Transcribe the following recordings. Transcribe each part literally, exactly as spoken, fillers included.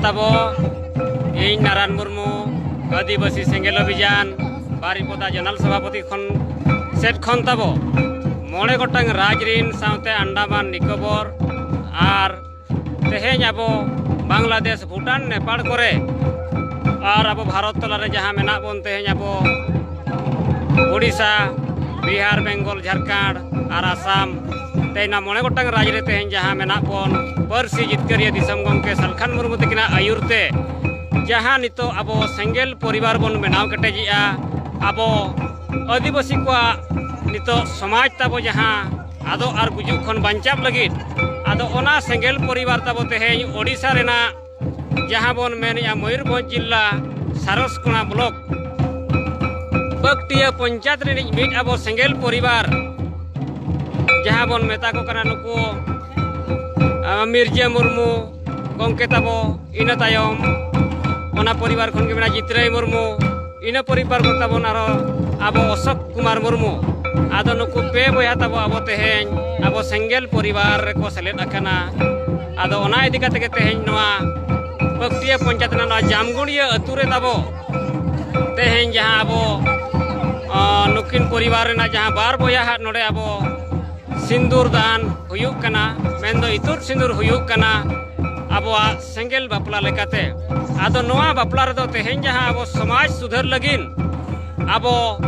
ᱛᱟᱵᱚ, ᱤᱧ ᱱᱟᱨᱟᱱ ᱢᱩᱨᱢᱩ, ᱟᱹᱫᱤᱵᱟᱹᱥᱤ ᱥᱮᱸᱜᱮᱞ ᱚᱵᱷᱤᱡᱟᱱ ᱵᱟᱨᱤᱯᱚᱫᱟ ᱡᱚᱱᱟᱞ ᱥᱚᱵᱷᱟᱯᱚᱛᱤ ᱠᱷᱚᱱ, ᱥᱮᱫ ᱠᱷᱚᱱ ᱛᱟᱵᱚ, ᱢᱚᱬᱮ ᱜᱚᱴᱟᱝ ᱨᱟᱡᱽ ᱨᱤᱱ ᱥᱟᱶᱛᱮ ᱟᱱᱰᱟᱢᱟᱱ ᱱᱤᱠᱳᱵᱚᱨ ᱟᱨ ᱛᱮᱦᱮᱧ ᱟᱵᱚ ᱵᱟᱝᱞᱟᱫᱮᱥ, ᱵᱷᱩᱴᱟᱱ, ᱱᱮᱯᱟᱲ ᱠᱚᱨᱮ ᱟᱨ ᱟᱵᱚ ᱵᱷᱟᱨᱚᱛ ᱛᱟᱞᱟᱨᱮ ᱡᱟᱦᱟᱸ ᱢᱮᱱᱟᱜ ᱵᱚᱱ, ᱛᱮᱦᱮᱧ ᱟᱵᱚ ᱳᱰᱤᱥᱟ, ᱵᱤᱦᱟᱨ, ᱵᱮᱝᱜᱚᱞ, ᱡᱷᱟᱲᱠᱷᱚᱸᱰ ᱟᱨ ᱟᱥᱟᱢ, ᱛᱮᱦᱮᱧ ᱱᱚᱣᱟ ᱢᱚᱬᱮ ᱜᱚᱴᱟᱝ ᱨᱟᱡᱽ ᱨᱮ ᱛᱮᱦᱮᱧ ᱡᱟᱦᱟᱸ ᱢᱮᱱᱟᱜ ᱵᱚᱱ, ᱯᱟᱹᱨᱥᱤ ᱡᱤᱛᱠᱟᱹᱨᱤᱭᱟᱹ ᱫᱤᱥᱚᱢ ᱜᱚᱢᱠᱮ ᱥᱟᱞᱠᱷᱟᱱ ᱢᱩᱨᱢᱩ ᱛᱟᱹᱠᱤᱱᱟᱜ ᱟᱹᱭᱩᱨ ᱛᱮ ᱡᱟᱦᱟᱸ ᱱᱤᱛᱚᱜ ᱟᱵᱚ ᱥᱮᱸᱜᱮᱞ ᱯᱚᱨᱤᱵᱟᱨ ᱵᱚᱱ ᱵᱮᱱᱟᱣ ᱠᱮᱴᱮᱡᱮᱜᱼᱟ, ᱟᱵᱚ ᱟᱹᱫᱤᱵᱟᱹᱥᱤ ᱠᱚᱣᱟᱜ ᱱᱤᱛᱚᱜ ᱥᱚᱢᱟᱡᱽ ᱛᱟᱵᱚ ᱡᱟᱦᱟᱸ ᱟᱫᱚᱜ ᱟᱨ ᱜᱩᱡᱩᱜ ᱠᱷᱚᱱ ᱵᱟᱧᱪᱟᱣ ᱞᱟᱹᱜᱤᱫ, ᱟᱫᱚ ᱚᱱᱟ ᱥᱮᱸᱜᱮᱞ ᱯᱚᱨᱤᱵᱟᱨ ᱛᱟᱵᱚ ᱛᱮᱦᱮᱧ ᱳᱰᱤᱥᱟ ᱨᱮᱱᱟᱜ ᱡᱟᱦᱟᱸ ᱵᱚᱱ ᱢᱮᱱᱮᱜᱼᱟ ᱢᱚᱭᱩᱨᱵᱷᱚᱸᱡᱽ ᱡᱤᱞᱟ ᱥᱟᱨᱚᱥᱠᱳᱱᱟ ᱵᱞᱚᱠ ᱯᱟᱹᱠᱴᱤᱭᱟᱹ ᱯᱚᱧᱪᱟᱭᱮᱛ ᱨᱤᱱᱤᱡ ᱢᱤᱫ ᱟᱵᱚ ᱥᱮᱸᱜᱮᱞ ᱯᱚᱨᱤᱵᱟᱨ, ᱡᱟᱦᱟᱸ ᱵᱚᱱ ᱢᱮᱛᱟ ᱠᱚ ᱠᱟᱱᱟ ᱱᱩᱠᱩ, ᱟᱸ, ᱢᱤᱨᱡᱟᱹ ᱢᱩᱨᱢᱩ ᱜᱚᱢᱠᱮ ᱛᱟᱵᱚ, ᱤᱱᱟᱹ ᱛᱟᱭᱚᱢ ᱚᱱᱟ ᱯᱚᱨᱤᱵᱟᱨ ᱠᱷᱚᱱ ᱜᱮ ᱢᱮᱱᱟᱜᱼᱟ ᱡᱤᱛᱨᱟᱹᱭ ᱢᱩᱨᱢᱩ, ᱤᱱᱟᱹ ᱯᱚᱨᱤᱵᱟᱨ ᱠᱚ ᱛᱟᱵᱚᱱ ᱟᱨᱚ ᱟᱵᱚ ᱚᱥᱳᱠ ᱠᱩᱢᱟᱨ ᱢᱩᱨᱢᱩ᱾ ᱟᱫᱚ ᱱᱩᱠᱩ ᱯᱮ ᱵᱚᱭᱦᱟ ᱛᱟᱵᱚ ᱟᱵᱚ ᱛᱮᱦᱮᱧ ᱟᱵᱚ ᱥᱮᱸᱜᱮᱞ ᱯᱚᱨᱤᱵᱟᱨ ᱨᱮᱠᱚ ᱥᱮᱞᱮᱫ ᱟᱠᱟᱱᱟ᱾ ᱟᱫᱚ ᱚᱱᱟ ᱤᱫᱤ ᱠᱟᱛᱮ ᱜᱮ ᱛᱮᱦᱮᱧ ᱱᱚᱣᱟ ᱯᱟᱹᱠᱴᱤᱭᱟᱹ ᱯᱚᱧᱪᱟᱭᱮᱛ ᱨᱮᱱᱟᱜ ᱱᱚᱣᱟ ᱡᱟᱢᱜᱩᱲᱤᱭᱟᱹ ᱟᱹᱛᱩ ᱨᱮ ᱛᱟᱵᱚ ᱛᱮᱦᱮᱧ ᱡᱟᱦᱟᱸ ᱟᱵᱚ, ᱟᱸ, ᱱᱩᱠᱤᱱ ᱯᱚᱨᱤᱵᱟᱨ ᱨᱮᱱᱟᱜ ᱡᱟᱦᱟᱸ ᱵᱟᱨ ᱵᱚᱭᱦᱟ ᱦᱟᱸᱜ ᱱᱚᱰᱮ ᱟᱵᱚ ᱥᱤᱸᱫᱩᱨ ᱫᱟᱱ ᱦᱩᱭᱩᱜ ᱠᱟᱱᱟ, ᱢᱮᱱᱫᱚ ᱤᱛᱩᱫ ᱥᱤᱸᱫᱩᱨ ᱦᱩᱭᱩᱜ ᱠᱟᱱᱟ ᱟᱵᱚᱣᱟᱜ ᱥᱮᱸᱜᱮᱞ ᱵᱟᱯᱞᱟ ᱞᱮᱠᱟᱛᱮ᱾ ᱟᱫᱚ ᱱᱚᱣᱟ ᱵᱟᱯᱞᱟ ᱨᱮᱫᱚ ᱛᱮᱦᱮᱧ ᱡᱟᱦᱟᱸ ᱟᱵᱚ ᱥᱚᱢᱟᱡᱽ ᱥᱩᱫᱷᱟᱹᱨ ᱞᱟᱹᱜᱤᱫ ᱟᱵᱚ,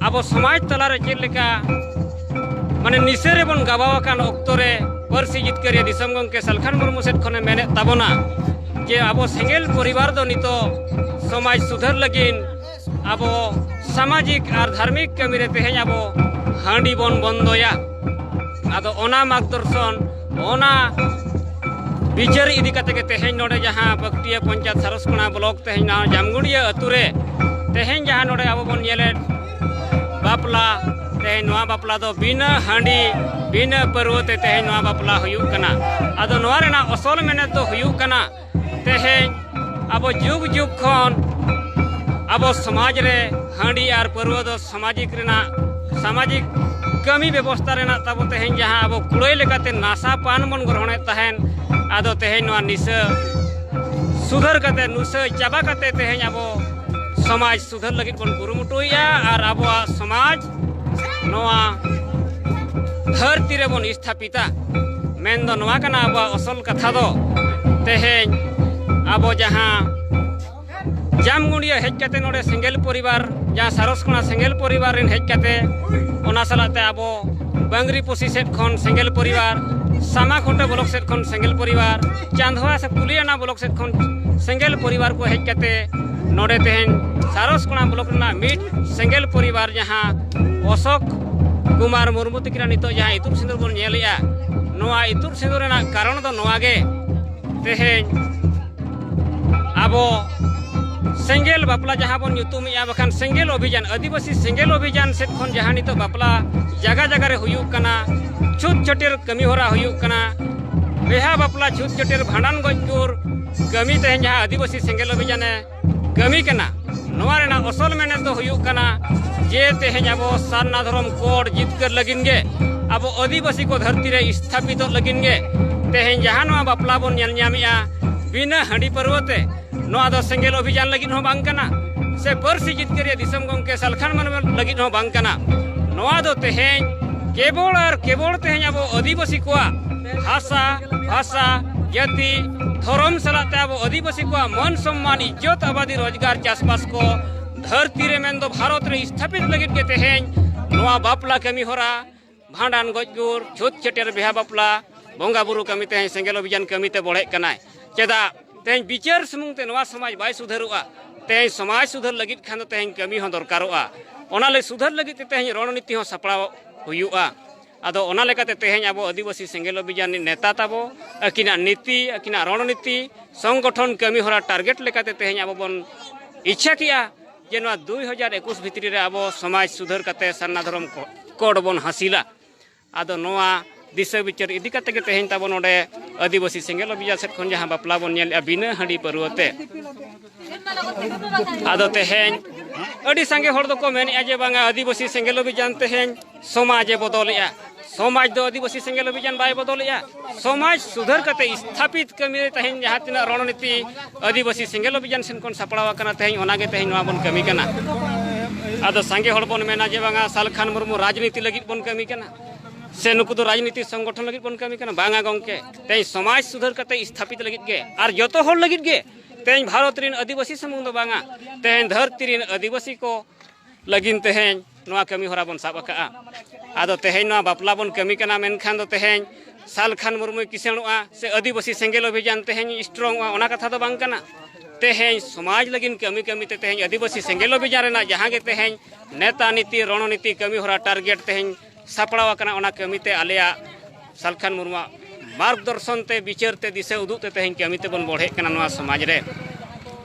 ᱟᱵᱚ ᱥᱚᱢᱟᱡᱽ ᱛᱟᱞᱟᱨᱮ ᱪᱮᱫ ᱞᱮᱠᱟ ᱢᱟᱱᱮ ᱱᱤᱥᱟᱹ ᱨᱮᱵᱚᱱ ᱜᱟᱵᱟᱣ ᱟᱠᱟᱱ ᱚᱠᱛᱚ ᱨᱮ ᱯᱟᱹᱨᱥᱤ ᱡᱤᱛᱠᱟᱹᱨᱤᱭᱟᱹ ᱫᱤᱥᱚᱢ ᱜᱚᱢᱠᱮ ᱥᱟᱞᱠᱷᱟᱱ ᱢᱩᱨᱢᱩ ᱥᱮᱫ ᱠᱷᱚᱱᱮ ᱢᱮᱱᱮᱫ ᱛᱟᱵᱚᱱᱟ ᱡᱮ ᱟᱵᱚ ᱥᱮᱸᱜᱮᱞ ᱯᱚᱨᱤᱵᱟᱨ ᱫᱚ ᱱᱤᱛᱚᱜ ᱥᱚᱢᱟᱡᱽ ᱥᱩᱫᱷᱟᱹᱨ ᱞᱟᱹᱜᱤᱫ ᱟᱵᱚ ᱥᱟᱢᱟᱡᱤᱠ ᱟᱨ ᱫᱷᱟᱨᱢᱤᱠ ᱠᱟᱹᱢᱤ ᱨᱮ ᱛᱮᱦᱮᱧ ᱟᱵᱚ ᱦᱟᱺᱰᱤ ᱵᱚᱱ ᱵᱚᱱᱫᱚᱭᱟ᱾ ᱟᱫᱚ ᱚᱱᱟ ᱢᱟᱨᱜᱽᱫᱚᱨᱥᱚᱱ, ᱚᱱᱟ ᱵᱤᱪᱟᱹᱨ ᱤᱫᱤ ᱠᱟᱛᱮ ᱜᱮ ᱛᱮᱦᱮᱧ ᱱᱚᱰᱮ ᱡᱟᱦᱟᱸ ᱯᱟᱹᱠᱴᱤᱭᱟᱹ ᱯᱚᱧᱪᱟᱭᱮᱛ ᱥᱟᱨᱚᱥᱠᱳᱱᱟ ᱵᱞᱚᱠ ᱛᱮᱦᱮᱧ ᱱᱚᱣᱟ ᱡᱟᱢᱜᱩᱲᱤᱭᱟᱹ ᱟᱹᱛᱩ ᱨᱮ ᱛᱮᱦᱮᱧ ᱡᱟᱦᱟᱸ ᱱᱚᱰᱮ ᱟᱵᱚ ᱵᱚᱱ ᱧᱮᱞᱮᱫ ᱵᱟᱯᱞᱟ, ᱛᱮᱦᱮᱧ ᱱᱚᱣᱟ ᱵᱟᱯᱞᱟ ᱫᱚ ᱵᱤᱱᱟᱹ ᱦᱟᱺᱰᱤ, ᱵᱤᱱᱟᱹ ᱯᱟᱹᱨᱣᱟᱹ ᱛᱮ ᱛᱮᱦᱮᱧ ᱱᱚᱣᱟ ᱵᱟᱯᱞᱟ ᱦᱩᱭᱩᱜ ᱠᱟᱱᱟ᱾ ᱟᱫᱚ ᱱᱚᱣᱟ ᱨᱮᱱᱟᱜ ᱚᱥᱚᱞ ᱢᱮᱱᱮᱛ ᱫᱚ ᱦᱩᱭᱩᱜ ᱠᱟᱱᱟ, ᱛᱮᱦᱮᱧ ᱟᱵᱚ ᱡᱩᱜᱽ ᱡᱩᱜᱽ ᱠᱷᱚᱱ ᱟᱵᱚ ᱥᱚᱢᱟᱡᱽ ᱨᱮ ᱦᱟᱺᱰᱤ ᱟᱨ ᱯᱟᱹᱨᱣᱟᱹ ᱫᱚ ᱥᱟᱢᱟᱡᱤᱠ ᱨᱮᱱᱟᱜ, ᱥᱟᱢᱟᱡᱤᱠ ᱠᱟᱹᱢᱤ ᱵᱮᱵᱚᱥᱛᱟ ᱨᱮᱱᱟᱜ ᱛᱟᱵᱚ ᱛᱮᱦᱮᱧ ᱡᱟᱦᱟᱸ ᱟᱵᱚ ᱠᱩᱲᱟᱹᱭ ᱞᱮᱠᱟᱛᱮ ᱱᱟᱥᱟ ᱯᱟᱱ ᱵᱚᱱ ᱜᱨᱚᱦᱚᱬᱮᱫ ᱛᱟᱦᱮᱱ, ᱟᱫᱚ ᱛᱮᱦᱮᱧ ᱱᱚᱣᱟ ᱱᱤᱥᱟᱹ ᱥᱩᱫᱷᱟᱹᱨ ᱠᱟᱛᱮ, ᱱᱩᱥᱟᱹ ᱪᱟᱵᱟ ᱠᱟᱛᱮ ᱛᱮᱦᱮᱧ ᱟᱵᱚ ᱥᱚᱢᱟᱡᱽ ᱥᱩᱫᱷᱟᱹᱨ ᱞᱟᱹᱜᱤᱫ ᱵᱚᱱ ᱠᱩᱨᱩᱢᱩᱴᱩᱭᱮᱫᱼᱟ ᱟᱨ ᱟᱵᱚᱣᱟᱜ ᱥᱚᱢᱟᱡᱽ ᱱᱚᱣᱟ ᱫᱷᱟᱹᱨᱛᱤ ᱨᱮᱵᱚᱱ ᱥᱛᱷᱟᱯᱤᱛᱟ᱾ ᱢᱮᱱᱫᱚ ᱱᱚᱣᱟ ᱠᱟᱱᱟ ᱟᱵᱚᱣᱟᱜ ᱚᱥᱚᱞ ᱠᱟᱛᱷᱟ ᱫᱚ᱾ ᱛᱮᱦᱮᱧ ᱟᱵᱚ ᱡᱟᱦᱟᱸ ᱡᱟᱢᱜᱩᱸᱰᱤᱭᱟᱹ ᱦᱮᱡ ᱠᱟᱛᱮ ᱱᱚᱰᱮ ᱥᱮᱸᱜᱮᱞ ᱯᱚᱨᱤᱵᱟᱨ, ᱡᱟᱦᱟᱸ ᱥᱟᱨᱚᱥᱠᱚᱬᱟ ᱥᱮᱸᱜᱮᱞ ᱯᱚᱨᱤᱵᱟᱨ ᱨᱮᱱ ᱦᱮᱡ ᱠᱟᱛᱮ, ᱚᱱᱟ ᱥᱟᱞᱟᱜ ᱛᱮ ᱟᱵᱚ ᱵᱟᱝᱨᱤᱯᱚᱥᱤ ᱥᱮᱫ ᱠᱷᱚᱱ ᱥᱮᱸᱜᱮᱞ ᱯᱚᱨᱤᱵᱟᱨ, ᱥᱟᱢᱟᱠᱷᱩᱱᱴᱟᱹ ᱵᱞᱚᱠ ᱥᱮᱫ ᱠᱷᱚᱱ ᱥᱮᱸᱜᱮᱞ ᱯᱚᱨᱤᱵᱟᱨ, ᱪᱟᱸᱫᱷᱣᱟ ᱥᱮ ᱠᱩᱞᱤᱭᱟᱱᱟ ᱵᱞᱚᱠ ᱥᱮᱫ ᱠᱷᱚᱱ ᱥᱮᱸᱜᱮᱞ ᱯᱚᱨᱤᱵᱟᱨ ᱠᱚ ᱦᱮᱡ ᱠᱟᱛᱮ ᱱᱚᱰᱮ ᱛᱮᱦᱮᱧ ᱥᱟᱨᱚᱥᱠᱚᱬᱟ ᱵᱞᱚᱠ ᱨᱮᱱᱟᱜ ᱢᱤᱫ ᱥᱮᱸᱜᱮᱞ ᱯᱚᱨᱤᱵᱟᱨ, ᱡᱟᱦᱟᱸ ᱚᱥᱳᱠ ᱠᱩᱢᱟᱨ ᱢᱩᱨᱢᱩ ᱛᱟᱹᱠᱤᱱᱟᱜ ᱱᱤᱛᱚᱜ ᱡᱟᱦᱟᱸ ᱤᱛᱩᱫ ᱥᱤᱸᱫᱩᱨ ᱵᱚᱱ ᱧᱮᱞᱮᱜᱼᱟ, ᱱᱚᱣᱟ ᱤᱛᱩᱫ ᱥᱤᱸᱫᱩᱨ ᱨᱮᱱᱟᱜ ᱠᱟᱨᱚᱱ ᱫᱚ ᱱᱚᱣᱟ ᱜᱮ᱾ ᱛᱮᱦᱮᱧ ᱟᱵᱚ ᱥᱮᱸᱜᱮᱞ ᱵᱟᱯᱞᱟ ᱡᱟᱦᱟᱸ ᱵᱚᱱ ᱧᱩᱛᱩᱢᱮᱜᱼᱟ, ᱵᱟᱠᱷᱟᱱ ᱥᱮᱸᱜᱮᱞ ᱚᱵᱷᱤᱡᱟᱱ, ᱟᱹᱫᱤᱵᱟᱹᱥᱤ ᱥᱮᱸᱜᱮᱞ ᱚᱵᱷᱤᱡᱟᱱ ᱥᱮᱫ ᱠᱷᱚᱱ ᱡᱟᱦᱟᱸ ᱱᱤᱛᱚᱜ ᱵᱟᱯᱞᱟ ᱡᱟᱭᱜᱟ ᱡᱟᱭᱜᱟ ᱨᱮ ᱦᱩᱭᱩᱜ ᱠᱟᱱᱟ, ᱪᱷᱩᱛ ᱪᱷᱟᱹᱴᱭᱟᱹᱨ ᱠᱟᱹᱢᱤ ᱦᱚᱨᱟ ᱦᱩᱭᱩᱜ ᱠᱟᱱᱟ, ᱵᱤᱦᱟ ᱵᱟᱯᱞᱟ, ᱪᱷᱩᱛ ᱪᱷᱟᱹᱴᱭᱟᱹᱨ, ᱵᱷᱟᱸᱰᱟᱱ, ᱜᱚᱡ ᱜᱩᱨ ᱠᱟᱹᱢᱤ ᱛᱮᱦᱮᱧ ᱡᱟᱦᱟᱸ ᱟᱹᱫᱤᱵᱟᱹᱥᱤ ᱥᱮᱸᱜᱮᱞ ᱚᱵᱷᱤᱡᱟᱱᱮ ᱠᱟᱹᱢᱤ ᱠᱟᱱᱟ, ᱱᱚᱣᱟ ᱨᱮᱱᱟᱜ ᱚᱥᱚᱞ ᱢᱮᱱᱮᱛ ᱫᱚ ᱦᱩᱭᱩᱜ ᱠᱟᱱᱟ ᱡᱮ ᱛᱮᱦᱮᱧ ᱟᱵᱚ ᱥᱟᱨᱱᱟ ᱫᱷᱚᱨᱚᱢ ᱠᱳᱰ ᱡᱤᱛᱠᱟᱹᱨ ᱞᱟᱹᱜᱤᱫ ᱜᱮ ᱟᱵᱚ ᱟᱹᱫᱤᱵᱟᱹᱥᱤ ᱠᱚ ᱫᱷᱟᱹᱨᱛᱤ ᱨᱮ ᱥᱛᱷᱟᱯᱤᱛᱚᱜ ᱞᱟᱹᱜᱤᱫ ᱜᱮ ᱛᱮᱦᱮᱧ ᱡᱟᱦᱟᱸ ᱱᱚᱣᱟ ᱵᱟᱯᱞᱟ ᱵᱚᱱ ᱧᱮᱞ ᱧᱟᱢᱮᱜᱼᱟ ᱵᱤᱱᱟᱹ ᱦᱟᱺᱰᱤ ᱯᱟᱹᱨᱣᱟᱹ ᱛᱮ, ᱱᱚᱣᱟ ᱫᱚ ᱥᱮᱸᱜᱮᱞ ᱚᱵᱷᱤᱡᱟᱱ ᱞᱟᱹᱜᱤᱫ ᱦᱚᱸ ᱵᱟᱝ ᱠᱟᱱᱟ, ᱥᱮ ᱯᱟᱹᱨᱥᱤ ᱡᱤᱛᱠᱟᱹᱨᱤᱭᱟᱹ ᱫᱤᱥᱚᱢ ᱜᱚᱢᱠᱮ ᱥᱟᱞᱠᱷᱟᱱ ᱢᱟᱹᱱᱢᱤ ᱞᱟᱹᱜᱤᱫ ᱦᱚᱸ ᱵᱟᱝ ᱠᱟᱱᱟ᱾ ᱱᱚᱣᱟ ᱫᱚ ᱛᱮᱦᱮᱧ ᱠᱮᱵᱚᱞ ᱟᱨ ᱠᱮᱵᱚᱞ ᱛᱮᱦᱮᱧ ᱟᱵᱚ ᱟᱹᱫᱤᱵᱟᱹᱥᱤ ᱠᱚᱣᱟᱜ ᱦᱟᱥᱟ, ᱵᱷᱟᱥᱟ, ᱡᱟᱹᱛᱤ, ᱫᱷᱚᱨᱚᱢ ᱥᱟᱞᱟᱜ ᱛᱮ ᱟᱵᱚ ᱟᱹᱫᱤᱵᱟᱹᱥᱤ ᱠᱚᱣᱟᱜ ᱢᱟᱹᱱ ᱥᱚᱢᱢᱟᱱ, ᱤᱡᱽᱡᱚᱛ, ᱟᱵᱟᱫᱤ, ᱨᱳᱡᱽᱜᱟᱨ, ᱪᱟᱥᱵᱟᱥ ᱠᱚ ᱫᱷᱟᱹᱨᱛᱤ ᱨᱮ ᱢᱮᱱᱫᱚ ᱵᱷᱟᱨᱚᱛ ᱨᱮ ᱥᱛᱷᱟᱯᱤᱛ ᱞᱟᱹᱜᱤᱫ ᱜᱮ ᱛᱮᱦᱮᱧ ᱱᱚᱣᱟ ᱵᱟᱯᱞᱟ ᱠᱟᱹᱢᱤ ᱦᱚᱨᱟ, ᱵᱷᱟᱸᱰᱟᱱ, ᱜᱚᱡ ᱜᱩᱨ, ᱪᱷᱩᱛ ᱪᱷᱟᱹᱴᱭᱟᱹᱨ, ᱵᱤᱦᱟ ᱵᱟᱯᱞᱟ, ᱵᱚᱸᱜᱟ ᱵᱩᱨᱩ ᱠᱟᱹᱢᱤ ᱛᱮᱦᱮᱧ ᱥᱮᱸᱜᱮᱞ ᱚᱵᱷᱤᱡᱟᱱ ᱠᱟᱹᱢᱤ ᱛᱮ ᱵᱚᱲᱦᱮᱜ ᱠᱟᱱᱟᱭ᱾ ᱪᱮᱫᱟᱜ? ᱛᱮᱦᱮᱧ ᱵᱤᱪᱟᱹᱨ ᱥᱩᱢᱩᱝ ᱛᱮ ᱱᱚᱣᱟ ᱥᱚᱢᱟᱡᱽ ᱵᱟᱭ ᱥᱩᱫᱷᱟᱹᱨᱚᱜᱼᱟ᱾ ᱛᱮᱦᱮᱧ ᱥᱚᱢᱟᱡᱽ ᱥᱩᱫᱷᱟᱹᱨ ᱞᱟᱹᱜᱤᱫ ᱠᱷᱟᱱ ᱫᱚ ᱛᱮᱦᱮᱧ ᱠᱟᱹᱢᱤ ᱦᱚᱸ ᱫᱚᱨᱠᱟᱨᱚᱜᱼᱟ᱾ ᱚᱱᱟ ᱞᱟᱹᱜᱤᱫ ᱥᱩᱫᱷᱟᱹᱨ ᱞᱟᱹᱜᱤᱫ ᱛᱮ ᱛᱮᱦᱮᱧ ᱨᱚᱬᱱᱤᱛᱤ ᱦᱚᱸ ᱥᱟᱯᱲᱟᱣ ᱦᱩᱭᱩᱜᱼᱟ᱾ ᱟᱫᱚ ᱚᱱᱟ ᱞᱮᱠᱟᱛᱮ ᱛᱮᱦᱮᱧ ᱟᱵᱚ ᱟᱹᱫᱤᱵᱟᱹᱥᱤ ᱥᱮᱸᱜᱮᱞ ᱚᱵᱷᱤᱡᱟᱱ ᱨᱤᱱ ᱱᱮᱛᱟ ᱛᱟᱵᱚ, ᱟᱹᱠᱤᱱᱟᱜ ᱱᱤᱛᱤ, ᱟᱹᱠᱤᱱᱟᱜ ᱨᱚᱬᱱᱤᱛᱤ, ᱥᱚᱝᱜᱚᱴᱷᱚᱱ ᱠᱟᱹᱢᱤ ᱦᱚᱨᱟ ᱴᱟᱨᱜᱮᱴ ᱞᱮᱠᱟᱛᱮ ᱛᱮᱦᱮᱧ ᱟᱵᱚ ᱵᱚᱱ ᱤᱪᱪᱷᱟ ᱠᱮᱜᱼᱟ ᱡᱮ ᱱᱚᱣᱟ ᱫᱩᱭ ᱦᱟᱡᱟᱨ ᱮᱠᱩᱥ ᱵᱷᱤᱛᱨᱤ ᱨᱮ ᱟᱵᱚ ᱥᱚᱢᱟᱡᱽ ᱥᱩᱫᱷᱟᱹᱨ ᱠᱟᱛᱮ ᱥᱟᱨᱱᱟ ᱫᱷᱚᱨᱚᱢ ᱠᱚ-, ᱠᱳᱰ ᱵᱚᱱ ᱦᱟᱹᱥᱤᱞᱟ᱾ ᱟᱫᱚ ᱱᱚᱣᱟ ᱫᱤᱥᱟᱹ ᱵᱤᱪᱟᱹᱨ ᱤᱫᱤ ᱠᱟᱛᱮ ᱜᱮ ᱛᱮᱦᱮᱧ ᱛᱟᱵᱚ ᱱᱚᱰᱮ ᱟᱹᱫᱤᱵᱟᱹᱥᱤ ᱥᱮᱸᱜᱮᱞ ᱚᱵᱷᱤᱡᱟᱱ ᱥᱮᱫ ᱠᱷᱚᱱ ᱡᱟᱦᱟᱸ ᱵᱟᱯᱞᱟ ᱵᱚᱱ ᱧᱮᱞᱮᱜᱼᱟ ᱵᱤᱱᱟᱹ ᱦᱟᱺᱰᱤ ᱯᱟᱹᱨᱣᱟᱹ ᱛᱮ, ᱟᱫᱚ ᱛᱮᱦᱮᱧ ᱟᱹᱰᱤ ᱥᱟᱸᱜᱮ ᱦᱚᱲ ᱫᱚᱠᱚ ᱢᱮᱱᱮᱜᱼᱟ ᱡᱮ ᱵᱟᱝᱟ ᱟᱹᱫᱤᱵᱟᱹᱥᱤ ᱥᱮᱸᱜᱮᱞ ᱚᱵᱷᱤᱡᱟᱱ ᱛᱮᱦᱮᱧ ᱥᱚᱢᱟᱡᱽ ᱮ ᱵᱚᱫᱚᱞᱮᱜᱼᱟ᱾ ᱥᱚᱢᱟᱡᱽ ᱫᱚ ᱟᱹᱫᱤᱵᱟᱹᱥᱤ ᱥᱮᱸᱜᱮᱞ ᱚᱵᱷᱤᱡᱟᱱ ᱵᱟᱭ ᱵᱚᱫᱚᱞᱮᱜᱼᱟ᱾ ᱥᱚᱢᱟᱡᱽ ᱥᱩᱫᱷᱟᱹᱨ ᱠᱟᱛᱮ ᱥᱛᱷᱟᱯᱤᱛ ᱠᱟᱹᱢᱤ ᱨᱮ ᱛᱮᱦᱮᱧ ᱡᱟᱦᱟᱸ ᱛᱤᱱᱟᱹᱜ ᱨᱚᱬᱱᱤᱛᱤ ᱟᱹᱫᱤᱵᱟᱹᱥᱤ ᱥᱮᱸᱜᱮᱞ ᱚᱵᱷᱤᱡᱟᱱ ᱥᱮᱱ ᱠᱷᱚᱱ ᱥᱟᱯᱲᱟᱣ ᱟᱠᱟᱱᱟ, ᱛᱮᱦᱮᱧ ᱚᱱᱟᱜᱮ ᱛᱮᱦᱮᱧ ᱱᱚᱣᱟ ᱵᱚᱱ ᱠᱟᱹᱢᱤ ᱠᱟᱱᱟ᱾ ᱟᱫᱚ ᱥᱟᱸᱜᱮ ᱦᱚᱲ ᱵᱚᱱ ᱢᱮᱱᱟ ᱡᱮ ᱵᱟᱝᱟ, ᱥᱟᱞᱠᱷᱟᱱ ᱢᱩᱨᱢᱩ ᱨᱟᱡᱽᱱᱤᱛᱤ ᱞᱟᱹᱜᱤᱫ ᱵᱚᱱ ᱠᱟᱹᱢᱤ ᱠᱟᱱᱟ, ᱥᱮ ᱱᱩᱠᱩ ᱫᱚ ᱨᱟᱡᱽᱱᱤᱛᱤ ᱥᱚᱝᱜᱚᱴᱷᱚᱱ ᱞᱟᱹᱜᱤᱫ ᱵᱚᱱ ᱠᱟᱹᱢᱤ ᱠᱟᱱᱟ᱾ ᱵᱟᱝᱟ ᱜᱚᱢᱠᱮ, ᱛᱮᱦᱮᱧ ᱥᱚᱢᱟᱡᱽ ᱥᱩᱫᱷᱟᱹᱨ ᱠᱟᱛᱮ ᱥᱛᱷᱟᱯᱤᱛ ᱞᱟᱹᱜᱤᱫ ᱜᱮ, ᱟᱨ ᱡᱚᱛᱚ ᱦᱚᱲ ᱞᱟᱹᱜᱤᱫ ᱜᱮ᱾ ᱛᱮᱦᱮᱧ ᱵᱷᱟᱨᱚᱛ ᱨᱮᱱ ᱟᱹᱫᱤᱵᱟᱹᱥᱤ ᱥᱩᱢᱩᱝ ᱫᱚ ᱵᱟᱝᱟ, ᱛᱮᱦᱮᱧ ᱫᱷᱟᱹᱨᱛᱤ ᱨᱮᱱ ᱟᱹᱫᱤᱵᱟᱹᱥᱤ ᱠᱚ ᱞᱟᱹᱜᱤᱫ ᱛᱮᱦᱮᱧ ᱱᱚᱣᱟ ᱠᱟᱹᱢᱤ ᱦᱚᱨᱟ ᱵᱚᱱ ᱥᱟᱵ ᱟᱠᱟᱫᱼᱟ᱾ ᱟᱫᱚ ᱛᱮᱦᱮᱧ ᱱᱚᱣᱟ ᱵᱟᱯᱞᱟ ᱵᱚᱱ ᱠᱟᱹᱢᱤ ᱠᱟᱱᱟ, ᱢᱮᱱᱠᱷᱟᱱ ᱫᱚ ᱛᱮᱦᱮᱧ ᱥᱟᱞᱠᱷᱟᱱ ᱢᱩᱨᱢᱩᱭ ᱠᱤᱥᱟᱹᱬᱚᱜᱼᱟ ᱥᱮ ᱟᱹᱫᱤᱵᱟᱹᱥᱤ ᱥᱮᱸᱜᱮᱞ ᱚᱵᱷᱤᱡᱟᱱ ᱛᱮᱦᱮᱧ ᱥᱴᱨᱚᱝᱚᱜᱼᱟ, ᱚᱱᱟ ᱠᱟᱛᱷᱟ ᱫᱚ ᱵᱟᱝ ᱠᱟᱱᱟ᱾ ᱛᱮᱦᱮᱧ ᱥᱚᱢᱟᱡᱽ ᱞᱟᱹᱜᱤᱫ ᱠᱟᱹᱢᱤ ᱠᱟᱹᱢᱤ ᱛᱮ ᱛᱮᱦᱮᱧ ᱟᱹᱫᱤᱵᱟᱹᱥᱤ ᱥᱮᱸᱜᱮᱞ ᱚᱵᱷᱤᱡᱟᱱ ᱨᱮᱱᱟᱜ ᱡᱟᱦᱟᱸ ᱜᱮ ᱛᱮᱦᱮᱧ ᱱᱮᱛᱟ ᱱᱤᱛᱤ ᱨᱚᱬᱱᱤᱛᱤ ᱠᱟᱹᱢᱤ ᱦᱚᱨᱟ ᱴᱟᱨᱜᱮᱴ ᱛᱮᱦᱮᱧ ᱥᱟᱯᱲᱟᱣ ᱟᱠᱟᱱᱟ, ᱚᱱᱟ ᱠᱟᱹᱢᱤ ᱛᱮ ᱟᱞᱮᱭᱟᱜ ᱥᱟᱞᱠᱷᱟᱱ ᱢᱩᱨᱢᱩᱣᱟᱜ ᱢᱟᱨᱜᱽᱫᱚᱨᱥᱚᱱ ᱛᱮ, ᱵᱤᱪᱟᱹᱨ ᱛᱮ, ᱫᱤᱥᱟᱹ ᱩᱫᱩᱜ ᱛᱮ ᱛᱮᱦᱮᱧ ᱠᱟᱹᱢᱤ ᱛᱮᱵᱚᱱ ᱵᱚᱲᱦᱮᱜ ᱠᱟᱱᱟ ᱱᱚᱣᱟ ᱥᱚᱢᱟᱡᱽ ᱨᱮ᱾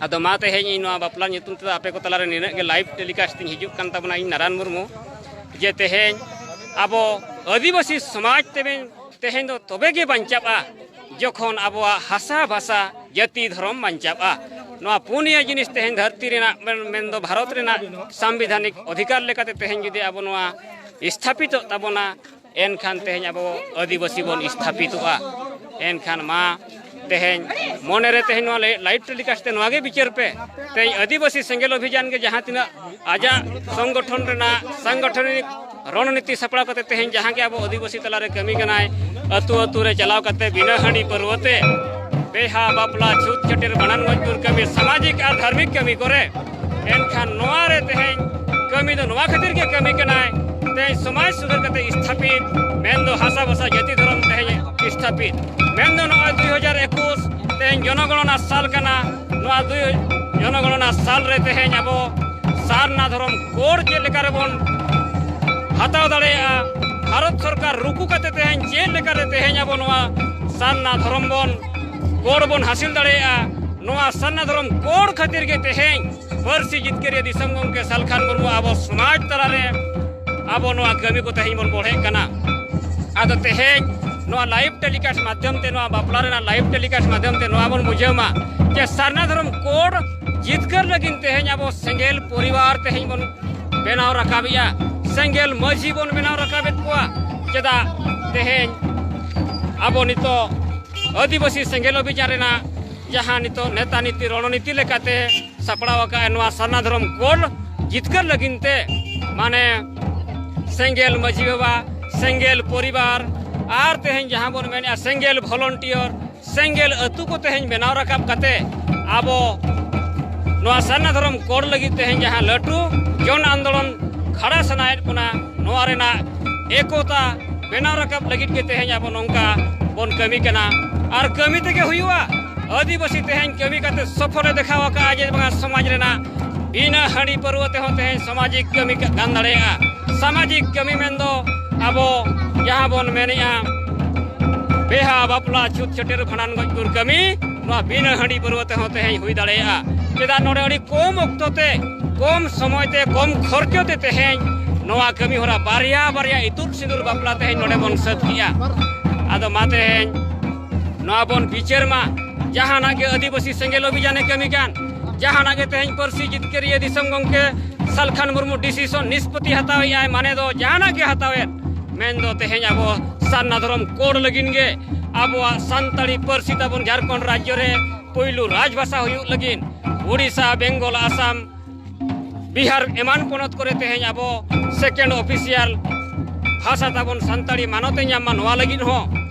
ᱟᱫᱚ ᱢᱟ ᱛᱮᱦᱮᱧ ᱤᱧ ᱱᱚᱣᱟ ᱵᱟᱯᱞᱟ ᱧᱩᱛᱩᱢ ᱛᱮᱫᱚ ᱟᱯᱮ ᱠᱚ ᱛᱟᱞᱟᱨᱮ ᱱᱤᱱᱟᱹᱜ ᱜᱮ ᱞᱟᱭᱤᱵᱷ ᱴᱮᱞᱤᱠᱟᱥᱴ ᱤᱧ ᱦᱤᱡᱩᱜ ᱠᱟᱱ ᱛᱟᱵᱚᱱᱟ, ᱤᱧ ᱱᱟᱨᱟᱱ ᱢᱩᱨᱢᱩ, ᱡᱮ ᱛᱮᱦᱮᱧ ᱟᱵᱚ ᱟᱹᱫᱤᱵᱟᱹᱥᱤ ᱥᱚᱢᱟᱡᱽ ᱛᱮᱵᱮᱱ ᱛᱮᱦᱮᱧ ᱫᱚ ᱛᱚᱵᱮ ᱜᱮ ᱵᱟᱧᱪᱟᱜᱼᱟ, ᱡᱚᱠᱷᱚᱱ ᱟᱵᱚᱣᱟᱜ ᱦᱟᱥᱟ, ᱵᱷᱟᱥᱟ, ᱡᱟᱹᱛᱤ, ᱫᱷᱚᱨᱚᱢ ᱵᱟᱧᱪᱟᱜᱼᱟ᱾ ᱱᱚᱣᱟ ᱯᱩᱱᱭᱟᱹ ᱡᱤᱱᱤᱥ ᱛᱮᱦᱮᱧ ᱫᱷᱟᱹᱨᱛᱤ ᱨᱮᱱᱟᱜ ᱢᱮᱱ, ᱢᱮᱱᱫᱚ ᱵᱷᱟᱨᱚᱛ ᱨᱮᱱᱟᱜ ᱥᱟᱢᱵᱤᱫᱷᱟᱱᱤᱠ ᱚᱫᱷᱤᱠᱟᱨ ᱞᱮᱠᱟᱛᱮ ᱛᱮᱦᱮᱧ ᱡᱩᱫᱤ ᱟᱵᱚ ᱱᱚᱣᱟ ᱥᱛᱷᱟᱯᱤᱛᱚᱜ ᱛᱟᱵᱚᱱᱟ, ᱮᱱᱠᱷᱟᱱ ᱛᱮᱦᱮᱧ ᱟᱵᱚ ᱟᱹᱫᱤᱵᱟᱹᱥᱤ ᱵᱚᱱ ᱥᱛᱷᱟᱯᱤᱛᱚᱜᱼᱟ᱾ ᱮᱱᱠᱷᱟᱱ ᱢᱟ ᱛᱮᱦᱮᱧ ᱢᱚᱱᱮᱨᱮ ᱛᱮᱦᱮᱧ ᱱᱚᱣᱟ ᱞᱟᱭᱤᱵᱷ ᱴᱮᱞᱤᱠᱟᱥᱴ ᱛᱮ ᱱᱚᱣᱟ ᱜᱮ ᱵᱤᱪᱟᱹᱨ ᱯᱮ, ᱛᱮᱦᱮᱧ ᱟᱹᱫᱤᱵᱟᱹᱥᱤ ᱥᱮᱸᱜᱮᱞ ᱚᱵᱷᱤᱡᱟᱱ ᱜᱮ ᱡᱟᱦᱟᱸ ᱛᱤᱱᱟᱹᱜ ᱟᱡᱟᱜ ᱥᱚᱝᱜᱚᱴᱷᱚᱱ ᱨᱮᱱᱟᱜ ᱥᱟᱝᱜᱚᱴᱷᱚᱱᱤᱠ ᱨᱚᱬᱱᱤᱛᱤ ᱥᱟᱯᱲᱟᱣ ᱠᱟᱛᱮ ᱛᱮᱦᱮᱧ ᱡᱟᱦᱟᱸ ᱜᱮ ᱟᱵᱚ ᱟᱹᱫᱤᱵᱟᱹᱥᱤ ᱛᱟᱞᱟᱨᱮ ᱠᱟᱹᱢᱤ ᱠᱟᱱᱟᱭ, ᱟᱹᱛᱩ ᱟᱹᱛᱩ ᱨᱮ ᱪᱟᱞᱟᱣ ᱠᱟᱛᱮ ᱵᱤᱱᱟᱹ ᱦᱟᱺᱰᱤ ᱯᱟᱹᱨᱣᱟᱹ ᱛᱮ ᱵᱮᱦᱟ, ᱵᱟᱯᱞᱟ, ᱪᱷᱩᱛ ᱪᱷᱟᱹᱴᱭᱟᱹᱨ, ᱵᱷᱟᱸᱰᱟᱱ, ᱜᱚᱡ ᱜᱩᱨ ᱠᱟᱹᱢᱤ, ᱥᱟᱢᱟᱡᱤᱠ ᱟᱨ ᱫᱷᱟᱨᱢᱤᱠ ᱠᱟᱹᱢᱤ ᱠᱚᱨᱮ, ᱮᱱᱠᱷᱟᱱ ᱱᱚᱣᱟ ᱨᱮ ᱛᱮᱦᱮᱧ ᱠᱟᱹᱢᱤ ᱫᱚ ᱱᱚᱣᱟ ᱠᱷᱟᱹᱛᱤᱨ ᱜᱮ ᱠᱟᱹᱢᱤ ᱠᱟᱱᱟᱭ, ᱛᱮᱦᱮᱧ ᱥᱚᱢᱟᱡᱽ ᱥᱩᱫᱷᱟᱹᱨ ᱠᱟᱛᱮ ᱥᱛᱷᱟᱯᱤᱛ, ᱢᱮᱱᱫᱚ ᱦᱟᱥᱟ ᱵᱷᱟᱥᱟ ᱡᱟᱹᱛᱤ ᱫᱷᱚᱨᱚᱢ ᱛᱮᱦᱮᱧ ᱥᱛᱷᱟᱯᱤᱛ, ᱢᱮᱱᱫᱚ ᱱᱚᱜᱼᱚᱭ ᱫᱩᱭ ᱦᱟᱡᱟᱨ ᱮᱠᱩᱥ ᱛᱮᱦᱮᱧ ᱡᱚᱱᱚᱜᱚᱬᱚᱱᱟ ᱥᱟᱞ ᱠᱟᱱᱟ᱾ ᱱᱚᱣᱟ ᱫᱩᱭ ᱡᱚᱱᱚᱜᱚᱬᱚᱱᱟ ᱥᱟᱞ ᱨᱮ ᱛᱮᱦᱮᱧ ᱟᱵᱚ ᱥᱟᱨᱱᱟ ᱫᱷᱚᱨᱚᱢ ᱠᱳᱰ ᱪᱮᱫ ᱞᱮᱠᱟ ᱨᱮᱵᱚᱱ ᱦᱟᱛᱟᱣ ᱫᱟᱲᱮᱭᱟᱜᱼᱟ, ᱵᱷᱟᱨᱚᱛ ᱥᱚᱨᱠᱟᱨ ᱨᱩᱠᱩ ᱠᱟᱛᱮ ᱛᱮᱦᱮᱧ ᱪᱮᱫ ᱞᱮᱠᱟᱨᱮ ᱛᱮᱦᱮᱧ ᱟᱵᱚ ᱱᱚᱣᱟ ᱥᱟᱨᱱᱟ ᱫᱷᱚᱨᱚᱢ ᱵᱚᱱ ᱠᱳᱰ ᱵᱚᱱ ᱦᱟᱹᱥᱤᱞ ᱫᱟᱲᱮᱭᱟᱜᱼᱟ, ᱱᱚᱣᱟ ᱥᱟᱨᱱᱟ ᱫᱷᱚᱨᱚᱢ ᱠᱳᱰ ᱠᱷᱟᱹᱛᱤᱨ ᱜᱮ ᱛᱮᱦᱮᱧ ᱯᱟᱹᱨᱥᱤ ᱡᱤᱛᱠᱟᱹᱨᱤᱭᱟᱹ ᱫᱤᱥᱚᱢ ᱜᱚᱢᱠᱮ ᱥᱟᱞᱠᱷᱟᱱ ᱢᱩᱨᱢᱩ ᱟᱵᱚ ᱥᱚᱢᱟᱡᱽ ᱛᱟᱞᱟᱨᱮ ᱟᱵᱚ ᱱᱚᱣᱟ ᱠᱟᱹᱢᱤ ᱠᱚ ᱛᱮᱦᱮᱧ ᱵᱚᱱ ᱵᱚᱲᱦᱮᱜ ᱠᱟᱱᱟ᱾ ᱟᱫᱚ ᱛᱮᱦᱮᱧ ᱱᱚᱣᱟ ᱞᱟᱭᱤᱵᱷ ᱴᱮᱞᱤᱠᱟᱥᱴ ᱢᱟᱫᱽᱫᱷᱚᱢ ᱛᱮ, ᱱᱚᱣᱟ ᱵᱟᱯᱞᱟ ᱨᱮᱱᱟᱜ ᱞᱟᱭᱤᱵᱷ ᱴᱮᱞᱤᱠᱟᱥᱴ ᱢᱟᱫᱽᱫᱷᱚᱢ ᱛᱮ ᱱᱚᱣᱟ ᱵᱚᱱ ᱵᱩᱡᱷᱟᱹᱣ ᱢᱟ ᱡᱮ ᱥᱟᱨᱱᱟ ᱫᱷᱚᱨᱚᱢ ᱠᱳᱰ ᱡᱤᱛᱠᱟᱹᱨ ᱞᱟᱹᱜᱤᱫ ᱛᱮᱦᱮᱧ ᱟᱵᱚ ᱥᱮᱸᱜᱮᱞ ᱯᱚᱨᱤᱵᱟᱨ ᱛᱮᱦᱮᱧ ᱵᱚᱱ ᱵᱮᱱᱟᱣ ᱨᱟᱠᱟᱵᱮᱜᱼᱟ, ᱥᱮᱸᱜᱮᱞ ᱢᱟᱹᱡᱷᱤ ᱵᱚᱱ ᱵᱮᱱᱟᱣ ᱨᱟᱠᱟᱵᱮᱫ ᱠᱚᱣᱟ, ᱪᱮᱫᱟᱜ ᱛᱮᱦᱮᱧ ᱟᱵᱚ ᱱᱤᱛᱚᱜ ᱟᱹᱫᱤᱵᱟᱹᱥᱤ ᱥᱮᱸᱜᱮᱞ ᱚᱵᱷᱤᱡᱟᱱ ᱨᱮᱱᱟᱜ ᱡᱟᱦᱟᱸ ᱱᱤᱛᱚᱜ ᱱᱮᱛᱟ ᱱᱤᱛᱤ ᱨᱚᱬᱱᱤᱛᱤ ᱞᱮᱠᱟᱛᱮ ᱥᱟᱯᱲᱟᱣ ᱟᱠᱟᱫ ᱱᱚᱣᱟ ᱥᱟᱨᱱᱟ ᱫᱷᱚᱨᱚᱢ ᱠᱳᱰ ᱡᱤᱛᱠᱟᱹᱨ ᱞᱟᱹᱜᱤᱫ ᱛᱮ, ᱢᱟᱱᱮ ᱥᱮᱸᱜᱮᱞ ᱢᱟᱹᱡᱷᱤ ᱵᱟᱵᱟ, ᱥᱮᱸᱜᱮᱞ ᱯᱚᱨᱤᱵᱟᱨ, ᱟᱨ ᱛᱮᱦᱮᱧ ᱡᱟᱦᱟᱸ ᱵᱚᱱ ᱢᱮᱱᱮᱫᱼᱟ ᱥᱮᱸᱜᱮᱞ ᱵᱷᱚᱞᱚᱱᱴᱤᱭᱟᱨ, ᱥᱮᱸᱜᱮᱞ ᱟᱹᱛᱩ ᱠᱚ ᱛᱮᱦᱮᱧ ᱵᱮᱱᱟᱣ ᱨᱟᱠᱟᱵ ᱠᱟᱛᱮ ᱟᱵᱚ ᱱᱚᱣᱟ ᱥᱟᱨᱱᱟ ᱫᱷᱚᱨᱚᱢ ᱠᱳᱰ ᱞᱟᱹᱜᱤᱫ ᱛᱮᱦᱮᱧ ᱡᱟᱦᱟᱸ ᱞᱟᱹᱴᱩ ᱡᱚᱱ ᱟᱱᱫᱳᱞᱚᱱ ᱠᱷᱟᱲᱟ ᱥᱟᱱᱟᱭᱮᱫ ᱵᱚᱱᱟ, ᱱᱚᱣᱟ ᱨᱮᱱᱟᱜ ᱮᱠᱚᱛᱟ ᱵᱮᱱᱟᱣ ᱨᱟᱠᱟᱵ ᱞᱟᱹᱜᱤᱫ ᱜᱮ ᱛᱮᱦᱮᱧ ᱟᱵᱚ ᱱᱚᱝᱠᱟ ᱵᱚᱱ ᱠᱟᱹᱢᱤ ᱠᱟᱱᱟ᱾ ᱟᱨ ᱠᱟᱹᱢᱤ ᱛᱮᱜᱮ ᱦᱩᱭᱩᱜᱼᱟ᱾ ᱟᱹᱫᱤᱵᱟᱹᱥᱤ ᱛᱮᱦᱮᱧ ᱠᱟᱹᱢᱤ ᱠᱟᱛᱮ ᱥᱚᱯᱷᱚᱞᱮ ᱫᱮᱠᱷᱟᱣ ᱟᱠᱟᱫᱼᱟ ᱡᱮ ᱵᱟᱝᱟ ᱥᱚᱢᱟᱡᱽ ᱨᱮᱱᱟᱜ ᱵᱤᱱᱟᱹ ᱦᱟᱺᱰᱤ ᱯᱟᱹᱨᱣᱟᱹ ᱛᱮᱦᱚᱸ ᱛᱮᱦᱮᱧ ᱥᱟᱢᱟᱡᱤᱠ ᱠᱟᱹᱢᱤ ᱠᱟ-, ᱜᱟᱱ ᱫᱟᱲᱮᱭᱟᱜᱼᱟ᱾ ᱥᱟᱢᱟᱡᱤᱠ ᱠᱟᱹᱢᱤ ᱢᱮᱱᱫᱚ ᱟᱵᱚ ᱡᱟᱦᱟᱸ ᱵᱚᱱ ᱢᱮᱱᱮᱜᱼᱟ ᱵᱮᱦᱟ ᱵᱟᱯᱞᱟ, ᱪᱷᱩᱛ ᱪᱷᱟᱹᱴᱭᱟᱹᱨ, ᱵᱷᱟᱸᱰᱟᱱ, ᱜᱚᱡ ᱜᱩᱨ ᱠᱟᱹᱢᱤ, ᱱᱚᱣᱟ ᱵᱤᱱᱟᱹ ᱦᱟᱺᱰᱤ ᱯᱟᱹᱨᱣᱟᱹ ᱛᱮᱦᱚᱸ ᱛᱮᱦᱮᱧ ᱦᱩᱭ ᱫᱟᱲᱮᱭᱟᱜᱼᱟ᱾ ᱪᱮᱫᱟᱜ ᱱᱚᱰᱮ ᱟᱹᱰᱤ ᱠᱚᱢ ᱚᱠᱛᱚ ᱛᱮ, ᱠᱚᱢ ᱥᱚᱢᱚᱭ ᱛᱮ, ᱠᱚᱢ ᱠᱷᱚᱨᱪᱚ ᱛᱮ ᱛᱮᱦᱮᱧ ᱱᱚᱣᱟ ᱠᱟᱹᱢᱤ ᱦᱚᱨᱟ ᱵᱟᱨᱭᱟ ᱵᱟᱨᱭᱟ ᱤᱛᱩᱫ ᱥᱤᱸᱫᱩᱨ ᱵᱟᱯᱞᱟ ᱛᱮᱦᱮᱧ ᱱᱚᱰᱮ ᱵᱚᱱ ᱥᱟᱹᱛ ᱠᱮᱜᱼᱟ᱾ ᱟᱫᱚ ᱢᱟ ᱛᱮᱦᱮᱧ ᱱᱚᱣᱟ ᱵᱚᱱ ᱵᱤᱪᱟᱹᱨ ᱢᱟ, ᱡᱟᱦᱟᱱᱟᱜ ᱜᱮ ᱟᱹᱫᱤᱵᱟᱹᱥᱤ ᱥᱮᱸᱜᱮᱞ ᱚᱵᱷᱤᱡᱟᱱᱮ ᱠᱟᱹᱢᱤ ᱠᱟᱱ, ᱡᱟᱦᱟᱱᱟᱜ ᱜᱮ ᱛᱮᱦᱮᱧ ᱯᱟᱹᱨᱥᱤ ᱡᱤᱛᱠᱟᱹᱨᱤᱭᱟᱹ ᱫᱤᱥᱚᱢ ᱜᱚᱢᱠᱮ ᱥᱟᱞᱠᱷᱟᱱ ᱢᱩᱨᱢᱩ ᱰᱤᱥᱤᱥᱚᱱ, ᱱᱤᱥᱯᱚᱛᱤ ᱦᱟᱛᱟᱣᱮᱫ ᱟᱭ, ᱢᱟᱱᱮ ᱫᱚ ᱡᱟᱦᱟᱱᱟᱜ ᱜᱮ ᱦᱟᱛᱟᱣᱮᱫ, ᱢᱮᱱᱫᱚ ᱛᱮᱦᱮᱧ ᱟᱵᱚ ᱥᱟᱨᱱᱟ ᱫᱷᱚᱨᱚᱢ ᱠᱳᱰ ᱞᱟᱹᱜᱤᱫ ᱜᱮ, ᱟᱵᱚᱣᱟᱜ ᱥᱟᱱᱛᱟᱲᱤ ᱯᱟᱹᱨᱥᱤ ᱛᱟᱵᱚᱱ ᱡᱷᱟᱲᱠᱷᱚᱸᱰ ᱨᱟᱡᱽᱡᱚ ᱨᱮ ᱯᱳᱭᱞᱳ ᱨᱟᱡᱽᱵᱷᱟᱥᱟ ᱦᱩᱭᱩᱜ ᱞᱟᱹᱜᱤᱫ, ᱳᱰᱤᱥᱟ, ᱵᱮᱝᱜᱚᱞ, ᱟᱥᱟᱢ, ᱵᱤᱦᱟᱨ ᱮᱢᱟᱱ ᱯᱚᱱᱚᱛ ᱠᱚᱨᱮ ᱛᱮᱦᱮᱧ ᱟᱵᱚ ᱥᱮᱠᱮᱱᱰ ᱚᱯᱷᱤᱥᱤᱭᱟᱞ ᱵᱷᱟᱥᱟ ᱛᱟᱵᱚᱱ ᱥᱟᱱᱛᱟᱲᱤ ᱢᱟᱱᱚᱛ ᱮ ᱧᱟᱢ ᱢᱟ, ᱱᱚᱣᱟ ᱞᱟᱹᱜᱤᱫ ᱦᱚᱸ,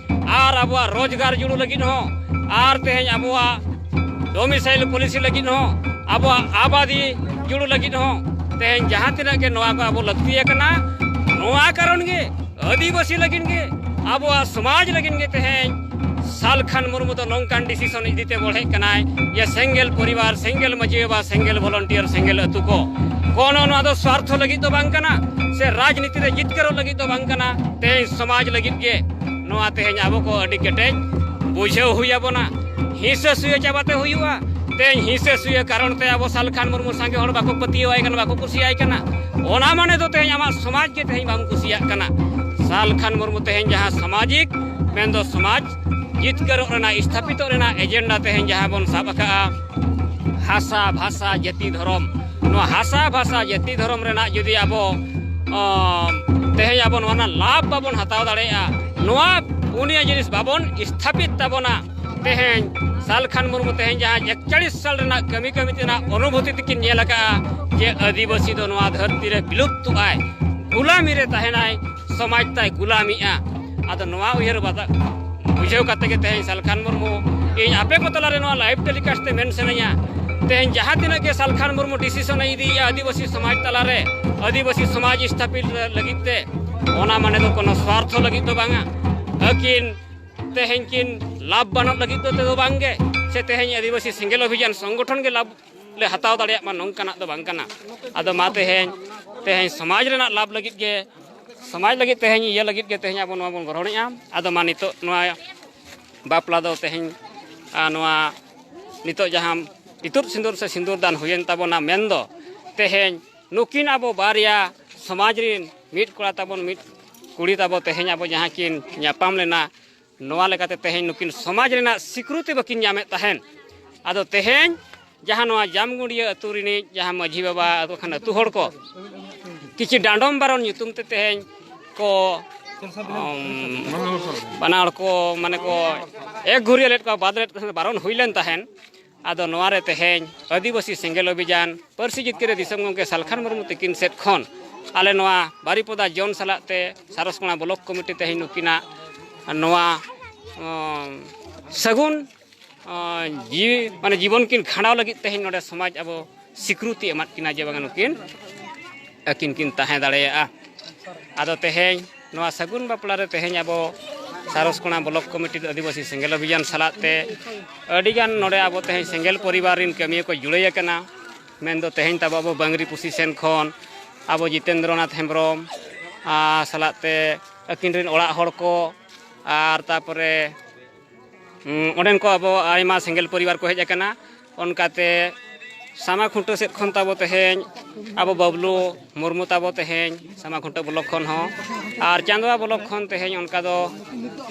ᱟᱨ ᱟᱵᱚᱣᱟᱜ ᱨᱳᱡᱽᱜᱟᱨ ᱡᱩᱲᱩ ᱞᱟᱹᱜᱤᱫ ᱦᱚᱸ, ᱟᱨ ᱛᱮᱦᱮᱧ ᱟᱵᱚᱣᱟᱜ ᱰᱚᱢᱤᱥᱟᱭᱤᱞ ᱯᱚᱞᱤᱥᱤ ᱞᱟᱹᱜᱤᱫ ᱦᱚᱸ, ᱟᱵᱚᱣᱟᱜ ᱟᱵᱟᱫᱤ ᱡᱩᱲᱩ ᱞᱟᱹᱜᱤᱫ ᱦᱚᱸ ᱛᱮᱦᱮᱧ ᱡᱟᱦᱟᱸ ᱛᱤᱱᱟᱹᱜ ᱜᱮ ᱱᱚᱣᱟ ᱠᱚ ᱟᱵᱚ ᱞᱟᱹᱠᱛᱤ ᱟᱠᱟᱱᱟ, ᱱᱚᱣᱟ ᱠᱟᱨᱚᱱ ᱜᱮ ᱟᱹᱫᱤᱵᱟᱹᱥᱤ ᱞᱟᱹᱜᱤᱫ ᱜᱮ, ᱟᱵᱚᱣᱟᱜ ᱥᱚᱢᱟᱡᱽ ᱞᱟᱹᱜᱤᱫ ᱜᱮ ᱛᱮᱦᱮᱧ ᱥᱟᱞᱠᱷᱟᱱ ᱢᱩᱨᱢᱩ ᱫᱚ ᱱᱚᱝᱠᱟᱱ ᱰᱤᱥᱤᱥᱚᱱ ᱤᱫᱤ ᱛᱮ ᱵᱚᱲᱦᱮᱜ ᱠᱟᱱᱟᱭ ᱡᱮ ᱥᱮᱸᱜᱮᱞ ᱯᱚᱨᱤᱵᱟᱨ, ᱥᱮᱸᱜᱮᱞ ᱢᱟᱹᱡᱷᱤ ᱵᱟᱵᱟ, ᱥᱮᱸᱜᱮᱞ ᱵᱷᱚᱞᱚᱱᱴᱤᱭᱟᱨ, ᱥᱮᱸᱜᱮᱞ ᱟᱹᱛᱩ ᱠᱚ᱾ ᱠᱳᱱᱳ ᱱᱚᱣᱟ ᱫᱚ ᱥᱣᱟᱨᱛᱷᱚ ᱞᱟᱹᱜᱤᱫ ᱫᱚ ᱵᱟᱝ ᱠᱟᱱᱟ, ᱥᱮ ᱨᱟᱡᱽᱱᱤᱛᱤ ᱨᱮ ᱡᱤᱛᱠᱟᱹᱨᱚᱜ ᱞᱟᱹᱜᱤᱫ ᱫᱚ ᱵᱟᱝ ᱠᱟᱱᱟ᱾ ᱛᱮᱦᱮᱧ ᱥᱚᱢᱟᱡᱽ ᱞᱟᱹᱜᱤᱫ ᱜᱮ ᱱᱚᱣᱟ ᱛᱮᱦᱮᱧ ᱟᱵᱚ ᱠᱚ ᱟᱹᱰᱤ ᱠᱮᱴᱮᱡ ᱵᱩᱡᱷᱟᱹᱣ ᱦᱩᱭ ᱟᱵᱚᱱᱟ᱾ ᱦᱤᱸᱥᱟᱹ ᱥᱩᱭᱟᱹ ᱪᱟᱵᱟᱛᱮ ᱦᱩᱭᱩᱜᱼᱟ᱾ ᱛᱮᱦᱮᱧ ᱦᱤᱸᱥᱟᱹ ᱥᱩᱭᱟᱹ ᱠᱟᱨᱚᱱ ᱛᱮ ᱟᱵᱚ ᱥᱟᱞᱠᱷᱟᱱ ᱢᱩᱨᱢᱩ ᱥᱟᱸᱜᱮ ᱦᱚᱲ ᱵᱟᱠᱚ ᱯᱟᱹᱛᱭᱟᱹᱣᱟᱭ ᱠᱟᱱᱟ, ᱵᱟᱠᱚ ᱠᱩᱥᱤᱭᱟᱭ ᱠᱟᱱᱟ᱾ ᱚᱱᱟ ᱢᱟᱱᱮ ᱫᱚ ᱛᱮᱦᱮᱧ ᱟᱢᱟᱜ ᱥᱚᱢᱟᱡᱽ ᱜᱮ ᱛᱮᱦᱮᱧ ᱵᱟᱢ ᱠᱩᱥᱤᱭᱟᱜ ᱠᱟᱱᱟ᱾ ᱥᱟᱞᱠᱷᱟᱱ ᱢᱩᱨᱢᱩ ᱛᱮᱦᱮᱧ ᱡᱟᱦᱟᱸ ᱥᱟᱢᱟᱡᱤᱠ ᱢᱮᱱᱫᱚ ᱥᱚᱢᱟᱡᱽ ᱡᱤᱛᱠᱟᱹᱨᱚᱜ ᱨᱮᱱᱟᱜ, ᱥᱛᱷᱟᱯᱤᱛᱚᱜ ᱨᱮᱱᱟᱜ ᱮᱡᱮᱱᱰᱟ ᱛᱮᱦᱮᱧ ᱡᱟᱦᱟᱸ ᱵᱚᱱ ᱥᱟᱵ ᱟᱠᱟᱜᱼᱟ, ᱦᱟᱥᱟ, ᱵᱷᱟᱥᱟ, ᱡᱟᱹᱛᱤ, ᱫᱷᱚᱨᱚᱢ, ᱱᱚᱣᱟ ᱦᱟᱥᱟ, ᱵᱷᱟᱥᱟ, ᱡᱟᱹᱛᱤ, ᱫᱷᱚᱨᱚᱢ ᱨᱮᱱᱟᱜ ᱡᱩᱫᱤ ᱟᱵᱚ, ᱚ, ᱛᱮᱦᱮᱧ ᱟᱵᱚ ᱱᱚᱣᱟ ᱨᱮᱱᱟᱜ ᱞᱟᱵᱷ ᱵᱟᱵᱚᱱ ᱦᱟᱛᱟᱣ ᱫᱟᱲᱮᱭᱟᱜᱼᱟ, ᱱᱚᱣᱟ ᱯᱩᱱᱭᱟᱹ ᱡᱤᱱᱤᱥ ᱵᱟᱵᱚᱱ ᱥᱛᱷᱟᱯᱤᱛ ᱛᱟᱵᱚᱱᱟ, ᱛᱮᱦᱮᱧ ᱥᱟᱞᱠᱷᱟᱱ ᱢᱩᱨᱢᱩ ᱛᱮᱦᱮᱧ ᱡᱟᱦᱟᱸ ᱮᱠᱪᱟᱞᱤᱥ ᱥᱟᱞ ᱨᱮᱱᱟᱜ ᱠᱟᱹᱢᱤ ᱠᱟᱹᱢᱤ ᱛᱮᱱᱟᱜ ᱚᱱᱩᱵᱷᱩᱛᱤ ᱛᱮᱠᱤᱱ ᱧᱮᱞ ᱟᱠᱟᱫᱼᱟ ᱡᱮ ᱟᱹᱫᱤᱵᱟᱹᱥᱤ ᱫᱚ ᱱᱚᱣᱟ ᱫᱷᱟᱹᱨᱛᱤ ᱨᱮ ᱵᱤᱞᱩᱯᱛᱚᱜᱼᱟᱭ, ᱜᱩᱞᱟᱢᱤ ᱨᱮ ᱛᱟᱦᱮᱱᱟᱭ, ᱥᱚᱢᱟᱡᱽ ᱛᱟᱭ ᱜᱩᱞᱟᱢᱤᱜᱼᱟ᱾ ᱟᱫᱚ ᱱᱚᱣᱟ ᱩᱭᱦᱟᱹᱨ ᱵᱟᱫᱟ-, ᱵᱩᱡᱷᱟᱹᱣ ᱠᱟᱛᱮ ᱜᱮ ᱛᱮᱦᱮᱧ ᱥᱟᱞᱠᱷᱟᱱ ᱢᱩᱨᱢᱩ ᱤᱧ ᱟᱯᱮ ᱠᱚ ᱛᱟᱞᱟᱨᱮ ᱱᱚᱣᱟ live telecast ᱛᱮ ᱢᱮᱱ ᱥᱟᱱᱟᱧᱟ, ᱛᱮᱦᱮᱧ ᱡᱟᱦᱟᱸ ᱛᱤᱱᱟᱹᱜ ᱜᱮ ᱥᱟᱞᱠᱷᱟᱱ ᱢᱩᱨᱢᱩ decision ᱮ ᱤᱫᱤᱭᱮᱫᱼᱟ ᱟᱹᱫᱤᱵᱟᱹᱥᱤ ᱥᱚᱢᱟᱡᱽ ᱛᱟᱞᱟᱨᱮ, ᱟᱹᱫᱤᱵᱟᱹᱥᱤ ᱥᱚᱢᱟᱡᱽ ᱥᱛᱷᱟᱯᱤᱛ ᱞᱟᱹᱜᱤᱫ ᱛᱮ, ᱚᱱᱟ ᱢᱟᱱᱮ ᱫᱚ ᱠᱳᱱᱳ ᱥᱣᱟᱨᱛᱷᱚ ᱞᱟᱹᱜᱤᱫ ᱫᱚ ᱵᱟᱝᱟ᱾ ᱟᱹᱠᱤᱱ ᱛᱮᱦᱮᱧ ᱠᱤᱱ ᱞᱟᱵᱷ ᱵᱟᱹᱱᱩᱜ ᱞᱟᱹᱜᱤᱫ ᱫᱚ ᱛᱮᱫᱚ ᱵᱟᱝᱜᱮ, ᱥᱮ ᱛᱮᱦᱮᱧ ᱟᱹᱫᱤᱵᱟᱹᱥᱤ ᱥᱮᱸᱜᱮᱞ ᱚᱵᱷᱤᱡᱟᱱ ᱥᱚᱝᱜᱚᱴᱷᱚᱱ ᱜᱮ ᱞᱟᱵᱷ ᱞᱮ ᱦᱟᱛᱟᱣ ᱫᱟᱲᱮᱭᱟᱜ ᱢᱟ, ᱱᱚᱝᱠᱟᱱᱟᱜ ᱫᱚ ᱵᱟᱝ ᱠᱟᱱᱟ᱾ ᱟᱫᱚ ᱢᱟ ᱛᱮᱦᱮᱧ, ᱛᱮᱦᱮᱧ ᱥᱚᱢᱟᱡᱽ ᱨᱮᱱᱟᱜ ᱞᱟᱵᱷ ᱞᱟᱹᱜᱤᱫ ᱜᱮ, ᱥᱚᱢᱟᱡᱽ ᱞᱟᱹᱜᱤᱫ ᱛᱮᱦᱮᱧ ᱤᱭᱟᱹ ᱞᱟᱹᱜᱤᱫ ᱜᱮ ᱛᱮᱦᱮᱧ ᱟᱵᱚ ᱱᱚᱣᱟ ᱵᱚᱱ ᱜᱨᱚᱦᱚᱱᱮᱜᱼᱟ᱾ ᱟᱫᱚ ᱢᱟ ᱱᱤᱛᱚᱜ ᱱᱚᱣᱟ ᱵᱟᱯᱞᱟ ᱫᱚ ᱛᱮᱦᱮᱧ, ᱟᱨ ᱱᱚᱣᱟ ᱱᱤᱛᱚᱜ ᱡᱟᱦᱟᱸ ᱤᱛᱩᱫ ᱥᱤᱸᱫᱩᱨ ᱥᱮ ᱥᱤᱸᱫᱩᱨ ᱫᱟᱱ ᱦᱩᱭᱮᱱ ᱛᱟᱵᱚᱱᱟ, ᱢᱮᱱᱫᱚ ᱛᱮᱦᱮᱧ ᱱᱩᱠᱤᱱ ᱟᱵᱚ ᱵᱟᱨᱭᱟ ᱥᱚᱢᱟᱡᱽ ᱨᱤᱱ ᱢᱤᱫ ᱠᱚᱲᱟ ᱛᱟᱵᱚᱱ, ᱢᱤᱫ ᱠᱩᱲᱤ ᱛᱟᱵᱚ, ᱛᱮᱦᱮᱧ ᱟᱵᱚ ᱡᱟᱦᱟᱸ ᱠᱤᱱ ᱧᱟᱯᱟᱢ ᱞᱮᱱᱟ, ᱱᱚᱣᱟ ᱞᱮᱠᱟᱛᱮ ᱛᱮᱦᱮᱧ ᱱᱩᱠᱤᱱ ᱥᱚᱢᱟᱡᱽ ᱨᱮᱱᱟᱜ ᱥᱤᱠᱨᱩᱛᱤ ᱵᱟᱹᱠᱤᱱ ᱧᱟᱢᱮᱫ ᱛᱟᱦᱮᱱ᱾ ᱟᱫᱚ ᱛᱮᱦᱮᱧ ᱡᱟᱦᱟᱸ ᱱᱚᱣᱟ ᱡᱟᱢᱜᱩᱸᱰᱤᱭᱟᱹ ᱟᱹᱛᱩ ᱨᱤᱱᱤᱡ ᱡᱟᱦᱟᱸ ᱢᱟᱹᱡᱷᱤ ᱵᱟᱵᱟ, ᱟᱫᱚ ᱠᱷᱟᱱ ᱟᱹᱛᱩ ᱦᱚᱲ ᱠᱚ ᱠᱤᱪᱷᱩ ᱰᱟᱸᱰᱚᱢ ᱵᱟᱨᱚᱱ ᱧᱩᱛᱩᱢ ᱛᱮ ᱛᱮᱦᱮᱧ ᱠᱚ, ᱩᱢ, ᱵᱟᱱᱟ ᱦᱚᱲ ᱠᱚ, ᱢᱟᱱᱮ ᱠᱚ ᱮᱠ ᱜᱷᱩᱨᱤᱭᱟᱹ ᱞᱮᱫ ᱠᱚᱣᱟ, ᱵᱟᱫ ᱞᱮᱫ ᱠᱚ ᱛᱟᱦᱮᱸ, ᱵᱟᱨᱚᱱ ᱦᱩᱭ ᱞᱮᱱ ᱛᱟᱦᱮᱸᱱ᱾ ᱟᱫᱚ ᱱᱚᱣᱟ ᱨᱮ ᱛᱮᱦᱮᱧ ᱟᱹᱫᱤᱵᱟᱹᱥᱤ ᱥᱮᱸᱜᱮᱞ ᱚᱵᱷᱤᱡᱟᱱ ᱯᱟᱹᱨᱥᱤ ᱡᱤᱛᱠᱟᱹᱨᱤᱭᱟᱹ ᱫᱤᱥᱚᱢ ᱜᱚᱢᱠᱮ ᱥᱟᱞᱠᱷᱟᱱ ᱢᱩᱨᱢᱩ ᱛᱤᱠᱤᱱ ᱥᱮᱫ ᱠᱷᱚᱱ ᱟᱞᱮ ᱱᱚᱣᱟ ᱵᱟᱨᱤᱯᱚᱫᱟ ᱡᱚᱱ ᱥᱟᱞᱟᱜ ᱛᱮ ᱥᱟᱨᱚᱥᱠᱚᱬᱟ ᱵᱞᱚᱠ ᱠᱚᱢᱤᱴᱤ ᱛᱮᱦᱮᱧ ᱱᱩᱠᱤᱱᱟᱜ ᱱᱚᱣᱟ, ᱚᱸ, ᱥᱟᱹᱜᱩᱱ, ᱚᱸ, ᱡᱤᱣᱤ, ᱢᱟᱱᱮ ᱡᱤᱵᱚᱱ ᱠᱤᱱ ᱠᱷᱟᱸᱰᱟᱣ ᱞᱟᱹᱜᱤᱫ ᱛᱮᱦᱮᱧ ᱱᱚᱰᱮ ᱥᱚᱢᱟᱡᱽ ᱟᱵᱚ ᱥᱤᱠᱨᱩᱛᱤ ᱮᱢᱟᱫ ᱠᱤᱱᱟ ᱡᱮ ᱵᱟᱝᱟ ᱱᱩᱠᱤᱱ ᱟᱹᱠᱤᱱ ᱠᱤᱱ ᱛᱟᱦᱮᱸ ᱫᱟᱲᱮᱭᱟᱜᱼᱟ᱾ ᱟᱫᱚ ᱛᱮᱦᱮᱧ ᱱᱚᱣᱟ ᱥᱟᱹᱜᱩᱱ ᱵᱟᱯᱞᱟ ᱨᱮ ᱛᱮᱦᱮᱧ ᱟᱵᱚ ᱥᱟᱨᱚᱥᱠᱚᱬᱟ ᱵᱞᱚᱠ ᱠᱚᱢᱤᱴᱤ ᱫᱚ ᱟᱹᱫᱤᱵᱟᱹᱥᱤ ᱥᱮᱸᱜᱮᱞ ᱚᱵᱷᱤᱡᱟᱱ ᱥᱟᱞᱟᱜ ᱛᱮ ᱟᱹᱰᱤᱜᱟᱱ ᱱᱚᱰᱮ ᱟᱵᱚ ᱛᱮᱦᱮᱧ ᱥᱮᱸᱜᱮᱞ ᱯᱚᱨᱤᱵᱟᱨ ᱨᱤᱱ ᱠᱟᱹᱢᱤᱭᱟᱹ ᱠᱚ ᱡᱩᱲᱟᱹᱭ ᱟᱠᱟᱱᱟ᱾ ᱢᱮᱱᱫᱚ ᱛᱮᱦᱮᱧ ᱛᱟᱵᱚ ᱟᱵᱚ ᱵᱟᱝᱨᱤ ᱯᱩᱥᱤ ᱥᱮᱱ ᱠᱷᱚᱱ ᱟᱵᱚ ᱡᱤᱛᱮᱱᱫᱨᱚᱱᱟᱛᱷ ᱦᱮᱢᱵᱨᱚᱢ, ᱟᱨ ᱥᱟᱞᱟᱜ ᱛᱮ ᱟᱹᱠᱤᱱ ᱨᱤᱱ ᱚᱲᱟᱜ ᱦᱚᱲ ᱠᱚ, ᱟᱨ ᱛᱟᱯᱚᱨᱮ ᱩᱸ, ᱚᱸᱰᱮᱱ ᱠᱚ ᱟᱵᱚ ᱟᱭᱢᱟ ᱥᱮᱸᱜᱮᱞ ᱯᱚᱨᱤᱵᱟᱨ ᱠᱚ ᱦᱮᱡ ᱟᱠᱟᱱᱟ᱾ ᱚᱱᱠᱟᱛᱮ ᱥᱟᱢᱟ ᱠᱷᱩᱱᱴᱟᱹᱣ ᱥᱮᱫ ᱠᱷᱚᱱ ᱛᱟᱵᱚ ᱛᱮᱦᱮᱧ ᱟᱵᱚ ᱵᱟᱵᱞᱩ ᱢᱩᱨᱢᱩ ᱛᱟᱵᱚ ᱛᱮᱦᱮᱧ ᱥᱟᱢᱟ ᱠᱷᱩᱱᱴᱟᱹᱣ ᱵᱞᱚᱠ ᱠᱷᱚᱱ ᱦᱚᱸ, ᱟᱨ ᱪᱟᱸᱫᱣᱟ ᱵᱞᱚᱠ ᱠᱷᱚᱱ ᱛᱮᱦᱮᱧ ᱚᱱᱠᱟ ᱫᱚ,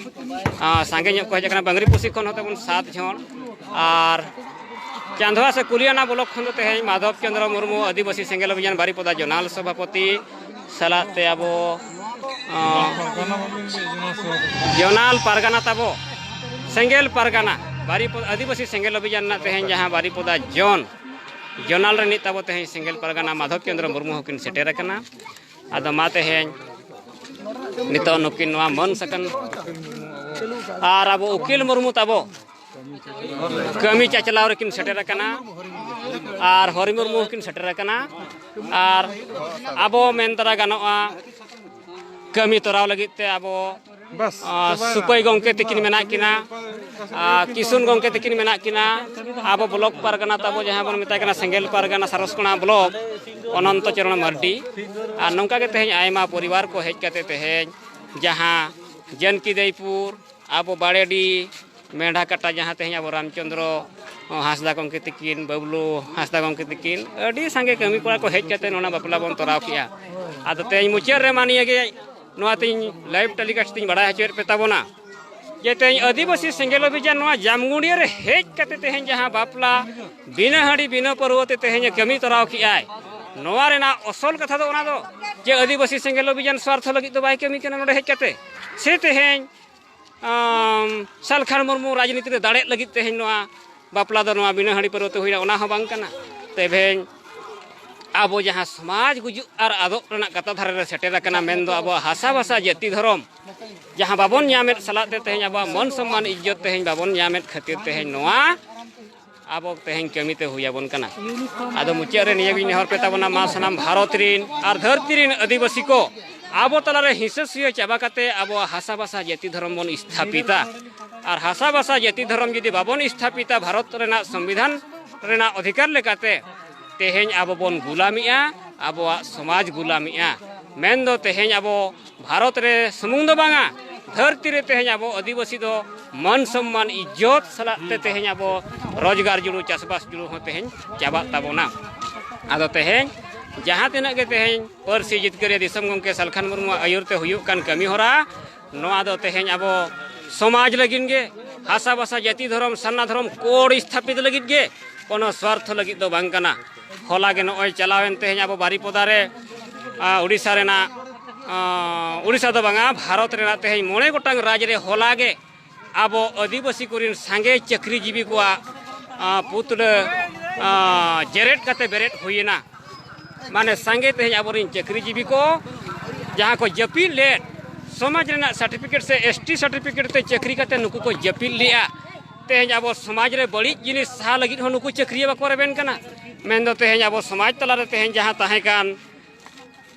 ᱟᱸ, ᱥᱟᱸᱜᱮ ᱧᱚᱜ ᱠᱚ ᱦᱮᱡ ᱟᱠᱟᱱᱟ᱾ ᱵᱟᱝᱨᱤ ᱯᱩᱥᱤ ᱠᱷᱚᱱ ᱦᱚᱸ ᱛᱟᱵᱚᱱ ᱥᱟᱛ ᱡᱚᱱ, ᱟᱨ ᱪᱟᱸᱫᱣᱟ ᱥᱮ ᱠᱩᱞᱤᱭᱟᱱᱟ ᱵᱞᱚᱠ ᱠᱷᱚᱱ ᱫᱚ ᱛᱮᱦᱮᱧ ᱢᱟᱫᱷᱚᱵ ᱪᱚᱸᱫᱽᱨᱚ ᱢᱩᱨᱢᱩ, ᱟᱹᱫᱤᱵᱟᱹᱥᱤ ᱥᱮᱸᱜᱮᱞ ᱚᱵᱷᱤᱡᱟᱱ ᱵᱟᱨᱤᱯᱚᱫᱟ ᱡᱚᱱᱟᱞ ᱥᱚᱵᱷᱟᱯᱚᱛᱤ, ᱥᱟᱞᱟᱜ ᱛᱮ ᱟᱵᱚ ᱚ, ᱡᱚᱱᱟᱞ ᱯᱟᱨᱜᱟᱱᱟ ᱛᱟᱵᱚ, ᱥᱮᱸᱜᱮᱞ ᱯᱟᱨᱜᱟᱱᱟ, ᱵᱟᱨᱤᱯᱚᱫᱟ ᱟᱹᱫᱤᱵᱟᱹᱥᱤ ᱥᱮᱸᱜᱮᱞ ᱚᱵᱷᱤᱡᱟᱱ ᱨᱮᱱᱟᱜ ᱛᱮᱦᱮᱧ ᱡᱟᱦᱟᱸ ᱵᱟᱨᱤᱯᱚᱫᱟ ᱡᱚᱱ ᱡᱚᱱᱟᱞ ᱨᱤᱱᱤᱡ ᱛᱟᱵᱚ ᱛᱮᱦᱮᱧ ᱥᱮᱸᱜᱮᱞ ᱯᱟᱨᱜᱟᱱᱟ ᱢᱟᱫᱷᱚᱵ ᱪᱚᱸᱫᱽᱨᱚ ᱢᱩᱨᱢᱩ ᱦᱚᱸᱠᱤᱱ ᱥᱮᱴᱮᱨ ᱟᱠᱟᱱᱟ᱾ ᱟᱫᱚ ᱢᱟ ᱛᱮᱦᱮᱧ ᱱᱤᱛᱚᱜ ᱱᱩᱠᱤᱱ ᱱᱚᱣᱟ ᱢᱟᱹᱱ ᱥᱟᱠᱟᱢ ᱟᱨ ᱟᱵᱚ ᱩᱠᱤᱞ ᱢᱩᱨᱢᱩ ᱛᱟᱵᱚ ᱠᱟᱹᱢᱤ ᱪᱟᱪᱞᱟᱣ ᱨᱮᱠᱤᱱ ᱥᱮᱴᱮᱨ ᱟᱠᱟᱱᱟ ᱟᱨ ᱦᱚᱨᱤ ᱢᱩᱨᱢᱩ ᱦᱚᱸᱠᱤᱱ ᱥᱮᱴᱮᱨ ᱟᱠᱟᱱᱟ᱾ ᱟᱨ ᱟᱵᱚ ᱢᱮᱱ ᱛᱟᱨᱟ ᱜᱟᱱᱚᱜᱼᱟ, ᱠᱟᱹᱢᱤ ᱛᱚᱨᱟᱣ ᱞᱟᱹᱜᱤᱫ ᱛᱮ ᱟᱵᱚ ᱵᱟᱥ, ᱟᱨ ᱪᱟᱵᱟᱭᱮᱱᱟ᱾ ᱥᱩᱯᱟᱹᱭ ᱜᱚᱢᱠᱮ ᱛᱟᱹᱠᱤᱱ ᱢᱮᱱᱟᱜ ᱠᱤᱱᱟ, ᱟᱨ ᱠᱤᱥᱩᱱ ᱜᱚᱢᱠᱮ ᱛᱟᱹᱠᱤᱱ ᱢᱮᱱᱟᱜ ᱠᱤᱱᱟ, ᱟᱵᱚ ᱵᱞᱚᱠ ᱯᱟᱨᱜᱟᱱᱟ ᱛᱟᱵᱚ ᱡᱟᱦᱟᱸ ᱵᱚᱱ ᱢᱮᱛᱟᱭ ᱠᱟᱱᱟ ᱥᱮᱸᱜᱮᱞ ᱯᱟᱨᱜᱟᱱᱟ ᱥᱟᱨᱚᱥᱠᱚᱬᱟ ᱵᱞᱚᱠ ᱚᱱᱚᱱᱛᱚ ᱪᱚᱨᱚᱬ ᱢᱟᱨᱰᱤ᱾ ᱟᱨ ᱱᱚᱝᱠᱟ ᱜᱮ ᱛᱮᱦᱮᱧ ᱟᱭᱢᱟ ᱯᱚᱨᱤᱵᱟᱨ ᱠᱚ ᱦᱮᱡ ᱠᱟᱛᱮ ᱛᱮᱦᱮᱧ ᱡᱟᱦᱟᱸ ᱡᱟᱹᱱᱠᱤ ᱫᱟᱹᱭᱯᱩᱨ, ᱟᱵᱚ ᱵᱟᱲᱮᱰᱤ, ᱢᱮᱰᱷᱟ ᱠᱟᱴᱟ, ᱡᱟᱦᱟᱸ ᱛᱮᱦᱮᱧ ᱟᱵᱚ ᱨᱟᱢᱪᱚᱸᱫᱽᱨᱚ ᱦᱟᱸᱥᱫᱟ ᱜᱚᱢᱠᱮ ᱛᱟᱹᱠᱤᱱ, ᱵᱟᱹᱵᱞᱩ ᱦᱟᱸᱥᱫᱟ ᱜᱚᱢᱠᱮ ᱛᱟᱹᱠᱤᱱ, ᱟᱹᱰᱤ ᱥᱟᱸᱜᱮ ᱠᱟᱹᱢᱤ ᱠᱚᱲᱟ ᱠᱚ ᱦᱮᱡ ᱠᱟᱛᱮ ᱱᱚᱰᱮ ᱵᱟᱯᱞᱟ ᱵᱚᱱ ᱛᱚᱨᱟᱣ ᱠᱮᱜᱼᱟ᱾ ᱟᱫᱚ ᱛᱮᱦᱮᱧ ᱢᱩᱪᱟᱹᱫ ᱨᱮ ᱢᱟ ᱱᱤᱭᱟᱹ ᱜᱮ, ᱱᱚᱣᱟ ᱛᱮᱧ live telecast ᱛᱮᱧ ᱵᱟᱲᱟᱭ ᱦᱚᱪᱚᱭᱮᱫ ᱯᱮ ᱛᱟᱵᱚᱱᱟ ᱡᱮ ᱛᱮᱦᱮᱧ ᱟᱹᱫᱤᱵᱟᱹᱥᱤ ᱥᱮᱸᱜᱮᱞ ᱚᱵᱷᱤᱡᱟᱱ ᱱᱚᱣᱟ ᱡᱟᱢᱜᱩᱸᱰᱤᱭᱟᱹ ᱨᱮ ᱦᱮᱡ ᱠᱟᱛᱮ ᱛᱮᱦᱮᱧ ᱡᱟᱦᱟᱸ ᱵᱟᱯᱞᱟ ᱵᱤᱱᱟᱹ ᱦᱟᱺᱰᱤ ᱵᱤᱱᱟᱹ ᱯᱟᱹᱨᱣᱟᱹ ᱛᱮ ᱛᱮᱦᱮᱧ ᱮ ᱠᱟᱹᱢᱤ ᱛᱚᱨᱟᱣ ᱠᱮᱜᱼᱟᱭ, ᱱᱚᱣᱟ ᱨᱮᱱᱟᱜ ᱚᱥᱚᱞ ᱠᱟᱛᱷᱟ ᱫᱚ ᱚᱱᱟ ᱫᱚ ᱡᱮ ᱟᱹᱫᱤᱵᱟᱹᱥᱤ ᱥᱮᱸᱜᱮᱞ ᱚᱵᱷᱤᱡᱟᱱ ᱥᱣᱟᱨᱛᱷᱚ ᱞᱟᱹᱜᱤᱫ ᱫᱚ ᱵᱟᱭ ᱠᱟᱹᱢᱤ ᱠᱟᱱᱟ ᱱᱚᱰᱮ ᱦᱮᱡ ᱠᱟᱛᱮ᱾ ᱥᱮ ᱛᱮᱦᱮᱧ ᱟᱢ, ᱥᱟᱞᱠᱷᱟᱱ ᱢᱩᱨᱢᱩ ᱨᱟᱡᱽᱱᱤᱛᱤ ᱨᱮ ᱫᱟᱲᱮᱜ ᱞᱟᱹᱜᱤᱫ ᱛᱮᱦᱮᱧ ᱱᱚᱣᱟ ᱵᱟᱯᱞᱟ ᱫᱚ ᱱᱚᱣᱟ ᱵᱤᱱᱟᱹ ᱦᱟᱺᱰᱤ ᱯᱟᱹᱨᱣᱟᱹ ᱛᱮ ᱦᱩᱭᱱᱟ, ᱚᱱᱟ ᱦᱚᱸ ᱵᱟᱝ ᱠᱟᱱᱟ᱾ ᱛᱮᱦᱮᱧ ᱟᱵᱚ ᱡᱟᱦᱟᱸ ᱥᱚᱢᱟᱡᱽ ᱜᱩᱡᱩᱜ ᱟᱨ ᱟᱫᱚᱜ ᱨᱮᱱᱟᱜ ᱠᱟᱛᱷᱟ ᱫᱷᱟᱨᱮ ᱨᱮ ᱥᱮᱴᱮᱨ ᱟᱠᱟᱱᱟ, ᱢᱮᱱᱫᱚ ᱟᱵᱚᱣᱟᱜ ᱦᱟᱥᱟ ᱵᱷᱟᱥᱟ ᱡᱟᱹᱛᱤ ᱫᱷᱚᱨᱚᱢ ᱡᱟᱦᱟᱸ ᱵᱟᱵᱚᱱ ᱧᱟᱢᱮᱫ ᱥᱟᱞᱟᱜ ᱛᱮ ᱛᱮᱦᱮᱧ ᱟᱵᱚᱣᱟᱜ ᱢᱟᱹᱱ ᱥᱚᱢᱢᱟᱱ ᱤᱡᱽᱡᱚᱛ ᱛᱮᱦᱮᱧ ᱵᱟᱵᱚᱱ ᱧᱟᱢᱮᱫ ᱠᱷᱟᱹᱛᱤᱨ ᱛᱮᱦᱮᱧ ᱱᱚᱣᱟ ᱟᱵᱚ ᱛᱮᱦᱮᱧ ᱠᱟᱹᱢᱤ ᱛᱮ ᱦᱩᱭ ᱟᱵᱚᱱ ᱠᱟᱱᱟ᱾ ᱟᱫᱚ ᱢᱩᱪᱟᱹᱫ ᱨᱮ ᱱᱤᱭᱟᱹ ᱜᱤᱧ ᱱᱮᱦᱚᱨ ᱯᱮ ᱛᱟᱵᱚᱱᱟ, ᱢᱟ ᱥᱟᱱᱟᱢ ᱵᱷᱟᱨᱚᱛ ᱨᱤᱱ ᱟᱨ ᱫᱷᱟᱹᱨᱛᱤ ᱨᱤᱱ ᱟᱹᱫᱤᱵᱟᱹᱥᱤ ᱠᱚ ᱟᱵᱚ ᱛᱟᱞᱟᱨᱮ ᱦᱤᱸᱥᱟᱹ ᱥᱩᱭᱟᱹ ᱪᱟᱵᱟ ᱠᱟᱛᱮ ᱟᱵᱚᱣᱟᱜ ᱦᱟᱥᱟ ᱵᱷᱟᱥᱟ ᱡᱟᱹᱛᱤ ᱫᱷᱚᱨᱚᱢ ᱵᱚᱱ ᱥᱛᱷᱟᱯᱤᱛᱟ᱾ ᱟᱨ ᱦᱟᱥᱟ ᱵᱷᱟᱥᱟ ᱡᱟᱹᱛᱤ ᱫᱷᱚᱨᱚᱢ ᱡᱩᱫᱤ ᱵᱟᱵᱚᱱ ᱥᱛᱷᱟᱯᱤᱛᱟ ᱵᱷᱟᱨᱚᱛ ᱨᱮᱱᱟᱜ ᱥᱚᱝᱵᱤᱫᱷᱟᱱ ᱨᱮᱱᱟᱜ ᱚᱫᱷᱤᱠᱟᱨ ᱞᱮᱠᱟᱛᱮ, ᱛᱮᱦᱮᱧ ᱟᱵᱚ ᱵᱚᱱ ᱜᱩᱞᱟᱢᱤᱜᱼᱟ, ᱟᱵᱚᱣᱟᱜ ᱥᱚᱢᱟᱡᱽ ᱜᱩᱞᱟᱢᱤᱜᱼᱟ᱾ ᱢᱮᱱᱫᱚ ᱛᱮᱦᱮᱧ ᱟᱵᱚ ᱵᱷᱟᱨᱚᱛ ᱨᱮ ᱥᱩᱢᱩᱝ ᱫᱚ ᱵᱟᱝᱟ, ᱫᱷᱟᱹᱨᱛᱤ ᱨᱮ ᱛᱮᱦᱮᱧ ᱟᱵᱚ ᱟᱹᱫᱤᱵᱟᱹᱥᱤ ᱫᱚ ᱢᱟᱹᱱ ᱥᱚᱢᱢᱟᱱ ᱤᱡᱽᱡᱚᱛ ᱥᱟᱞᱟᱜ ᱛᱮ ᱛᱮᱦᱮᱧ ᱟᱵᱚ ᱨᱳᱡᱽᱜᱟᱨ ᱡᱩᱲᱩ, ᱪᱟᱥᱵᱟᱥ ᱡᱩᱲᱩ ᱦᱚᱸ ᱛᱮᱦᱮᱧ ᱪᱟᱵᱟᱜ ᱛᱟᱵᱚᱱᱟ᱾ ᱟᱫᱚ ᱛᱮᱦᱮᱧ ᱡᱟᱦᱟᱸ ᱛᱤᱱᱟᱹᱜ ᱜᱮ ᱛᱮᱦᱮᱧ ᱯᱟᱹᱨᱥᱤ ᱡᱤᱛᱠᱟᱹᱨᱤᱭᱟᱹ ᱫᱤᱥᱚᱢ ᱜᱚᱢᱠᱮ ᱥᱟᱞᱠᱷᱟᱱ ᱢᱩᱨᱢᱩᱣᱟᱜ ᱟᱹᱭᱩᱨ ᱛᱮ ᱦᱩᱭᱩᱜ ᱠᱟᱱ ᱠᱟᱹᱢᱤ ᱦᱚᱨᱟ, ᱱᱚᱣᱟ ᱫᱚ ᱛᱮᱦᱮᱧ ᱟᱵᱚ ᱥᱚᱢᱟᱡᱽ ᱞᱟᱹᱜᱤᱫ ᱜᱮ, ᱦᱟᱥᱟ ᱵᱷᱟᱥᱟ ᱡᱟᱹᱛᱤ ᱫᱷᱚᱨᱚᱢ ᱥᱟᱨᱱᱟ ᱫᱷᱚᱨᱚᱢ ᱠᱳᱰ ᱥᱛᱷᱟᱯᱤᱛ ᱞᱟᱹᱜᱤᱫ ᱜᱮ, ᱠᱳᱱᱳ ᱥᱣᱟᱨᱛᱷᱚ ᱞᱟᱹᱜᱤᱫ ᱫᱚ ᱵᱟᱝ ᱠᱟᱱᱟ᱾ ᱦᱚᱞᱟ ᱜᱮ ᱱᱚᱜᱼᱚᱭ ᱪᱟᱞᱟᱣᱮᱱ ᱛᱮᱦᱮᱧ ᱟᱵᱚ ᱵᱟᱨᱤᱯᱚᱫᱟ ᱨᱮ, ᱟ, ᱩᱲᱤᱥᱥᱟ ᱨᱮᱱᱟᱜ ᱟᱸ, ᱩᱲᱤᱥᱥᱟ ᱫᱚ ᱵᱟᱝᱟ, ᱵᱷᱟᱨᱚᱛ ᱨᱮᱱᱟᱜ ᱛᱮᱦᱮᱧ ᱢᱚᱬᱮ ᱜᱚᱴᱟᱝ ᱨᱟᱡᱽ ᱨᱮ ᱦᱚᱞᱟ ᱜᱮ ᱟᱵᱚ ᱟᱹᱫᱤᱵᱟᱹᱥᱤ ᱠᱚᱨᱮᱱ ᱥᱟᱸᱜᱮ ᱪᱟᱹᱠᱨᱤᱡᱤᱵᱤ ᱠᱚᱣᱟᱜ, ᱟᱸ, ᱯᱩᱛᱲᱟᱹ, ᱟᱸ, ᱡᱮᱨᱮᱫ ᱠᱟᱛᱮ ᱵᱮᱨᱮᱫ ᱦᱩᱭᱮᱱᱟ᱾ ᱢᱟᱱᱮ ᱥᱟᱸᱜᱮ ᱛᱮᱦᱮᱧ ᱟᱵᱚᱨᱮᱱ ᱪᱟᱹᱠᱨᱤᱡᱤᱵᱤ ᱠᱚ ᱡᱟᱦᱟᱸ ᱠᱚ ᱡᱟᱹᱯᱤᱫ ᱞᱮᱫ, ᱥᱚᱢᱟᱡᱽ ᱨᱮᱱᱟᱜ ᱥᱟᱨᱴᱤᱯᱷᱤᱠᱮᱴ ᱥᱮ ᱮᱥ ᱴᱤ ᱥᱟᱨᱴᱤᱯᱷᱤᱠᱮᱴ ᱛᱮ ᱪᱟᱹᱠᱨᱤ ᱠᱟᱛᱮ ᱱᱩᱠᱩ ᱠᱚ ᱡᱟᱹᱯᱤᱫ ᱞᱮᱫᱼᱟ, ᱛᱮᱦᱮᱧ ᱟᱵᱚ ᱥᱚᱢᱟᱡᱽ ᱨᱮ ᱵᱟᱹᱲᱤᱡ ᱡᱤᱱᱤᱥ ᱥᱟᱦᱟ ᱞᱟᱹᱜᱤᱫ ᱦᱚᱸ ᱱᱩᱠᱩ ᱪᱟᱹᱠᱨᱤᱭᱟᱹ ᱵᱟᱠᱚ ᱨᱮᱵᱮᱱ ᱠᱟᱱᱟ᱾ ᱢᱮᱱᱫᱚ ᱛᱮᱦᱮᱧ ᱟᱵᱚ ᱥᱚᱢᱟᱡᱽ ᱛᱟᱞᱟᱨᱮ ᱛᱮᱦᱮᱧ ᱡᱟᱦᱟᱸ ᱛᱟᱦᱮᱸ ᱠᱟᱱ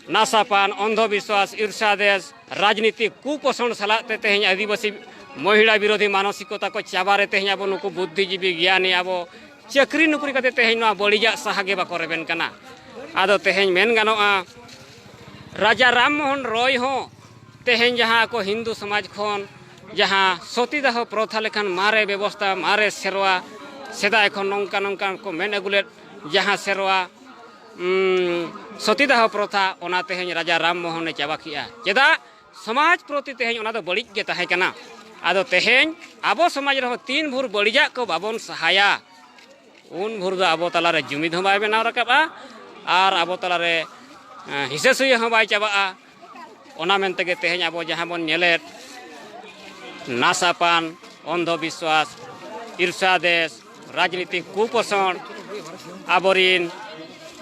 ᱱᱟᱥᱟᱯᱟᱱ, ᱚᱱᱫᱷᱚ ᱵᱤᱥᱣᱟᱥ, ᱤᱨᱥᱟ ᱫᱮᱥ, ᱨᱟᱡᱽᱱᱤᱛᱤ ᱠᱩᱯᱚᱥᱚᱱ ᱥᱟᱞᱟᱜ ᱛᱮ ᱛᱮᱦᱮᱧ ᱟᱹᱫᱤᱵᱟᱹᱥᱤ ᱢᱚᱦᱤᱞᱟ ᱵᱤᱨᱳᱫᱷᱤ ᱢᱟᱱᱚᱥᱤᱠᱚᱛᱟ ᱠᱚ ᱪᱟᱵᱟ ᱨᱮ ᱛᱮᱦᱮᱧ ᱟᱵᱚ ᱱᱩᱠᱩ ᱵᱩᱫᱽᱫᱷᱤᱡᱤᱵᱤ ᱜᱮᱭᱟᱱᱤ ᱟᱵᱚ ᱪᱟᱹᱠᱨᱤ ᱱᱩᱠᱨᱤ ᱠᱟᱛᱮ ᱛᱮᱦᱮᱧ ᱱᱚᱣᱟ ᱵᱟᱹᱲᱤᱡᱟᱜ ᱥᱟᱦᱟ ᱜᱮ ᱵᱟᱠᱚ ᱨᱮᱵᱮᱱ ᱠᱟᱱᱟ᱾ ᱟᱫᱚ ᱛᱮᱦᱮᱧ ᱢᱮᱱ ᱜᱟᱱᱚᱜᱼᱟ, ᱨᱟᱡᱟ ᱨᱟᱢ ᱢᱳᱦᱚᱱ ᱨᱚᱭ ᱦᱚᱸ ᱛᱮᱦᱮᱧ ᱡᱟᱦᱟᱸ ᱟᱠᱚ ᱦᱤᱱᱫᱩ ᱥᱚᱢᱟᱡᱽ ᱠᱷᱚᱱ ᱡᱟᱦᱟᱸ ᱥᱚᱛᱤᱫᱟᱦᱚ ᱯᱨᱚᱛᱷᱟ ᱞᱮᱠᱟᱱ ᱢᱟᱨᱮ ᱵᱮᱵᱚᱥᱛᱷᱟ, ᱢᱟᱨᱮ ᱥᱮᱨᱣᱟ, ᱥᱮᱫᱟᱭ ᱠᱷᱚᱱ ᱱᱚᱝᱠᱟ ᱱᱚᱝᱠᱟ ᱠᱚ ᱢᱮᱱ ᱟᱹᱜᱩ ᱞᱮᱫ ᱡᱟᱦᱟᱸ ᱥᱮᱨᱣᱟ, ᱩᱸ, ᱥᱚᱛᱤᱫᱟᱦᱚ ᱯᱨᱚᱛᱷᱟ, ᱚᱱᱟ ᱛᱮᱦᱮᱧ ᱨᱟᱡᱟ ᱨᱟᱢ ᱢᱳᱦᱚᱱᱮ ᱪᱟᱵᱟ ᱠᱮᱜᱼᱟ᱾ ᱪᱮᱫᱟᱜ? ᱥᱚᱢᱟᱡᱽ ᱯᱨᱚᱛᱤ ᱛᱮᱦᱮᱧ ᱚᱱᱟ ᱫᱚ ᱵᱟᱹᱲᱤᱡ ᱜᱮ ᱛᱟᱦᱮᱸ ᱠᱟᱱᱟ᱾ ᱟᱫᱚ ᱛᱮᱦᱮᱧ ᱟᱵᱚ ᱥᱚᱢᱟᱡᱽ ᱨᱮᱦᱚᱸ ᱛᱤᱱ ᱵᱷᱳᱨ ᱵᱟᱹᱲᱤᱡᱟᱜ ᱠᱚ ᱵᱟᱵᱚᱱ ᱥᱟᱦᱟᱭᱟ, ᱩᱱ ᱵᱷᱳᱨ ᱫᱚ ᱟᱵᱚ ᱛᱟᱞᱟᱨᱮ ᱡᱩᱢᱤᱫ ᱦᱚᱸ ᱵᱟᱭ ᱵᱮᱱᱟᱣ ᱨᱟᱠᱟᱵᱼᱟ ᱟᱨ ᱟᱵᱚ ᱛᱟᱞᱟᱨᱮ, ᱮᱸ, ᱦᱤᱥᱟᱹ ᱥᱩᱭᱟᱹ ᱦᱚᱸ ᱵᱟᱭ ᱪᱟᱵᱟᱜᱼᱟ᱾ ᱚᱱᱟ ᱢᱮᱱ ᱛᱮᱜᱮ ᱛᱮᱦᱮᱧ ᱟᱵᱚ ᱡᱟᱦᱟᱸ ᱵᱚᱱ ᱧᱮᱞᱮᱫ, ᱱᱟᱥᱟᱯᱟᱱ, ᱚᱱᱫᱷᱚ ᱵᱤᱥᱣᱟᱥ, ᱤᱨᱥᱟ ᱫᱮᱥ, ᱨᱟᱡᱽᱱᱤᱛᱤ ᱠᱩᱯᱚᱥᱚᱱ, ᱟᱵᱚᱨᱤᱱ,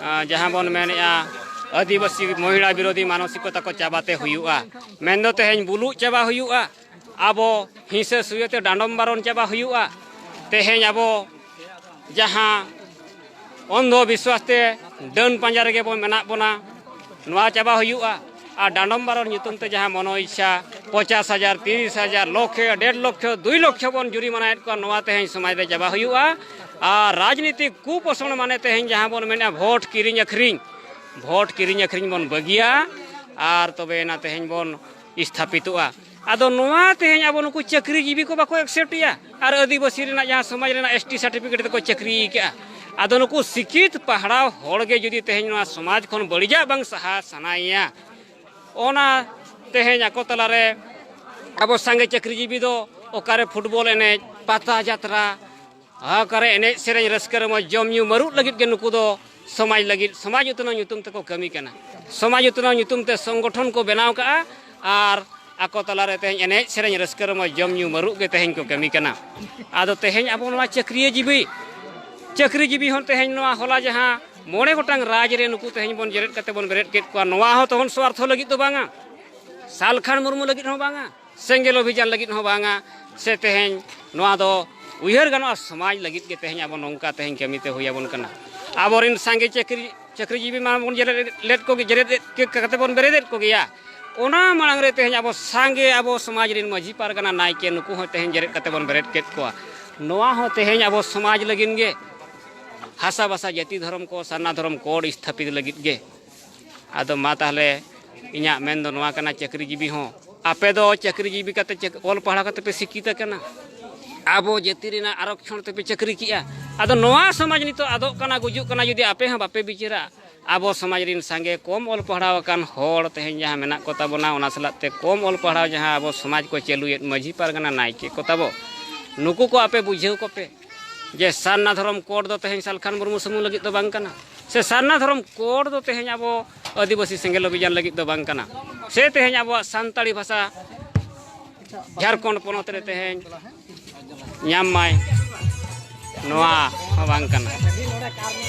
ᱟᱸ, ᱡᱟᱦᱟᱸ ᱵᱚᱱ ᱢᱮᱱᱮᱫᱼᱟ, ᱟᱹᱫᱤᱵᱟᱹᱥᱤ ᱢᱚᱦᱤᱞᱟ ᱵᱤᱨᱳᱫᱷᱤ ᱢᱟᱱᱚᱥᱤᱠᱚᱛᱟ ᱠᱚ ᱪᱟᱵᱟᱛᱮ ᱦᱩᱭᱩᱜᱼᱟ᱾ ᱢᱮᱱᱫᱚ ᱛᱮᱦᱮᱧ ᱵᱩᱞᱩᱜ ᱪᱟᱵᱟ ᱦᱩᱭᱩᱜᱼᱟ, ᱟᱵᱚ ᱦᱤᱸᱥᱟᱹ ᱥᱩᱭᱟᱹᱛᱮ ᱰᱟᱸᱰᱚᱢ ᱵᱟᱨᱚᱱ ᱪᱟᱵᱟ ᱦᱩᱭᱩᱜᱼᱟ᱾ ᱛᱮᱦᱮᱧ ᱟᱵᱚ ᱡᱟᱦᱟᱸ ᱚᱱᱫᱷᱚ ᱵᱤᱥᱣᱟᱥ ᱛᱮ ᱰᱟᱹᱱ ᱯᱟᱸᱡᱟ ᱨᱮᱜᱮ ᱵᱚᱱ ᱢᱮᱱᱟᱜ ᱵᱚᱱᱟ, ᱱᱚᱣᱟ ᱪᱟᱵᱟ ᱦᱩᱭᱩᱜᱼᱟ᱾ ᱟᱨ ᱰᱟᱸᱰᱚᱢ ᱵᱟᱨᱚᱱ ᱧᱩᱛᱩᱢ ᱛᱮ ᱡᱟᱦᱟᱸ ᱢᱚᱱᱚ ᱤᱪᱪᱷᱟ ᱯᱚᱪᱟᱥ ᱦᱟᱡᱟᱨ, ᱛᱤᱨᱤᱥ ᱦᱟᱡᱟᱨ, ᱞᱚᱠᱷᱮ, ᱰᱮᱲ ᱞᱚᱠᱷᱚ, ᱫᱩᱭ ᱞᱚᱠᱷᱚ ᱵᱚᱱ ᱡᱩᱨᱤᱢᱟᱱᱟᱭᱮᱫ ᱠᱚᱣᱟ, ᱱᱚᱣᱟ ᱛᱮᱦᱮᱧ ᱥᱚᱢᱟᱡᱽ ᱨᱮ ᱪᱟᱵᱟ ᱦᱩᱭᱩᱜᱼᱟ᱾ ᱟᱨ ᱨᱟᱡᱽᱱᱤᱛᱤ ᱠᱩᱯᱚᱥᱚᱱ ᱢᱟᱱᱮ ᱛᱮᱦᱮᱧ ᱡᱟᱦᱟᱸ ᱵᱚᱱ ᱢᱮᱱᱟ ᱵᱷᱳᱴ ᱠᱤᱨᱤᱧ ᱟᱹᱠᱷᱨᱤᱧ, ᱵᱷᱳᱴ ᱠᱤᱨᱤᱧ ᱟᱹᱠᱷᱨᱤᱧ ᱵᱚᱱ ᱵᱟᱹᱜᱤᱭᱟ᱾ ᱟᱨ ᱛᱚᱵᱮᱭᱮᱱᱟ ᱛᱮᱦᱮᱧ ᱵᱚᱱ ᱥᱛᱷᱟᱯᱤᱛᱚᱜᱼᱟ᱾ ᱟᱫᱚ ᱱᱚᱣᱟ ᱛᱮᱦᱮᱧ ᱟᱵᱚ ᱱᱩᱠᱩ ᱪᱟᱹᱠᱨᱤ ᱡᱤᱵᱤ ᱠᱚ ᱵᱟᱠᱚ accept ᱮᱜᱼᱟ, ᱟᱨ ᱟᱹᱫᱤᱵᱟᱹᱥᱤ ᱨᱮᱱᱟᱜ ᱡᱟᱦᱟᱸ ᱥᱚᱢᱟᱡᱽ ᱨᱮᱱᱟᱜ ᱮᱥ ᱴᱤ ᱥᱟᱨᱴᱤᱯᱷᱤᱠᱮᱴ ᱛᱮᱠᱚ ᱪᱟᱹᱠᱨᱤ ᱟᱠᱟᱫᱼᱟ᱾ ᱟᱫᱚ ᱱᱩᱠᱩ ᱥᱤᱠᱷᱤᱛ ᱯᱟᱲᱦᱟᱣ ᱦᱚᱲ ᱜᱮ ᱡᱩᱫᱤ ᱛᱮᱦᱮᱧ ᱱᱚᱣᱟ ᱥᱚᱢᱟᱡᱽ ᱠᱷᱚᱱ ᱵᱟᱹᱲᱤᱡᱟᱜ ᱵᱟᱝ ᱥᱟᱦᱟ ᱥᱟᱱᱟᱭᱮᱭᱟ, ᱚᱱᱟ ᱛᱮᱦᱮᱧ ᱟᱠᱚ ᱛᱟᱞᱟᱨᱮ ᱟᱵᱚ ᱥᱟᱸᱜᱮ ᱪᱟᱹᱠᱨᱤ ᱡᱤᱵᱤ ᱫᱚ ᱚᱠᱟᱨᱮ ᱯᱷᱩᱴᱵᱚᱞ ᱮᱱᱮᱡ, ᱯᱟᱛᱟ ᱡᱟᱛᱨᱟ, ᱚᱠᱟᱨᱮ ᱮᱱᱮᱡ ᱥᱮᱨᱮᱧ ᱨᱟᱹᱥᱠᱟᱹ ᱨᱚᱢᱚᱡᱽ ᱡᱚᱢ ᱧᱩ ᱢᱟᱹᱨᱩᱫ ᱞᱟᱹᱜᱤᱫ ᱜᱮ ᱱᱩᱠᱩ ᱫᱚ ᱥᱚᱢᱟᱡᱽ ᱞᱟᱹᱜᱤᱫ, ᱥᱚᱢᱟᱡᱽ ᱩᱛᱱᱟᱹᱣ ᱧᱩᱛᱩᱢ ᱛᱮᱠᱚ ᱠᱟᱹᱢᱤ ᱠᱟᱱᱟ᱾ ᱥᱚᱢᱟᱡᱽ ᱩᱛᱱᱟᱹᱣ ᱧᱩᱛᱩᱢ ᱛᱮ ᱥᱚᱝᱜᱚᱴᱷᱚᱱ ᱠᱚ ᱵᱮᱱᱟᱣ ᱠᱟᱜᱼᱟ ᱟᱨ ᱟᱠᱚ ᱛᱟᱞᱟᱨᱮ ᱛᱮᱦᱮᱧ ᱮᱱᱮᱡ ᱥᱮᱨᱮᱧ, ᱨᱟᱹᱥᱠᱟᱹ ᱨᱚᱢᱚᱡᱽ, ᱡᱚᱢ ᱧᱩ, ᱢᱟᱹᱨᱩᱜ ᱜᱮ ᱛᱮᱦᱮᱧ ᱠᱚ ᱠᱟᱹᱢᱤ ᱠᱟᱱᱟ᱾ ᱟᱫᱚ ᱛᱮᱦᱮᱧ ᱟᱵᱚ ᱱᱚᱣᱟ ᱪᱟᱹᱠᱨᱤᱭᱟᱹ ᱡᱤᱵᱤ, ᱪᱟᱹᱠᱨᱤ ᱡᱤᱵᱤ ᱦᱚᱸ ᱛᱮᱦᱮᱧ ᱱᱚᱣᱟ ᱦᱚᱞᱟ ᱡᱟᱦᱟᱸ ᱢᱚᱬᱮ ᱜᱚᱴᱟᱝ ᱨᱟᱡᱽ ᱨᱮ ᱱᱩᱠᱩ ᱛᱮᱦᱮᱧ ᱵᱚᱱ ᱡᱮᱨᱮᱫ ᱠᱟᱛᱮ ᱵᱚᱱ ᱵᱮᱨᱮᱫ ᱠᱮᱫ ᱠᱚᱣᱟ, ᱱᱚᱣᱟ ᱦᱚᱸ ᱛᱚᱦᱚᱱ ᱥᱣᱟᱨᱛᱷᱚ ᱞᱟᱹᱜᱤᱫ ᱫᱚ ᱵᱟᱝᱟ, ᱥᱟᱞᱠᱷᱟᱱ ᱢᱩᱨᱢᱩ ᱞᱟᱹᱜᱤᱫ ᱦᱚᱸ ᱵᱟᱝᱟ, ᱥᱮᱸᱜᱮᱞ ᱚᱵᱷᱤᱡᱟᱱ ᱞᱟᱹᱜᱤᱫ ᱦᱚᱸ ᱵᱟᱝᱟ, ᱥᱮ ᱛᱮᱦᱮᱧ ᱱᱚᱣᱟ ᱫᱚ ᱩᱭᱦᱟᱹᱨ ᱜᱟᱱᱚᱜᱼᱟ ᱥᱚᱢᱟᱡᱽ ᱞᱟᱹᱜᱤᱫ ᱜᱮ ᱛᱮᱦᱮᱧ ᱟᱵᱚ ᱱᱚᱝᱠᱟ ᱛᱮᱦᱮᱧ ᱠᱟᱹᱢᱤᱛᱮ ᱦᱩᱭ ᱟᱵᱚᱱ ᱠᱟᱱᱟ᱾ ᱟᱵᱚᱨᱮᱱ ᱥᱟᱸᱜᱮ ᱪᱟᱹᱠᱨᱤ, ᱪᱟᱹᱠᱨᱤᱡᱤᱵᱤ ᱢᱟ ᱵᱚᱱ ᱡᱮᱨᱮᱫ ᱞᱮᱫ ᱠᱚᱜᱮ, ᱡᱮᱨᱮᱫ ᱠᱟᱛᱮ ᱵᱚᱱ ᱵᱮᱨᱮᱫᱮᱫ ᱠᱚᱜᱮᱭᱟ᱾ ᱚᱱᱟ ᱢᱟᱲᱟᱝ ᱨᱮ ᱛᱮᱦᱮᱧ ᱟᱵᱚ ᱥᱟᱸᱜᱮ ᱟᱵᱚ ᱥᱚᱢᱟᱡᱽ ᱨᱮᱱ ᱢᱟᱹᱡᱷᱤ ᱯᱟᱨᱜᱟᱱᱟ ᱱᱟᱭᱠᱮ ᱱᱩᱠᱩ ᱦᱚᱸ ᱛᱮᱦᱮᱧ ᱡᱮᱨᱮᱫ ᱠᱟᱛᱮ ᱵᱚᱱ ᱵᱮᱨᱮᱫ ᱠᱮᱫ ᱠᱚᱣᱟ᱾ ᱱᱚᱣᱟ ᱦᱚᱸ ᱛᱮᱦᱮᱧ ᱟᱵᱚ ᱥᱚᱢᱟᱡᱽ ᱞᱟᱹᱜᱤᱫ ᱜᱮ, ᱦᱟᱥᱟ ᱵᱷᱟᱥᱟ ᱡᱟᱹᱛᱤ ᱫᱷᱚᱨᱚᱢ ᱠᱚ ᱥᱟᱨᱱᱟ ᱫᱷᱚᱨᱚᱢ ᱠᱳᱰ ᱥᱛᱷᱟᱯᱤᱛ ᱞᱟᱹᱜᱤᱫ ᱜᱮ᱾ ᱟᱫᱚ ᱢᱟ ᱛᱟᱦᱚᱞᱮ ᱤᱧᱟᱹᱜ ᱢᱮᱱ ᱫᱚ ᱱᱚᱣᱟ ᱠᱟᱱᱟ, ᱪᱟᱹᱠᱨᱤ ᱡᱤᱵᱤ ᱦᱚᱸ ᱟᱯᱮ ᱫᱚ ᱪᱟᱹᱠᱨᱤ ᱡᱤᱵᱤ ᱠᱟᱛᱮ ᱪᱟᱹᱠ-, ᱚᱞ ᱯᱟᱲᱦᱟᱣ ᱠᱟᱛᱮ ᱯᱮ ᱥᱤᱠᱠᱷᱤᱛ ᱟᱠᱟᱱᱟ, ᱟᱵᱚ ᱡᱟᱹᱛᱤ ᱨᱮᱱᱟᱜ ᱟᱨᱚᱠᱥᱚᱱ ᱛᱮᱯᱮ ᱪᱟᱹᱠᱨᱤ ᱠᱮᱜᱼᱟ᱾ ᱟᱫᱚ ᱱᱚᱣᱟ ᱥᱚᱢᱟᱡᱽ ᱱᱤᱛᱚᱜ ᱟᱫᱚᱜ ᱠᱟᱱᱟ, ᱜᱩᱡᱩᱜ ᱠᱟᱱᱟ, ᱡᱩᱫᱤ ᱟᱯᱮ ᱦᱚᱸ ᱵᱟᱯᱮ ᱵᱤᱪᱟᱹᱨᱟ, ᱟᱵᱚ ᱥᱚᱢᱟᱡᱽ ᱨᱮᱱ ᱥᱟᱸᱜᱮ ᱠᱚᱢ ᱚᱞ ᱯᱟᱲᱦᱟᱣ ᱟᱠᱟᱱ ᱦᱚᱲ ᱛᱮᱦᱮᱧ ᱡᱟᱦᱟᱸ ᱢᱮᱱᱟᱜ ᱠᱚ ᱛᱟᱵᱚᱱᱟ, ᱚᱱᱟ ᱥᱟᱞᱟᱜ ᱛᱮ ᱠᱚᱢ ᱚᱞ ᱯᱟᱲᱦᱟᱣ ᱡᱟᱦᱟᱸ ᱟᱵᱚ ᱥᱚᱢᱟᱡᱽ ᱠᱚ ᱪᱟᱹᱞᱩᱭᱮᱫ ᱢᱟᱹᱡᱷᱤ ᱯᱟᱨᱜᱟᱱᱟ ᱱᱟᱭᱠᱮ ᱠᱚ ᱛᱟᱵᱚ, ᱱᱩᱠᱩ ᱠᱚ ᱟᱯᱮ ᱵᱩᱡᱷᱟᱹᱣ ᱠᱚᱯᱮ ᱡᱮ ᱥᱟᱨᱱᱟ ᱫᱷᱚᱨᱚᱢ ᱠᱳᱰ ᱫᱚ ᱛᱮᱦᱮᱧ ᱥᱟᱞᱠᱷᱟᱱ ᱢᱩᱨᱢᱩ ᱥᱩᱢᱩᱝ ᱞᱟᱹᱜᱤᱫ ᱫᱚ ᱵᱟᱝ ᱠᱟᱱᱟ, ᱥᱮ ᱥᱟᱨᱱᱟ ᱫᱷᱚᱨᱚᱢ ᱠᱳᱰ ᱫᱚ ᱛᱮᱦᱮᱧ ᱟᱵᱚ ᱟᱹᱫᱤᱵᱟᱹᱥᱤ ᱥᱮᱸᱜᱮᱞ ᱚᱵᱷᱤᱡᱟᱱ ᱞᱟᱹᱜᱤᱫ ᱫᱚ ᱵᱟᱝ ᱠᱟᱱᱟ, ᱥᱮ ᱛᱮᱦᱮᱧ ᱟᱵᱚᱣᱟᱜ ᱥᱟᱱᱛᱟᱲᱤ ᱵᱷᱟᱥᱟ ᱡᱷᱟᱲᱠᱷᱚᱸᱰ ᱯᱚᱱᱚᱛ ᱨᱮ ᱛᱮᱦᱮᱧ ᱧᱟᱢ ᱢᱟᱭ, ᱱᱚᱣᱟ ᱦᱚᱸ ᱵᱟᱝ ᱠᱟᱱᱟ᱾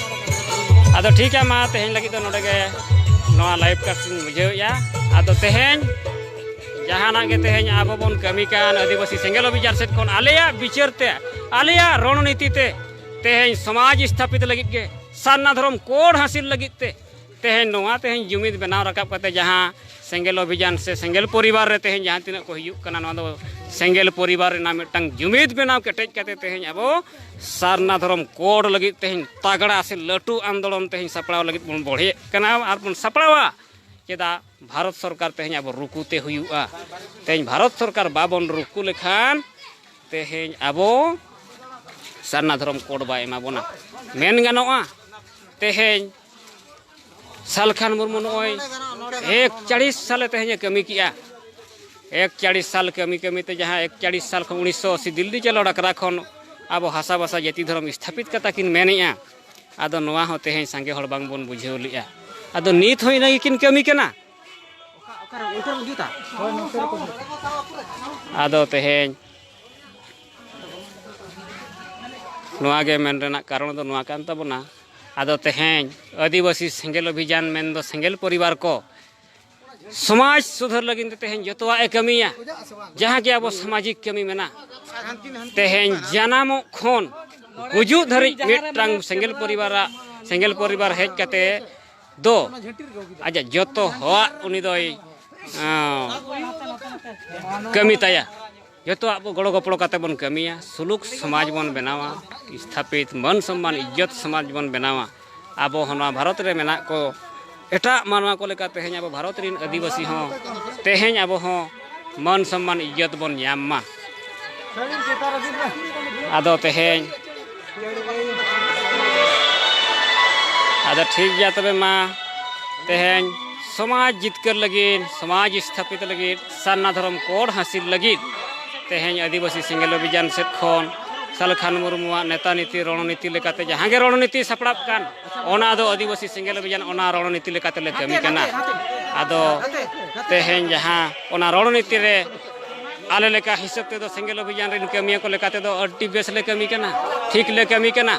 ᱟᱫᱚ ᱴᱷᱤᱠᱟ, ᱢᱟ ᱛᱮᱦᱮᱧ ᱞᱟᱹᱜᱤᱫ ᱫᱚ ᱱᱚᱰᱮ ᱜᱮ ᱱᱚᱣᱟ ᱞᱟᱭᱤᱵᱷ ᱠᱟᱥᱴ ᱤᱧ ᱢᱩᱪᱟᱹᱫᱮᱜᱼᱟ᱾ ᱟᱫᱚ ᱛᱮᱦᱮᱧ ᱡᱟᱦᱟᱱᱟᱜ ᱜᱮ ᱛᱮᱦᱮᱧ ᱟᱵᱚ ᱵᱚᱱ ᱠᱟᱹᱢᱤ ᱠᱟᱱ ᱟᱹᱫᱤᱵᱟᱹᱥᱤ ᱥᱮᱸᱜᱮᱞ ᱚᱵᱷᱤᱡᱟᱱ ᱥᱮᱫ ᱠᱷᱚᱱ ᱟᱞᱮᱭᱟᱜ ᱵᱤᱪᱟᱹᱨ ᱛᱮ, ᱟᱞᱮᱭᱟᱜ ᱨᱚᱬᱱᱤᱛᱤ ᱛᱮ ᱛᱮᱦᱮᱧ ᱥᱚᱢᱟᱡᱽ ᱥᱛᱷᱟᱯᱤᱛ ᱞᱟᱹᱜᱤᱫ ᱜᱮ, ᱥᱟᱨᱱᱟ ᱫᱷᱚᱨᱚᱢ ᱠᱳᱰ ᱦᱟᱹᱥᱤᱞ ᱞᱟᱹᱜᱤᱫ ᱛᱮ ᱛᱮᱦᱮᱧ ᱱᱚᱣᱟ ᱛᱮᱦᱮᱧ ᱡᱩᱢᱤᱫ ᱵᱮᱱᱟᱣ ᱨᱟᱠᱟᱵ ᱠᱟᱛᱮ ᱡᱟᱦᱟᱸ ᱥᱮᱸᱜᱮᱞ ᱚᱵᱷᱤᱡᱟᱱ ᱥᱮ ᱥᱮᱸᱜᱮᱞ ᱯᱚᱨᱤᱵᱟᱨ ᱨᱮ ᱛᱮᱦᱮᱧ ᱡᱟᱦᱟᱸ ᱛᱤᱱᱟᱹᱜ ᱠᱚ ᱦᱤᱡᱩᱜ ᱠᱟᱱᱟ, ᱱᱚᱣᱟ ᱫᱚ ᱥᱮᱸᱜᱮᱞ ᱯᱚᱨᱤᱵᱟᱨ ᱨᱮᱱᱟᱜ ᱢᱤᱫᱴᱟᱝ ᱡᱩᱢᱤᱫ ᱵᱮᱱᱟᱣ ᱠᱮᱴᱮᱡ ᱠᱟᱛᱮ ᱛᱮᱦᱮᱧ ᱟᱵᱚ ᱥᱟᱨᱱᱟ ᱫᱷᱚᱨᱚᱢ ᱠᱳᱰ ᱞᱟᱹᱜᱤᱫ ᱛᱮᱦᱮᱧ ᱛᱟᱜᱲᱟ ᱥᱮ ᱞᱟᱹᱴᱩ ᱟᱱᱫᱳᱞᱚᱱ ᱛᱮᱦᱮᱧ ᱥᱟᱯᱲᱟᱣ ᱞᱟᱹᱜᱤᱫ ᱵᱚᱱ ᱵᱚᱲᱦᱮᱜ ᱠᱟᱱᱟ ᱟᱨ ᱵᱚᱱ ᱥᱟᱯᱲᱟᱣᱟ᱾ ᱪᱮᱫᱟᱜ ᱵᱷᱟᱨᱚᱛ ᱥᱚᱨᱠᱟᱨ ᱛᱮᱦᱮᱧ ᱟᱵᱚ ᱨᱩᱠᱩ ᱛᱮ ᱦᱩᱭᱩᱜᱼᱟ? ᱛᱮᱦᱮᱧ ᱵᱷᱟᱨᱚᱛ ᱥᱚᱨᱠᱟᱨ ᱵᱟᱵᱚᱱ ᱨᱩᱠᱩ ᱞᱮᱠᱷᱟᱱ ᱛᱮᱦᱮᱧ ᱟᱵᱚ ᱥᱟᱨᱱᱟ ᱫᱷᱚᱨᱚᱢ ᱠᱳᱰ ᱵᱟᱭ ᱮᱢᱟ ᱵᱚᱱᱟ᱾ ᱢᱮᱱ ᱜᱟᱱᱚᱜᱼᱟ, ᱛᱮᱦᱮᱧ ᱥᱟᱞᱠᱷᱟᱱ ᱢᱩᱨᱢᱩ ᱱᱚᱜᱼᱚᱭ ᱮᱠᱪᱟᱲᱤᱥ ᱥᱟᱞᱮ ᱛᱮᱦᱮᱧ ᱮ ᱠᱟᱹᱢᱤ ᱠᱮᱜᱼᱟ᱾ ᱮᱠᱪᱟᱲᱤᱥ ᱥᱟᱞ ᱠᱟᱹᱢᱤ ᱠᱟᱹᱢᱤ ᱛᱮ ᱡᱟᱦᱟᱸ ᱮᱠᱪᱟᱲᱤᱥ ᱥᱟᱞ ᱠᱷᱚᱱ ᱩᱱᱤᱥᱥᱚ ᱟᱥᱤ ᱫᱤᱞᱞᱤ ᱪᱚᱞᱚ ᱰᱟᱠᱨᱟ ᱠᱷᱚᱱ ᱟᱵᱚ ᱦᱟᱥᱟ ᱵᱷᱟᱥᱟ ᱡᱟᱹᱛᱤ ᱫᱷᱚᱨᱚᱢ ᱥᱛᱷᱟᱯᱤᱛ ᱠᱟᱛᱷᱟ ᱠᱤᱱ ᱢᱮᱱᱮᱜᱼᱟ᱾ ᱟᱫᱚ ᱱᱚᱣᱟ ᱦᱚᱸ ᱛᱮᱦᱮᱧ ᱥᱟᱸᱜᱮ ᱦᱚᱲ ᱵᱟᱝ ᱵᱚᱱ ᱵᱩᱡᱷᱟᱹᱣ ᱞᱮᱜᱼᱟ᱾ ᱟᱫᱚ ᱱᱤᱛ ᱦᱚᱸ ᱤᱱᱟᱹ ᱜᱮᱠᱤᱱ ᱠᱟᱹᱢᱤ ᱠᱟᱱᱟ᱾ ᱟᱫᱚ ᱛᱮᱦᱮᱧ ᱱᱚᱣᱟ ᱜᱮ ᱢᱮᱱ ᱨᱮᱱᱟᱜ ᱠᱟᱨᱚᱱ ᱫᱚ ᱱᱚᱣᱟ ᱠᱟᱱ ᱛᱟᱵᱚᱱᱟ᱾ ᱟᱫᱚ ᱛᱮᱦᱮᱧ ᱟᱹᱫᱤᱵᱟᱹᱥᱤ ᱥᱮᱸᱜᱮᱞ ᱚᱵᱷᱤᱡᱟᱱ ᱢᱮᱱᱫᱚ ᱥᱮᱸᱜᱮᱞ ᱯᱚᱨᱤᱵᱟᱨ ᱠᱚ ᱥᱚᱢᱟᱡᱽ ᱥᱩᱫᱷᱟᱹᱨ ᱞᱟᱹᱜᱤᱫ ᱛᱮ ᱛᱮᱦᱮᱧ ᱡᱚᱛᱚᱣᱟᱜ ᱮ ᱠᱟᱹᱢᱤᱭᱟ᱾ ᱡᱟᱦᱟᱸ ᱜᱮ ᱟᱵᱚ ᱥᱟᱢᱟᱡᱤᱠ ᱠᱟᱹᱢᱤ ᱢᱮᱱᱟᱜ, ᱛᱮᱦᱮᱧ ᱡᱟᱱᱟᱢᱚᱜ ᱠᱷᱚᱱ ᱜᱩᱡᱩᱜ ᱫᱷᱟᱹᱨᱤᱡ ᱢᱤᱫᱴᱟᱝ ᱥᱮᱸᱜᱮᱞ ᱯᱚᱨᱤᱵᱟᱨᱟᱜ, ᱥᱮᱸᱜᱮᱞ ᱯᱚᱨᱤᱵᱟᱨ ᱦᱮᱡ ᱠᱟᱛᱮ ᱫᱚ ᱟᱡᱟᱜ ᱡᱚᱛᱚ ᱦᱚᱲᱟᱜ ᱩᱱᱤ ᱫᱚᱭ, ᱟᱸ, ᱠᱟᱹᱢᱤ ᱛᱟᱭᱟ᱾ ᱡᱚᱛᱚᱣᱟᱜ ᱵᱚ ᱜᱚᱲᱚ ᱜᱚᱯᱚᱲᱚ ᱠᱟᱛᱮ ᱵᱚᱱ ᱠᱟᱹᱢᱤᱭᱟ, ᱥᱩᱞᱩᱠ ᱥᱚᱢᱟᱡᱽ ᱵᱚᱱ ᱵᱮᱱᱟᱣᱟ, ᱥᱛᱷᱟᱯᱤᱛ ᱢᱟᱹᱱ ᱥᱚᱢᱢᱟᱱ ᱤᱡᱽᱡᱚᱛ ᱥᱚᱢᱟᱡᱽ ᱵᱚᱱ ᱵᱮᱱᱟᱣᱟ᱾ ᱟᱵᱚ ᱦᱚᱸ ᱱᱚᱣᱟ ᱵᱷᱟᱨᱚᱛ ᱨᱮ ᱢᱮᱱᱟᱜ ᱠᱚ ᱮᱴᱟᱜ ᱢᱟᱱᱣᱟ ᱠᱚ ᱞᱮᱠᱟ ᱛᱮᱦᱮᱧ ᱟᱵᱚ ᱵᱷᱟᱨᱚᱛ ᱨᱮᱱ ᱟᱹᱫᱤᱵᱟᱹᱥᱤ ᱦᱚᱸ ᱛᱮᱦᱮᱧ ᱟᱵᱚ ᱦᱚᱸ ᱢᱟᱹᱱ ᱥᱚᱢᱢᱟᱱ ᱤᱡᱽᱡᱚᱛ ᱵᱚᱱ ᱧᱟᱢ ᱢᱟ᱾ ᱟᱫᱚ ᱛᱮᱦᱮᱧ, ᱟᱫᱚ ᱴᱷᱤᱠ ᱜᱮᱭᱟ ᱛᱚᱵᱮ ᱢᱟ, ᱛᱮᱦᱮᱧ ᱥᱚᱢᱟᱡᱽ ᱡᱤᱛᱠᱟᱹᱨ ᱞᱟᱹᱜᱤᱫ, ᱥᱚᱢᱟᱡᱽ ᱥᱛᱷᱟᱯᱤᱛ ᱞᱟᱹᱜᱤᱫ, ᱥᱟᱨᱱᱟ ᱫᱷᱚᱨᱚᱢ ᱠᱳᱰ ᱦᱟᱹᱥᱤᱞ ᱞᱟᱹᱜᱤᱫ ᱛᱮᱦᱮᱧ ᱟᱹᱫᱤᱵᱟᱹᱥᱤ ᱥᱮᱸᱜᱮᱞ ᱚᱵᱷᱤᱡᱟᱱ ᱥᱮᱫ ᱠᱷᱚᱱ ᱥᱟᱞᱠᱷᱟᱱ ᱢᱩᱨᱢᱩᱣᱟᱜ ᱱᱮᱛᱟ ᱱᱤᱛᱤ, ᱨᱚᱬᱱᱤᱛᱤ ᱞᱮᱠᱟᱛᱮ ᱡᱟᱦᱟᱸ ᱜᱮ ᱨᱚᱬᱱᱤᱛᱤ ᱥᱟᱯᱲᱟᱜ ᱠᱟᱱ, ᱚᱱᱟ ᱫᱚ ᱟᱹᱫᱤᱵᱟᱹᱥᱤ ᱥᱮᱸᱜᱮᱞ ᱚᱵᱷᱤᱡᱟᱱ ᱚᱱᱟ ᱨᱚᱬᱱᱤᱛᱤ ᱞᱮᱠᱟᱛᱮ ᱞᱮ ᱠᱟᱹᱢᱤ ᱠᱟᱱᱟ᱾ ᱟᱫᱚ ᱛᱮᱦᱮᱧ ᱡᱟᱦᱟᱸ ᱚᱱᱟ ᱨᱚᱬᱱᱤᱛᱤ ᱨᱮ ᱟᱞᱮ ᱞᱮᱠᱟ ᱦᱤᱥᱟᱹᱵ ᱛᱮᱫᱚ ᱥᱮᱸᱜᱮᱞ ᱚᱵᱷᱤᱡᱟᱱ ᱨᱮᱱ ᱠᱟᱹᱢᱤᱭᱟᱹ ᱠᱚ ᱞᱮᱠᱟ ᱛᱮᱫᱚ ᱟᱹᱰᱤ ᱵᱮᱥ ᱞᱮ ᱠᱟᱹᱢᱤ ᱠᱟᱱᱟ, ᱴᱷᱤᱠ ᱞᱮ ᱠᱟᱹᱢᱤ ᱠᱟᱱᱟ᱾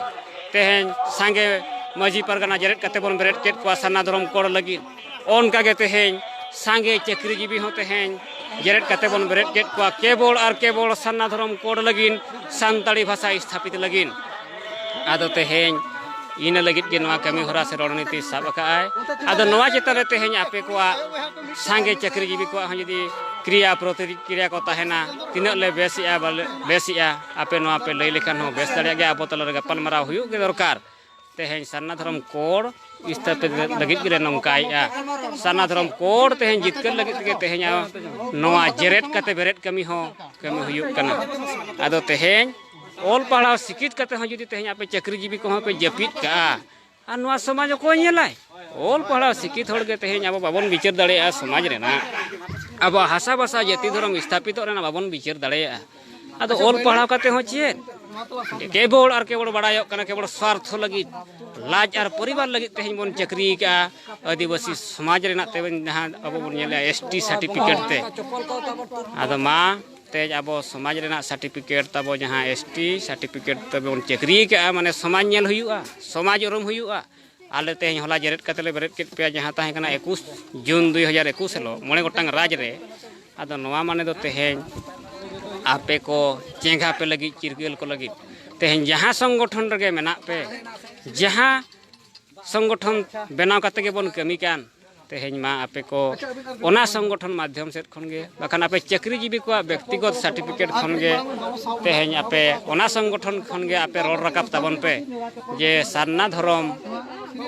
ᱛᱮᱦᱮᱧ ᱥᱟᱸᱜᱮ ᱢᱟᱹᱡᱷᱤ ᱯᱟᱨᱜᱟᱱᱟ ᱡᱮᱨᱮᱫ ᱠᱟᱛᱮ ᱵᱚᱱ ᱵᱮᱨᱮᱫ ᱠᱮᱫ ᱠᱚᱣᱟ ᱥᱟᱨᱱᱟ ᱫᱷᱚᱨᱚᱢ ᱠᱳᱰ ᱞᱟᱹᱜᱤᱫ᱾ ᱚᱱᱠᱟ ᱜᱮ ᱛᱮᱦᱮᱧ ᱥᱟᱸᱜᱮ ᱪᱟᱹᱠᱨᱤᱡᱤᱵᱤ ᱦᱚᱸ ᱛᱮᱦᱮᱧ ᱡᱮᱨᱮᱫ ᱠᱟᱛᱮ ᱵᱚᱱ ᱵᱮᱨᱮᱫ ᱠᱮᱫ ᱠᱚᱣᱟ, ᱠᱮᱵᱚᱞ ᱟᱨ ᱠᱮᱵᱚᱞ ᱥᱟᱨᱱᱟ ᱫᱷᱚᱨᱚᱢ ᱠᱳᱰ ᱞᱟᱹᱜᱤᱫ, ᱥᱟᱱᱛᱟᱲᱤ ᱵᱷᱟᱥᱟ ᱥᱛᱷᱟᱯᱤᱛ ᱞᱟᱹᱜᱤᱫ᱾ ᱟᱫᱚ ᱛᱮᱦᱮᱧ ᱤᱱᱟᱹ ᱞᱟᱹᱜᱤᱫ ᱜᱮ ᱱᱚᱣᱟ ᱠᱟᱹᱢᱤ ᱦᱚᱨᱟ ᱥᱮ ᱨᱚᱬᱱᱤᱛᱤ ᱥᱟᱵ ᱟᱠᱟᱫᱼᱟᱭ᱾ ᱟᱫᱚ ᱱᱚᱣᱟ ᱪᱮᱛᱟᱱ ᱨᱮ ᱛᱮᱦᱮᱧ ᱟᱯᱮ ᱠᱚᱣᱟᱜ ᱥᱟᱸᱜᱮ ᱪᱟᱹᱠᱨᱤᱡᱤᱵᱤ ᱠᱚᱣᱟᱜ ᱦᱚᱸ ᱡᱩᱫᱤ ᱠᱨᱤᱭᱟ ᱯᱨᱚᱛᱤᱠᱨᱤᱭᱟ ᱠᱚ ᱛᱟᱦᱮᱱᱟ, ᱛᱤᱱᱟᱹᱜ ᱞᱮ ᱵᱮᱥᱮᱜᱼᱟ, ᱵᱟᱞᱮ ᱵᱮᱥᱮᱜᱼᱟ, ᱟᱯᱮ ᱱᱚᱣᱟ ᱯᱮ ᱞᱟᱹᱭ ᱞᱮᱠᱷᱟᱱ ᱦᱚᱸ ᱵᱮᱥ ᱫᱟᱲᱮᱭᱟᱜ ᱜᱮᱭᱟ᱾ ᱟᱵᱚ ᱛᱟᱞᱟᱨᱮ ᱜᱟᱯᱟᱞᱢᱟᱨᱟᱣ ᱦᱩᱭᱩᱜ ᱜᱮ ᱫᱚᱨᱠᱟᱨ᱾ ᱛᱮᱦᱮᱧ ᱥᱟᱨᱱᱟ ᱫᱷᱚᱨᱚᱢ ᱠᱳᱰ ᱥᱛᱷᱟᱯᱤᱛ ᱞᱟᱹᱜᱤᱫ ᱜᱮᱞᱮ ᱱᱚᱝᱠᱟᱭᱮᱫᱼᱟ᱾ ᱥᱟᱨᱱᱟ ᱫᱷᱚᱨᱚᱢ ᱠᱳᱰ ᱛᱮᱦᱮᱧ ᱡᱤᱛᱠᱟᱹᱨ ᱞᱟᱹᱜᱤᱫ ᱛᱮᱜᱮ ᱛᱮᱦᱮᱧ ᱱᱚᱣᱟ ᱡᱮᱨᱮᱫ ᱠᱟᱛᱮ ᱵᱮᱨᱮᱫ ᱠᱟᱹᱢᱤ ᱦᱚᱸ ᱠᱟᱹᱢᱤ ᱦᱩᱭᱩᱜ ᱠᱟᱱᱟ᱾ ᱟᱫᱚ ᱛᱮᱦᱮᱧ ᱚᱞ ᱯᱟᱲᱦᱟᱣ ᱥᱤᱠᱷᱤᱛ ᱠᱟᱛᱮ ᱦᱚᱸ ᱡᱩᱫᱤ ᱛᱮᱦᱮᱧ ᱟᱯᱮ ᱪᱟᱹᱠᱨᱤ ᱡᱤᱵᱤ ᱠᱚᱦᱚᱸ ᱯᱮ ᱡᱟᱹᱯᱤᱫ ᱠᱟᱜᱼᱟ, ᱟᱨ ᱱᱚᱣᱟ ᱥᱚᱢᱟᱡᱽ ᱚᱠᱚᱭ ᱧᱮᱞᱟᱭ? ᱚᱞ ᱯᱟᱲᱦᱟᱣ ᱥᱤᱠᱷᱤᱛ ᱦᱚᱲ ᱜᱮ ᱛᱮᱦᱮᱧ ᱟᱵᱚ ᱵᱟᱵᱚᱱ ᱵᱤᱪᱟᱹᱨ ᱫᱟᱲᱮᱭᱟᱜᱼᱟ ᱥᱚᱢᱟᱡᱽ ᱨᱮᱱᱟᱜ, ᱟᱵᱚᱣᱟᱜ ᱦᱟᱥᱟ ᱵᱷᱟᱥᱟ ᱡᱟᱹᱛᱤ ᱫᱷᱚᱨᱚᱢ ᱥᱛᱷᱟᱯᱤᱛᱚᱜ ᱨᱮᱱᱟᱜ ᱵᱟᱵᱚᱱ ᱵᱤᱪᱟᱹᱨ ᱫᱟᱲᱮᱭᱟᱜᱼᱟ᱾ ᱟᱫᱚ ᱚᱞ ᱯᱟᱲᱦᱟᱣ ᱠᱟᱛᱮ ᱦᱚᱸ ᱪᱮᱫ? ᱠᱮᱵᱚᱞ ᱟᱨ ᱠᱮᱵᱚᱞ ᱵᱟᱲᱟᱭᱚᱜ ᱠᱟᱱᱟ ᱠᱮᱵᱚᱞ ᱥᱣᱟᱨᱛᱷᱚ ᱞᱟᱹᱜᱤᱫ, ᱞᱟᱡ ᱟᱨ ᱯᱚᱨᱤᱵᱟᱨ ᱞᱟᱹᱜᱤᱫ ᱛᱮᱦᱮᱧ ᱵᱚᱱ ᱪᱟᱹᱠᱨᱤ ᱟᱠᱟᱫᱼᱟ᱾ ᱟᱹᱫᱤᱵᱟᱹᱥᱤ ᱥᱚᱢᱟᱡᱽ ᱨᱮᱱᱟᱜ ᱛᱮᱵᱚᱱ ᱡᱟᱦᱟᱸ ᱟᱵᱚ ᱵᱚᱱ ᱧᱮᱞᱮᱫᱼᱟ ᱮᱥ ᱴᱤ ᱥᱟᱨᱴᱤᱯᱷᱤᱠᱮᱴ ᱛᱮ᱾ ᱟᱫᱚ ᱢᱟ ᱛᱮᱦᱮᱧ ᱟᱵᱚ ᱥᱚᱢᱟᱡᱽ ᱨᱮᱱᱟᱜ ᱥᱟᱨᱴᱤᱯᱷᱤᱠᱮᱴ ᱛᱟᱵᱚ ᱡᱟᱦᱟᱸ ᱮᱥ ᱴᱤ ᱥᱟᱨᱴᱤᱯᱷᱤᱠᱮᱴ ᱛᱮᱵᱚᱱ ᱪᱟᱹᱠᱨᱤ ᱟᱠᱟᱫᱼᱟ, ᱢᱟᱱᱮ ᱥᱚᱢᱟᱡᱽ ᱧᱮᱞ ᱦᱩᱭᱩᱜᱼᱟ, ᱥᱚᱢᱟᱡᱽ ᱩᱨᱩᱢ ᱦᱩᱭᱩᱜᱼᱟ᱾ ᱟᱞᱮ ᱛᱮᱦᱮᱧ ᱦᱚᱞᱟ ᱡᱮᱨᱮᱫ ᱠᱟᱛᱮ ᱞᱮ ᱵᱮᱨᱮᱫ ᱠᱮᱫ ᱯᱮᱭᱟ, ᱡᱟᱦᱟᱸ ᱛᱟᱦᱮᱸ ᱠᱟᱱᱟ ᱮᱠᱩᱥ ᱡᱩᱱ ᱫᱩᱭ ᱦᱟᱡᱟᱨ ᱮᱠᱩᱥ ᱦᱤᱞᱳᱜ ᱢᱚᱬᱮ ᱜᱚᱴᱟᱝ ᱨᱟᱡᱽ ᱨᱮ᱾ ᱟᱫᱚ ᱱᱚᱣᱟ ᱢᱟᱱᱮ ᱫᱚ ᱛᱮᱦᱮᱧ ᱟᱯᱮ ᱠᱚ ᱪᱮᱸᱜᱷᱟ ᱯᱮ ᱞᱟᱹᱜᱤᱫ, ᱪᱤᱨᱜᱟᱹᱞ ᱠᱚ ᱞᱟᱹᱜᱤᱫ ᱛᱮᱦᱮᱧ ᱡᱟᱦᱟᱸ ᱥᱚᱝᱜᱚᱴᱷᱚᱱ ᱨᱮᱜᱮ ᱢᱮᱱᱟᱜ ᱯᱮ, ᱡᱟᱦᱟᱸ ᱥᱚᱝᱜᱚᱴᱷᱚᱱ ᱵᱮᱱᱟᱣ ᱠᱟᱛᱮ ᱜᱮᱵᱚᱱ ᱠᱟᱹᱢᱤ ᱠᱟᱱ, ᱛᱮᱦᱮᱧ ᱢᱟ ᱟᱯᱮ ᱠᱚ ᱚᱱᱟ ᱥᱚᱝᱜᱚᱴᱷᱚᱱ ᱢᱟᱫᱽᱫᱷᱚᱢ ᱥᱮᱫ ᱠᱷᱚᱱ ᱜᱮ, ᱵᱟᱠᱷᱟᱱ ᱟᱯᱮ ᱪᱟᱹᱠᱨᱤ ᱡᱤᱵᱤ ᱠᱚᱣᱟᱜ ᱵᱮᱠᱛᱤᱜᱚᱛ ᱥᱟᱨᱴᱤᱯᱷᱤᱠᱮᱴ ᱠᱷᱚᱱ ᱜᱮ ᱛᱮᱦᱮᱧ ᱟᱯᱮ ᱚᱱᱟ ᱥᱚᱝᱜᱚᱴᱷᱚᱱ ᱠᱷᱚᱱ ᱜᱮ ᱟᱯᱮ ᱨᱚᱲ ᱨᱟᱠᱟᱵ ᱛᱟᱵᱚᱱ ᱯᱮ ᱡᱮ ᱥᱟᱨᱱᱟ ᱫᱷᱚᱨᱚᱢ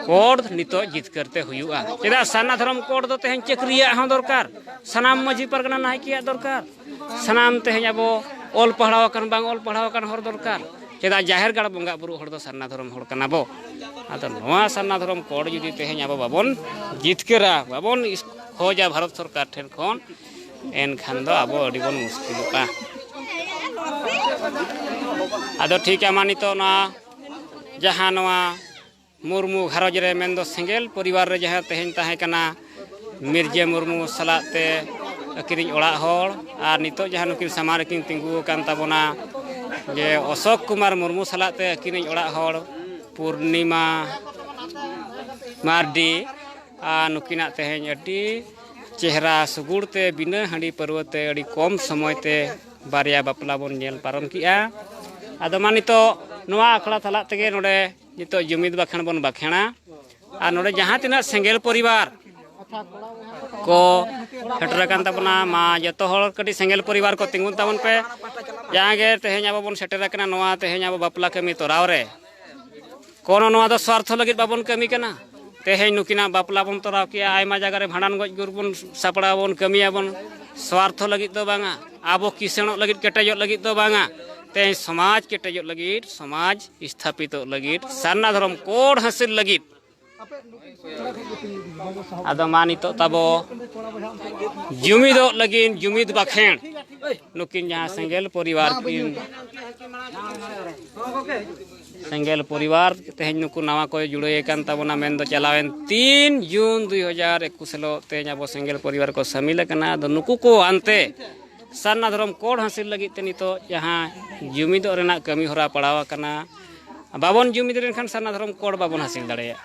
ᱠᱳᱰ ᱱᱤᱛᱚᱜ ᱡᱤᱛᱠᱟᱹᱨ ᱛᱮ ᱦᱩᱭᱩᱜᱼᱟ᱾ ᱪᱮᱫᱟᱜ ᱥᱟᱨᱱᱟ ᱫᱷᱚᱨᱚᱢ ᱠᱳᱰ ᱫᱚ ᱛᱮᱦᱮᱧ ᱪᱟᱹᱠᱨᱤᱭᱟᱜ ᱦᱚᱸ ᱫᱚᱨᱠᱟᱨ, ᱥᱟᱱᱟᱢ ᱢᱟᱹᱡᱷᱤ ᱯᱟᱨᱜᱟᱱᱟ ᱱᱟᱭᱠᱮᱭᱟᱜ ᱫᱚᱨᱠᱟᱨ, ᱥᱟᱱᱟᱢ ᱛᱮᱦᱮᱧ ᱟᱵᱚ ᱚᱞ ᱯᱟᱲᱦᱟᱣ ᱟᱠᱟᱱ ᱵᱟᱝ ᱚᱞ ᱯᱟᱲᱦᱟᱣ ᱟᱠᱟᱱ ᱦᱚᱲ ᱫᱚᱨᱠᱟᱨ᱾ ᱪᱮᱫᱟᱜ ᱡᱟᱦᱮᱨ ᱜᱟᱲ ᱵᱚᱸᱜᱟ ᱵᱩᱨᱩ ᱦᱚᱲ ᱫᱚ ᱥᱟᱨᱱᱟ ᱫᱷᱚᱨᱚᱢ ᱦᱚᱲ ᱠᱟᱱᱟ ᱵᱚ᱾ ᱟᱫᱚ ᱱᱚᱣᱟ ᱥᱟᱨᱱᱟ ᱫᱷᱚᱨᱚᱢ ᱠᱳᱰ ᱡᱩᱫᱤ ᱛᱮᱦᱮᱧ ᱟᱵᱚ ᱵᱟᱵᱚᱱ ᱡᱤᱛᱠᱟᱹᱨᱟ, ᱵᱟᱵᱚᱱ ᱤᱥ-, ᱠᱷᱚᱡᱟ ᱵᱷᱟᱨᱚᱛ ᱥᱚᱨᱠᱟᱨ ᱴᱷᱮᱱ ᱠᱷᱚᱱ, ᱮᱱᱠᱷᱟᱱ ᱫᱚ ᱟᱵᱚ ᱟᱹᱰᱤ ᱵᱚᱱ ᱢᱩᱥᱠᱤᱞᱚᱜᱼᱟ᱾ ᱟᱫᱚ ᱴᱷᱤᱠ ᱟᱢᱟ ᱱᱤᱛᱚᱜ ᱱᱚᱣᱟ ᱡᱟᱦᱟᱸ ᱱᱚᱣᱟ ᱢᱩᱨᱢᱩ ᱜᱷᱟᱨᱚᱸᱡᱽ ᱨᱮ ᱢᱮᱱᱫᱚ ᱥᱮᱸᱜᱮᱞ ᱯᱚᱨᱤᱵᱟᱨ ᱨᱮ ᱡᱟᱦᱟᱸ ᱛᱮᱦᱮᱧ ᱛᱟᱦᱮᱸ ᱠᱟᱱᱟ ᱢᱤᱨᱡᱟᱹ ᱢᱩᱨᱢᱩ ᱥᱟᱞᱟᱜ ᱛᱮ ᱟᱹᱠᱤᱱᱤᱡ ᱚᱲᱟᱜ ᱦᱚᱲ, ᱟᱨ ᱱᱤᱛᱚᱜ ᱡᱟᱦᱟᱸ ᱱᱩᱠᱤᱱ ᱥᱟᱢᱟᱝ ᱨᱮᱠᱤᱱ ᱛᱤᱸᱜᱩ ᱟᱠᱟᱱ ᱛᱟᱵᱚᱱᱟ ᱡᱮ ᱚᱥᱳᱠ ᱠᱩᱢᱟᱨ ᱢᱩᱨᱢᱩ ᱥᱟᱞᱟᱜ ᱛᱮ ᱟᱹᱠᱤᱱᱤᱡ ᱚᱲᱟᱜ ᱦᱚᱲ ᱯᱩᱨᱱᱤᱢᱟ ᱢᱟᱨᱰᱤ, ᱟᱨ ᱱᱩᱠᱤᱱᱟᱜ ᱛᱮᱦᱮᱧ ᱟᱹᱰᱤ ᱪᱮᱦᱨᱟ ᱥᱩᱜᱩᱲ ᱛᱮ ᱵᱤᱱᱟᱹ ᱦᱟᱺᱰᱤ ᱯᱟᱹᱨᱣᱟᱹ ᱛᱮ ᱟᱹᱰᱤ ᱠᱚᱢ ᱥᱚᱢᱚᱭ ᱛᱮ ᱵᱟᱨᱭᱟ ᱵᱟᱯᱞᱟ ᱵᱚᱱ ᱧᱮᱞ ᱯᱟᱨᱚᱢ ᱠᱮᱜᱼᱟ᱾ ᱟᱫᱚ ᱢᱟ ᱱᱤᱛᱚᱜ ᱱᱚᱣᱟ ᱟᱠᱷᱲᱟ ᱛᱟᱞᱟ ᱛᱮᱜᱮ ᱱᱚᱰᱮ ᱱᱤᱛᱚᱜ ᱡᱩᱢᱤᱫ ᱵᱟᱠᱷᱮᱬ ᱵᱚᱱ ᱵᱟᱠᱷᱮᱬᱟ᱾ ᱟᱨ ᱱᱚᱰᱮ ᱡᱟᱦᱟᱸ ᱛᱤᱱᱟᱹᱜ ᱥᱮᱸᱜᱮᱞ ᱯᱚᱨᱤᱵᱟᱨ ᱠᱚ ᱥᱮᱴᱮᱨ ᱟᱠᱟᱱ ᱛᱟᱵᱚᱱᱟ, ᱢᱟ ᱡᱚᱛᱚ ᱦᱚᱲ ᱠᱟᱹᱴᱤᱡ ᱥᱮᱸᱜᱮᱞ ᱯᱚᱨᱤᱵᱟᱨ ᱠᱚ ᱛᱤᱸᱜᱩᱱ ᱛᱟᱵᱚᱱ ᱯᱮ᱾ ᱡᱟᱦᱟᱸ ᱜᱮ ᱛᱮᱦᱮᱧ ᱟᱵᱚ ᱵᱚᱱ ᱥᱮᱴᱮᱨ ᱟᱠᱟᱱᱟ ᱱᱚᱣᱟ ᱛᱮᱦᱮᱧ ᱟᱵᱚ ᱵᱟᱯᱞᱟ ᱠᱟᱹᱢᱤ ᱛᱚᱨᱟᱣ ᱨᱮ, ᱠᱳᱱᱳ ᱱᱚᱣᱟ ᱫᱚ ᱥᱣᱟᱨᱛᱷᱚ ᱞᱟᱹᱜᱤᱫ ᱵᱟᱵᱚᱱ ᱠᱟᱹᱢᱤ ᱠᱟᱱᱟ᱾ ᱛᱮᱦᱮᱧ ᱱᱩᱠᱤᱱᱟᱜ ᱵᱟᱯᱞᱟ ᱵᱚᱱ ᱛᱚᱨᱟᱣ ᱠᱮᱜᱼᱟ, ᱟᱭᱢᱟ ᱡᱟᱭᱜᱟ ᱨᱮ ᱵᱷᱟᱸᱰᱟᱱ ᱜᱚᱡ ᱜᱩᱨ ᱵᱚᱱ ᱥᱟᱯᱲᱟᱣ ᱵᱚᱱ ᱠᱟᱹᱢᱤᱭᱟᱵᱚᱱ, ᱥᱣᱟᱨᱛᱷᱚ ᱞᱟᱹᱜᱤᱫ ᱫᱚ ᱵᱟᱝᱟ, ᱟᱵᱚ ᱠᱤᱥᱟᱹᱬᱚᱜ ᱞᱟᱹᱜᱤᱫ, ᱠᱮᱴᱮᱡᱚᱜ ᱞᱟᱹᱜᱤᱫ ᱫᱚ ᱵᱟᱝᱟ᱾ ᱛᱮᱦᱮᱧ ᱥᱚᱢᱟᱡᱽ ᱠᱮᱴᱮᱡᱚᱜ ᱞᱟᱹᱜᱤᱫ, ᱥᱚᱢᱟᱡᱽ ᱥᱛᱷᱟᱯᱤᱛᱚᱜ ᱞᱟᱹᱜᱤᱫ, ᱥᱟᱨᱱᱟ ᱫᱷᱚᱨᱚᱢ ᱠᱳᱰ ᱦᱟᱹᱥᱤᱞ ᱞᱟᱹᱜᱤᱫ᱾ ᱟᱫᱚ ᱢᱟ ᱱᱤᱛᱚᱜ ᱛᱟᱵᱚ ᱡᱩᱢᱤᱫᱚᱜ ᱞᱟᱹᱜᱤᱫ ᱡᱩᱢᱤᱫ ᱵᱟᱠᱷᱮᱬ᱾ ᱱᱩᱠᱤᱱ ᱡᱟᱦᱟᱸ ᱥᱮᱸᱜᱮᱞ ᱯᱚᱨᱤᱵᱟᱨ ᱠᱤᱱ, ᱥᱮᱸᱜᱮᱞ ᱯᱚᱨᱤᱵᱟᱨ ᱛᱮᱦᱮᱧ ᱱᱩᱠᱩ ᱱᱟᱣᱟ ᱠᱚ ᱡᱩᱲᱟᱹᱭ ᱟᱠᱟᱱ ᱛᱟᱵᱚᱱᱟ, ᱢᱮᱱᱫᱚ ᱪᱟᱞᱟᱣᱮᱱ ᱛᱤᱱ ᱡᱩᱱ ᱫᱩᱭ ᱦᱟᱡᱟᱨ ᱮᱠᱩᱥ ᱦᱤᱞᱳᱜ ᱛᱮᱦᱮᱧ ᱟᱵᱚ ᱥᱮᱸᱜᱮᱞ ᱯᱚᱨᱤᱵᱟᱨ ᱠᱚ ᱥᱟᱹᱢᱤᱞ ᱟᱠᱟᱱᱟ᱾ ᱟᱫᱚ ᱱᱩᱠᱩ ᱠᱚ ᱟᱱᱛᱮ ᱥᱟᱨᱱᱟ ᱫᱷᱚᱨᱚᱢ ᱠᱳᱰ ᱦᱟᱹᱥᱤᱞ ᱞᱟᱹᱜᱤᱫ ᱛᱮ ᱱᱤᱛᱚᱜ ᱡᱟᱦᱟᱸ ᱡᱩᱢᱤᱫᱚᱜ ᱨᱮᱱᱟᱜ ᱠᱟᱹᱢᱤ ᱦᱚᱨᱟ ᱯᱟᱲᱟᱣ ᱟᱠᱟᱱᱟ, ᱵᱟᱵᱚᱱ ᱡᱩᱢᱤᱫ ᱞᱮᱱᱠᱷᱟᱱ ᱥᱟᱨᱱᱟ ᱫᱷᱚᱨᱚᱢ ᱠᱳᱰ ᱵᱟᱵᱚᱱ ᱦᱟᱹᱥᱤᱞ ᱫᱟᱲᱮᱭᱟᱜᱼᱟ᱾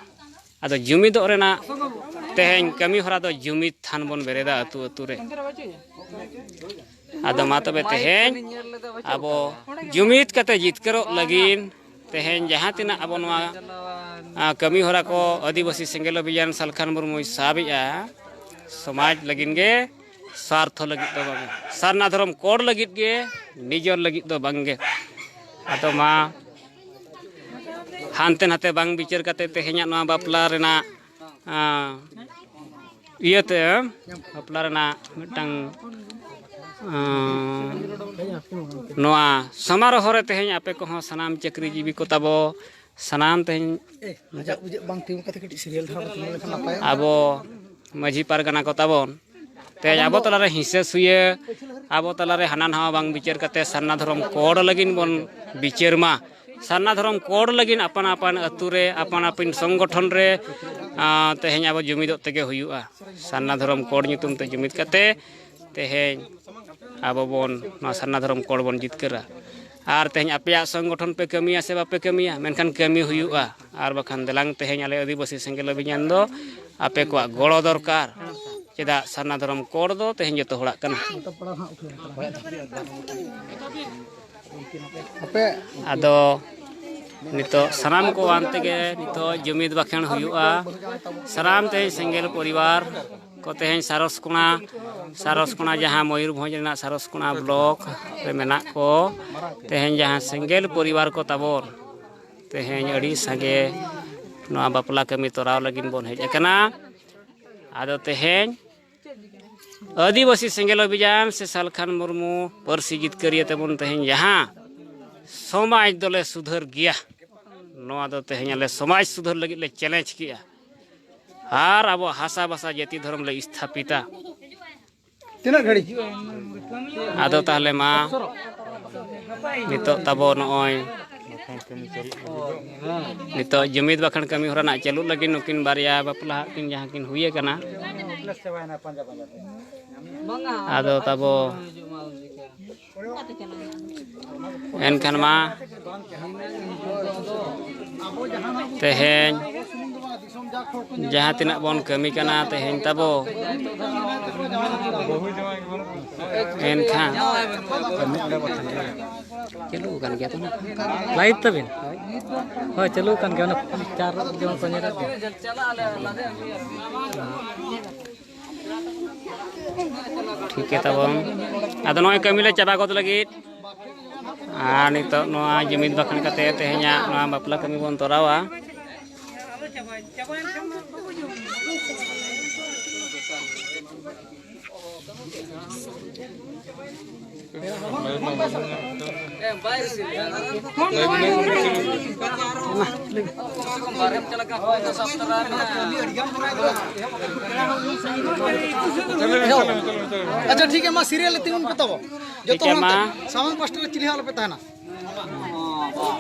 ᱟᱫᱚ ᱡᱩᱢᱤᱫᱚᱜ ᱨᱮᱱᱟᱜ ᱛᱮᱦᱮᱧ ᱠᱟᱹᱢᱤ ᱦᱚᱨᱟ ᱫᱚ ᱡᱩᱢᱤᱫ ᱛᱷᱟᱱ ᱵᱚᱱ ᱵᱮᱨᱮᱫᱟ ᱟᱹᱛᱩ ᱟᱹᱛᱩ ᱨᱮ᱾ ᱟᱫᱚ ᱢᱟ ᱛᱚᱵᱮ ᱛᱮᱦᱮᱧ ᱟᱵᱚ ᱡᱩᱢᱤᱫ ᱠᱟᱛᱮ ᱡᱤᱛᱠᱟᱹᱨᱚᱜ ᱞᱟᱹᱜᱤᱫ ᱛᱮᱦᱮᱧ ᱡᱟᱦᱟᱸ ᱛᱤᱱᱟᱹᱜ ᱟᱵᱚ ᱱᱚᱣᱟ, ᱟ, ᱠᱟᱹᱢᱤ ᱦᱚᱨᱟ ᱠᱚ ᱟᱹᱫᱤᱵᱟᱹᱥᱤ ᱥᱮᱸᱜᱮᱞ ᱚᱵᱷᱤᱡᱟᱱ ᱥᱟᱞᱠᱷᱟᱱ ᱢᱩᱨᱢᱩᱭ ᱥᱟᱵᱮᱜᱼᱟ, ᱥᱚᱢᱟᱡᱽ ᱞᱟᱹᱜᱤᱫ ᱜᱮ, ᱥᱟᱨᱛᱷᱚ ᱞᱟᱹᱜᱤᱫ ᱫᱚ ᱵᱟᱝ, ᱥᱟᱨᱱᱟ ᱫᱷᱚᱨᱚᱢ ᱠᱳᱰ ᱞᱟᱹᱜᱤᱫ ᱜᱮ, ᱱᱤᱡᱚᱨ ᱞᱟᱹᱜᱤᱫ ᱫᱚ ᱵᱟᱝ ᱜᱮ᱾ ᱟᱫᱚ ᱢᱟ ᱦᱟᱱᱛᱮ ᱱᱟᱛᱮ ᱵᱟᱝ ᱵᱤᱪᱟᱹᱨ ᱠᱟᱛᱮ ᱛᱮᱦᱮᱧᱟᱜ ᱱᱚᱣᱟ ᱵᱟᱯᱞᱟ ᱨᱮᱱᱟᱜ, ᱟᱸ, ᱤᱭᱟᱹᱛᱮ ᱵᱟᱯᱞᱟ ᱨᱮᱱᱟᱜ ᱢᱤᱫᱴᱟᱝ, ᱟᱸ, ᱱᱚᱣᱟ ᱥᱚᱢᱟᱨᱳᱦᱚ ᱨᱮ ᱛᱮᱦᱮᱧ ᱟᱯᱮ ᱠᱚᱦᱚᱸ ᱥᱟᱱᱟᱢ ᱪᱟᱹᱠᱨᱤ ᱡᱤᱵᱤ ᱠᱚ ᱛᱟᱵᱚ, ᱥᱟᱱᱟᱢ ᱛᱮᱦᱮᱧ ᱟᱡᱟᱜ ᱵᱩᱡᱷᱟᱹᱜ ᱵᱟᱝ ᱛᱤᱸᱜᱩ ᱠᱟᱛᱮ ᱠᱟᱹᱴᱤᱡ ᱥᱤᱨᱤᱭᱟᱞ ᱫᱷᱟᱨᱟ ᱵᱚ ᱛᱤᱸᱜᱩ ᱞᱮᱠᱷᱟᱱ ᱱᱟᱯᱟᱭᱚᱜᱼᱟ᱾ ᱟᱵᱚ ᱢᱟᱹᱡᱷᱤ ᱯᱟᱨᱜᱟᱱᱟ ᱠᱚ ᱛᱟᱵᱚᱱ, ᱛᱮᱦᱮᱧ ᱟᱵᱚ ᱛᱟᱞᱟᱨᱮ ᱦᱤᱸᱥᱟᱹ ᱥᱩᱭᱟᱹ, ᱟᱵᱚ ᱛᱟᱞᱟᱨᱮ ᱦᱟᱱᱟ ᱱᱟᱣᱟ ᱵᱟᱝ ᱵᱤᱪᱟᱹᱨ ᱠᱟᱛᱮ ᱥᱟᱨᱱᱟ ᱫᱷᱚᱨᱚᱢ ᱠᱳᱰ ᱞᱟᱹᱜᱤᱫ ᱵᱚᱱ ᱵᱤᱪᱟᱹᱨ ᱢᱟ᱾ ᱥᱟᱨᱱᱟ ᱫᱷᱚᱨᱚᱢ ᱠᱳᱰ ᱞᱟᱹᱜᱤᱫ ᱟᱯᱟᱱ ᱟᱯᱟᱱ ᱟᱹᱛᱩ ᱨᱮ, ᱟᱯᱟᱱ ᱟᱹᱯᱤᱱ ᱥᱚᱝᱜᱚᱴᱷᱚᱱ ᱨᱮ, ᱟᱸ, ᱛᱮᱦᱮᱧ ᱟᱵᱚ ᱡᱩᱢᱤᱫᱚᱜ ᱛᱮᱜᱮ ᱦᱩᱭᱩᱜᱼᱟ᱾ ᱥᱟᱨᱱᱟ ᱫᱷᱚᱨᱚᱢ ᱠᱳᱰ ᱧᱩᱛᱩᱢ ᱛᱮ ᱡᱩᱢᱤᱫ ᱠᱟᱛᱮ ᱛᱮᱦᱮᱧ ᱟᱵᱚ ᱵᱚᱱ ᱱᱚᱣᱟ ᱥᱟᱨᱱᱟ ᱫᱷᱚᱨᱚᱢ ᱠᱳᱰ ᱵᱚᱱ ᱡᱤᱛᱠᱟᱹᱨᱟ᱾ ᱟᱨ ᱛᱮᱦᱮᱧ ᱟᱯᱮᱭᱟᱜ ᱥᱚᱝᱜᱚᱴᱷᱚᱱ ᱯᱮ ᱠᱟᱹᱢᱤᱭᱟ ᱥᱮ ᱵᱟᱯᱮ ᱠᱟᱹᱢᱤᱭᱟ, ᱢᱮᱱᱠᱷᱟᱱ ᱠᱟᱹᱢᱤ ᱦᱩᱭᱩᱜᱼᱟ᱾ ᱟᱨ ᱵᱟᱠᱷᱟᱱ ᱫᱮᱞᱟᱝ ᱛᱮᱦᱮᱧ ᱟᱞᱮ ᱟᱹᱫᱤᱵᱟᱹᱥᱤ ᱥᱮᱸᱜᱮᱞ ᱚᱵᱷᱤᱡᱟᱱ ᱫᱚ ᱟᱯᱮ ᱠᱚᱣᱟᱜ ᱜᱚᱲᱚ ᱫᱚᱨᱠᱟᱨ᱾ ᱪᱮᱫᱟᱜ ᱥᱟᱨᱱᱟ ᱫᱷᱚᱨᱚᱢ ᱠᱳᱰ ᱫᱚ ᱛᱮᱦᱮᱧ ᱡᱚᱛᱚ ᱦᱚᱲᱟᱜ ᱠᱟᱱᱟ᱾ ᱟᱯᱮ ᱟᱫᱚ ᱱᱤᱛᱚᱜ ᱥᱟᱱᱟᱢ ᱠᱚ ᱟᱱ ᱛᱮᱜᱮ ᱱᱤᱛᱚᱜ ᱡᱩᱢᱤᱫ ᱵᱟᱠᱷᱮᱬ ᱦᱩᱭᱩᱜᱼᱟ᱾ ᱥᱟᱱᱟᱢ ᱛᱮᱦᱮᱧ ᱥᱮᱸᱜᱮᱞ ᱯᱚᱨᱤᱵᱟᱨ ᱠᱚ ᱛᱮᱦᱮᱧ ᱥᱟᱨᱚᱥ ᱠᱚᱬᱟ, ᱥᱟᱨᱚᱥ ᱠᱚᱬᱟ ᱡᱟᱦᱟᱸ ᱢᱚᱭᱩᱨᱵᱷᱚᱸᱡᱽ ᱨᱮᱱᱟᱜ ᱥᱟᱨᱚᱥ ᱠᱚᱬᱟ ᱵᱞᱚᱠ ᱨᱮ ᱢᱮᱱᱟᱜ ᱠᱚ, ᱛᱮᱦᱮᱧ ᱡᱟᱦᱟᱸ ᱥᱮᱸᱜᱮᱞ ᱯᱚᱨᱤᱵᱟᱨ ᱠᱚ ᱛᱟᱵᱚᱱ, ᱛᱮᱦᱮᱧ ᱟᱹᱰᱤ ᱥᱟᱸᱜᱮ ᱱᱚᱣᱟ ᱵᱟᱯᱞᱟ ᱠᱟᱹᱢᱤ ᱛᱚᱨᱟᱣ ᱞᱟᱹᱜᱤᱫ ᱵᱚᱱ ᱦᱮᱡ ᱟᱠᱟᱱᱟ᱾ ᱟᱫᱚ ᱛᱮᱦᱮᱧ ᱟᱹᱫᱤᱵᱟᱹᱥᱤ ᱥᱮᱸᱜᱮᱞ ᱚᱵᱷᱤᱡᱟᱱ ᱥᱮ ᱥᱟᱞᱠᱷᱟᱱ ᱢᱩᱨᱢᱩ ᱯᱟᱹᱨᱥᱤ ᱡᱤᱛᱠᱟᱹᱨᱤᱭᱟᱹ ᱛᱮᱵᱚᱱ ᱛᱮᱦᱮᱧ ᱡᱟᱦᱟᱸ ᱥᱚᱢᱟᱡᱽ ᱫᱚᱞᱮ ᱥᱩᱫᱷᱟᱹᱨ ᱜᱮᱭᱟ, ᱱᱚᱣᱟ ᱫᱚ ᱛᱮᱦᱮᱧ ᱟᱞᱮ ᱥᱚᱢᱟᱡᱽ ᱥᱩᱫᱷᱟᱹᱨ ᱞᱟᱹᱜᱤᱫ ᱞᱮ ᱪᱮᱞᱮᱧᱡᱽ ᱠᱮᱜᱼᱟ᱾ ᱟᱨ ᱟᱵᱚ ᱦᱟᱥᱟ ᱵᱷᱟᱥᱟ ᱡᱟᱹᱛᱤ ᱫᱷᱚᱨᱚᱢ ᱞᱮ ᱥᱛᱷᱟᱯᱤᱛᱟ᱾ ᱛᱤᱱᱟᱹᱜ ᱜᱷᱟᱹᱲᱤᱡ? ᱟᱫᱚ ᱛᱟᱦᱚᱞᱮ ᱢᱟ, ᱱᱤᱛᱚᱜ ᱛᱟᱵᱚ ᱱᱚᱜᱼᱚᱭ, ᱱᱤᱛᱚᱜ ᱡᱩᱢᱤᱫ ᱵᱟᱠᱷᱟᱱ ᱠᱟᱹᱢᱤ ᱦᱚᱨᱟ ᱨᱮᱱᱟᱜ ᱪᱟᱹᱞᱩᱜ ᱞᱟᱹᱜᱤᱫ ᱱᱩᱠᱤᱱ ᱵᱟᱨᱭᱟ ᱵᱟᱯᱞᱟ ᱦᱟᱸᱜ ᱠᱤᱱ ᱡᱟᱦᱟᱸ ᱠᱤᱱ ᱦᱩᱭ ᱟᱠᱟᱱᱟ᱾ ᱟᱫᱚ ᱛᱟᱵᱚ ᱮᱱᱠᱷᱟᱱ ᱢᱟ ᱛᱮᱦᱮᱧ ᱡᱟᱦᱟᱸ ᱛᱤᱱᱟᱹᱜ ᱵᱚᱱ ᱠᱟᱹᱢᱤ ᱠᱟᱱᱟ ᱛᱮᱦᱮᱧ ᱛᱟᱵᱚ, ᱮᱱᱠᱷᱟᱱ ᱪᱟᱹᱞᱩ ᱟᱠᱟᱱ ᱜᱮᱭᱟ ᱛᱚ ᱱᱟᱜ? ᱞᱟᱭᱤᱵᱷ ᱛᱟᱵᱤᱱ? ᱦᱳᱭ, ᱪᱟᱹᱞᱩ ᱟᱠᱟᱱ ᱜᱮᱭᱟ, ᱚᱱᱟ ᱪᱟᱨ ᱡᱚᱱ ᱠᱚ ᱧᱮᱞᱮᱫ ᱜᱮᱭᱟ᱾ ᱴᱷᱤᱠ ᱜᱮ ᱛᱟᱵᱚᱱ᱾ ᱟᱫᱚ ᱱᱚᱜᱼᱚᱭ ᱠᱟᱹᱢᱤ ᱞᱮ ᱪᱟᱵᱟ ᱜᱚᱫ ᱞᱟᱹᱜᱤᱫ᱾ ᱟᱨ ᱱᱤᱛᱚᱜ ᱱᱚᱣᱟ ᱡᱩᱢᱤᱫ ᱵᱟᱠᱷᱟᱱ ᱠᱟᱛᱮ ᱛᱮᱦᱮᱧᱟᱜ ᱱᱚᱣᱟ ᱵᱟᱯᱞᱟ ᱠᱟᱹᱢᱤ ᱵᱚᱱ ᱛᱚᱨᱟᱣᱟ᱾ ᱟᱪᱪᱷᱟ, ᱴᱷᱤᱠ ᱜᱮᱭᱟ, ᱢᱟ ᱥᱤᱨᱤᱭᱟᱞ ᱨᱮ ᱛᱤᱸᱜᱩᱱ ᱯᱮ ᱛᱟᱵᱚ᱾ ᱡᱚᱛᱚ ᱴᱷᱤᱠ ᱜᱮᱭᱟ, ᱦᱚᱲ ᱢᱟ᱾ ᱥᱟᱢᱟᱝ ᱯᱟᱥᱴᱟ ᱨᱮ ᱪᱤᱞᱤ ᱦᱚᱸ ᱟᱞᱚᱯᱮ ᱛᱟᱦᱮᱱᱟ᱾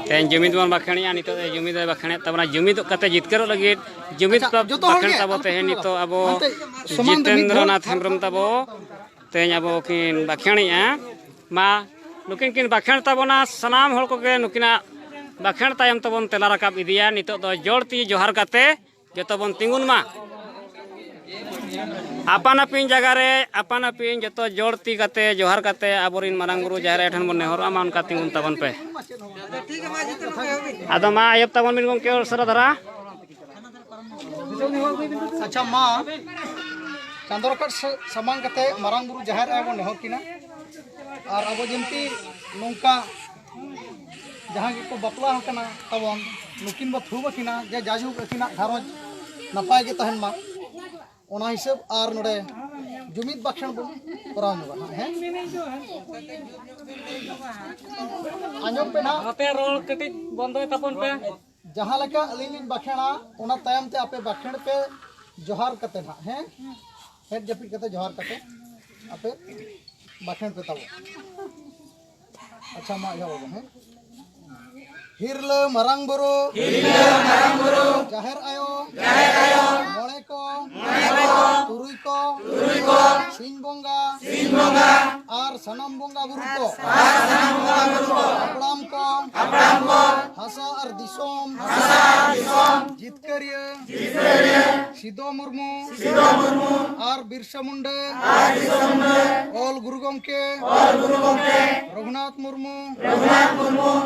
ᱛᱮᱦᱮᱧ ᱡᱩᱢᱤᱫ ᱵᱚᱱ ᱵᱟᱠᱷᱮᱬᱮᱜᱼᱟ, ᱱᱤᱛᱚᱜ ᱫᱚ ᱡᱩᱢᱤᱫ ᱮ ᱵᱟᱠᱷᱮᱬᱮᱫ ᱛᱟᱵᱚᱱᱟ᱾ ᱡᱩᱢᱤᱫᱚᱜ ᱠᱟᱛᱮ ᱡᱤᱛᱠᱟᱹᱨᱚᱜ ᱞᱟᱹᱜᱤᱫ ᱡᱩᱢᱤᱫ ᱟᱪᱪᱷᱟ, ᱡᱚᱛᱚ ᱦᱚᱲ ᱵᱟᱠᱷᱮᱬ ᱜᱮ ᱛᱟᱵᱚ ᱟᱞᱚᱯᱮ ᱛᱮᱦᱮᱧ ᱛᱤᱸᱜᱩᱱᱟ᱾ ᱱᱤᱛᱚᱜ ᱟᱵᱚ ᱦᱟᱱᱛᱮ ᱥᱚᱢᱟᱱ ᱛᱮ ᱢᱤᱫ ᱡᱤᱛᱮᱱᱫᱨᱚ ᱫᱷᱟᱣ᱾ ᱱᱟᱛᱷ ᱦᱮᱢᱵᱨᱚᱢ ᱛᱟᱵᱚ᱾ ᱛᱮᱦᱮᱧ ᱟᱵᱚ ᱠᱤᱱ ᱵᱟᱠᱷᱮᱬᱮᱜᱼᱟ᱾ ᱢᱟ ᱱᱩᱠᱤᱱ ᱠᱤᱱ ᱵᱟᱠᱷᱮᱬ ᱛᱟᱵᱚᱱᱟ, ᱥᱟᱱᱟᱢ ᱦᱚᱲ ᱠᱚᱜᱮ ᱱᱩᱠᱤᱱᱟᱜ ᱵᱟᱠᱷᱮᱬ ᱛᱟᱭᱚᱢ ᱛᱮᱵᱚᱱ ᱛᱮᱞᱟ ᱨᱟᱠᱟᱵ ᱤᱫᱤᱭᱟ᱾ ᱱᱤᱛᱚᱜ ᱫᱚ ᱡᱚᱲ ᱛᱤ ᱡᱚᱦᱟᱨ ᱠᱟᱛᱮ ᱡᱚᱛᱚ ᱵᱚᱱ ᱛᱤᱸᱜᱩᱱ ᱢᱟ᱾ ᱟᱯᱟᱱ ᱟᱹᱯᱤᱱ ᱡᱟᱭᱜᱟ ᱨᱮ ᱟᱯᱟᱱ ᱟᱹᱯᱤᱱ ᱡᱚᱛᱚ ᱡᱚᱲ ᱛᱤ ᱠᱟᱛᱮ ᱡᱚᱦᱟᱨ ᱠᱟᱛᱮ ᱟᱵᱚᱨᱮᱱ ᱢᱟᱨᱟᱝ ᱵᱩᱨᱩ ᱡᱟᱦᱮᱨ ᱟᱭᱳ ᱴᱷᱮᱱ ᱵᱚᱱ ᱱᱮᱦᱚᱨᱚᱜᱼᱟ᱾ ᱢᱟ ᱚᱱᱠᱟ ᱛᱤᱸᱜᱩᱱ ᱛᱟᱵᱚᱱ ᱯᱮ᱾ ᱟᱫᱚ ᱢᱟ ᱮᱦᱚᱵ ᱛᱟᱵᱚᱱ ᱵᱤᱱ ᱜᱚᱢᱠᱮ ᱩᱥᱟᱹᱨᱟ ᱫᱷᱟᱨᱟ᱾ ᱟᱪᱪᱷᱟ, ᱢᱟ ᱪᱟᱸᱫᱚ ᱨᱟᱠᱟᱵ ᱥᱟ-, ᱥᱟᱢᱟᱝ ᱠᱟᱛᱮ ᱢᱟᱨᱟᱝ ᱵᱩᱨᱩ ᱡᱟᱦᱮᱨ ᱟᱭᱳ ᱵᱚᱱ ᱱᱮᱦᱚᱨ ᱠᱤᱱᱟ᱾ ᱟᱨ ᱟᱵᱚ ᱡᱤᱱᱛᱤ ᱱᱚᱝᱠᱟ ᱡᱟᱦᱟᱸ ᱜᱮᱠᱚ ᱵᱟᱯᱞᱟ ᱟᱠᱟᱱᱟ ᱛᱟᱵᱚᱱ, ᱱᱩᱠᱤᱱ ᱵᱚ ᱛᱷᱩᱢ ᱟᱹᱠᱤᱱᱟ ᱡᱮ ᱡᱟᱭᱡᱩᱜᱽ ᱟᱹᱠᱤᱱᱟᱜ ᱜᱷᱟᱨᱚᱸᱡᱽ ᱱᱟᱯᱟᱭ ᱜᱮ ᱛᱟᱦᱮᱱ ᱢᱟ᱾ ᱚᱱᱟ ᱦᱤᱥᱟᱹᱵ ᱟᱨ ᱱᱚᱰᱮ ᱡᱩᱢᱤᱫ ᱵᱟᱠᱷᱮᱬ ᱵᱚᱱ ᱠᱚᱨᱟᱣ ᱧᱚᱜᱟ ᱱᱟᱦᱟᱜ, ᱦᱮᱸ? ᱟᱸᱡᱚᱢ ᱯᱮ ᱱᱟᱦᱟᱜ᱾ ᱟᱯᱮ ᱨᱚᱲ ᱠᱟᱹᱴᱤᱡ ᱵᱚᱱᱫᱚᱭ ᱛᱟᱵᱚᱱ ᱯᱮ᱾ ᱡᱟᱦᱟᱸ ᱞᱮᱠᱟ ᱟᱹᱞᱤᱧ ᱞᱤᱧ ᱵᱟᱠᱷᱮᱬᱟ, ᱚᱱᱟ ᱛᱟᱭᱚᱢ ᱛᱮ ᱟᱯᱮ ᱵᱟᱠᱷᱮᱬ ᱯᱮ ᱡᱚᱦᱟᱨ ᱠᱟᱛᱮ ᱱᱟᱦᱟᱜ, ᱦᱮᱸ? ᱦᱮᱡ ᱡᱟᱹᱯᱤᱫ ᱠᱟᱛᱮ ᱡᱚᱦᱟᱨ ᱠᱟᱛᱮ᱾ ᱟᱯᱮ ᱵᱟᱠᱷᱮᱬ ᱯᱮ ᱛᱟᱵᱚ᱾ ᱟᱪᱪᱷᱟ, ᱢᱟ ᱮᱦᱚᱵ ᱟᱵᱚ, ᱦᱮᱸ᱾ ᱦᱤᱨᱞᱟᱹ ᱢᱟᱨᱟᱝ ᱵᱩᱨᱩ, ᱡᱟᱦᱮᱨ ᱟᱭᱳ, ᱢᱚᱬᱮ ᱠᱚ, ᱛᱩᱨᱩᱭ ᱠᱚ, ᱥᱤᱧ ᱵᱚᱸᱜᱟ, ᱟᱨ ᱥᱟᱱᱟᱢ ᱵᱚᱸᱜᱟ ᱵᱩᱨᱩ ᱠᱚ, ᱦᱟᱯᱲᱟᱢ ᱠᱚ, ᱦᱟᱥᱟ ᱟᱨ ᱫᱤᱥᱚᱢ, ᱡᱤᱛᱠᱟᱹᱨᱤᱭᱟᱹ, ᱥᱤᱫᱚ ᱢᱩᱨᱢᱩ, ᱟᱨ ᱵᱤᱨᱥᱟ ᱢᱩᱱᱰᱟᱹ, ᱚᱞ ᱜᱩᱨᱩ ᱜᱚᱢᱠᱮ, ᱨᱚᱜᱷᱩᱱᱟᱛᱷ ᱢᱩᱨᱢᱩ,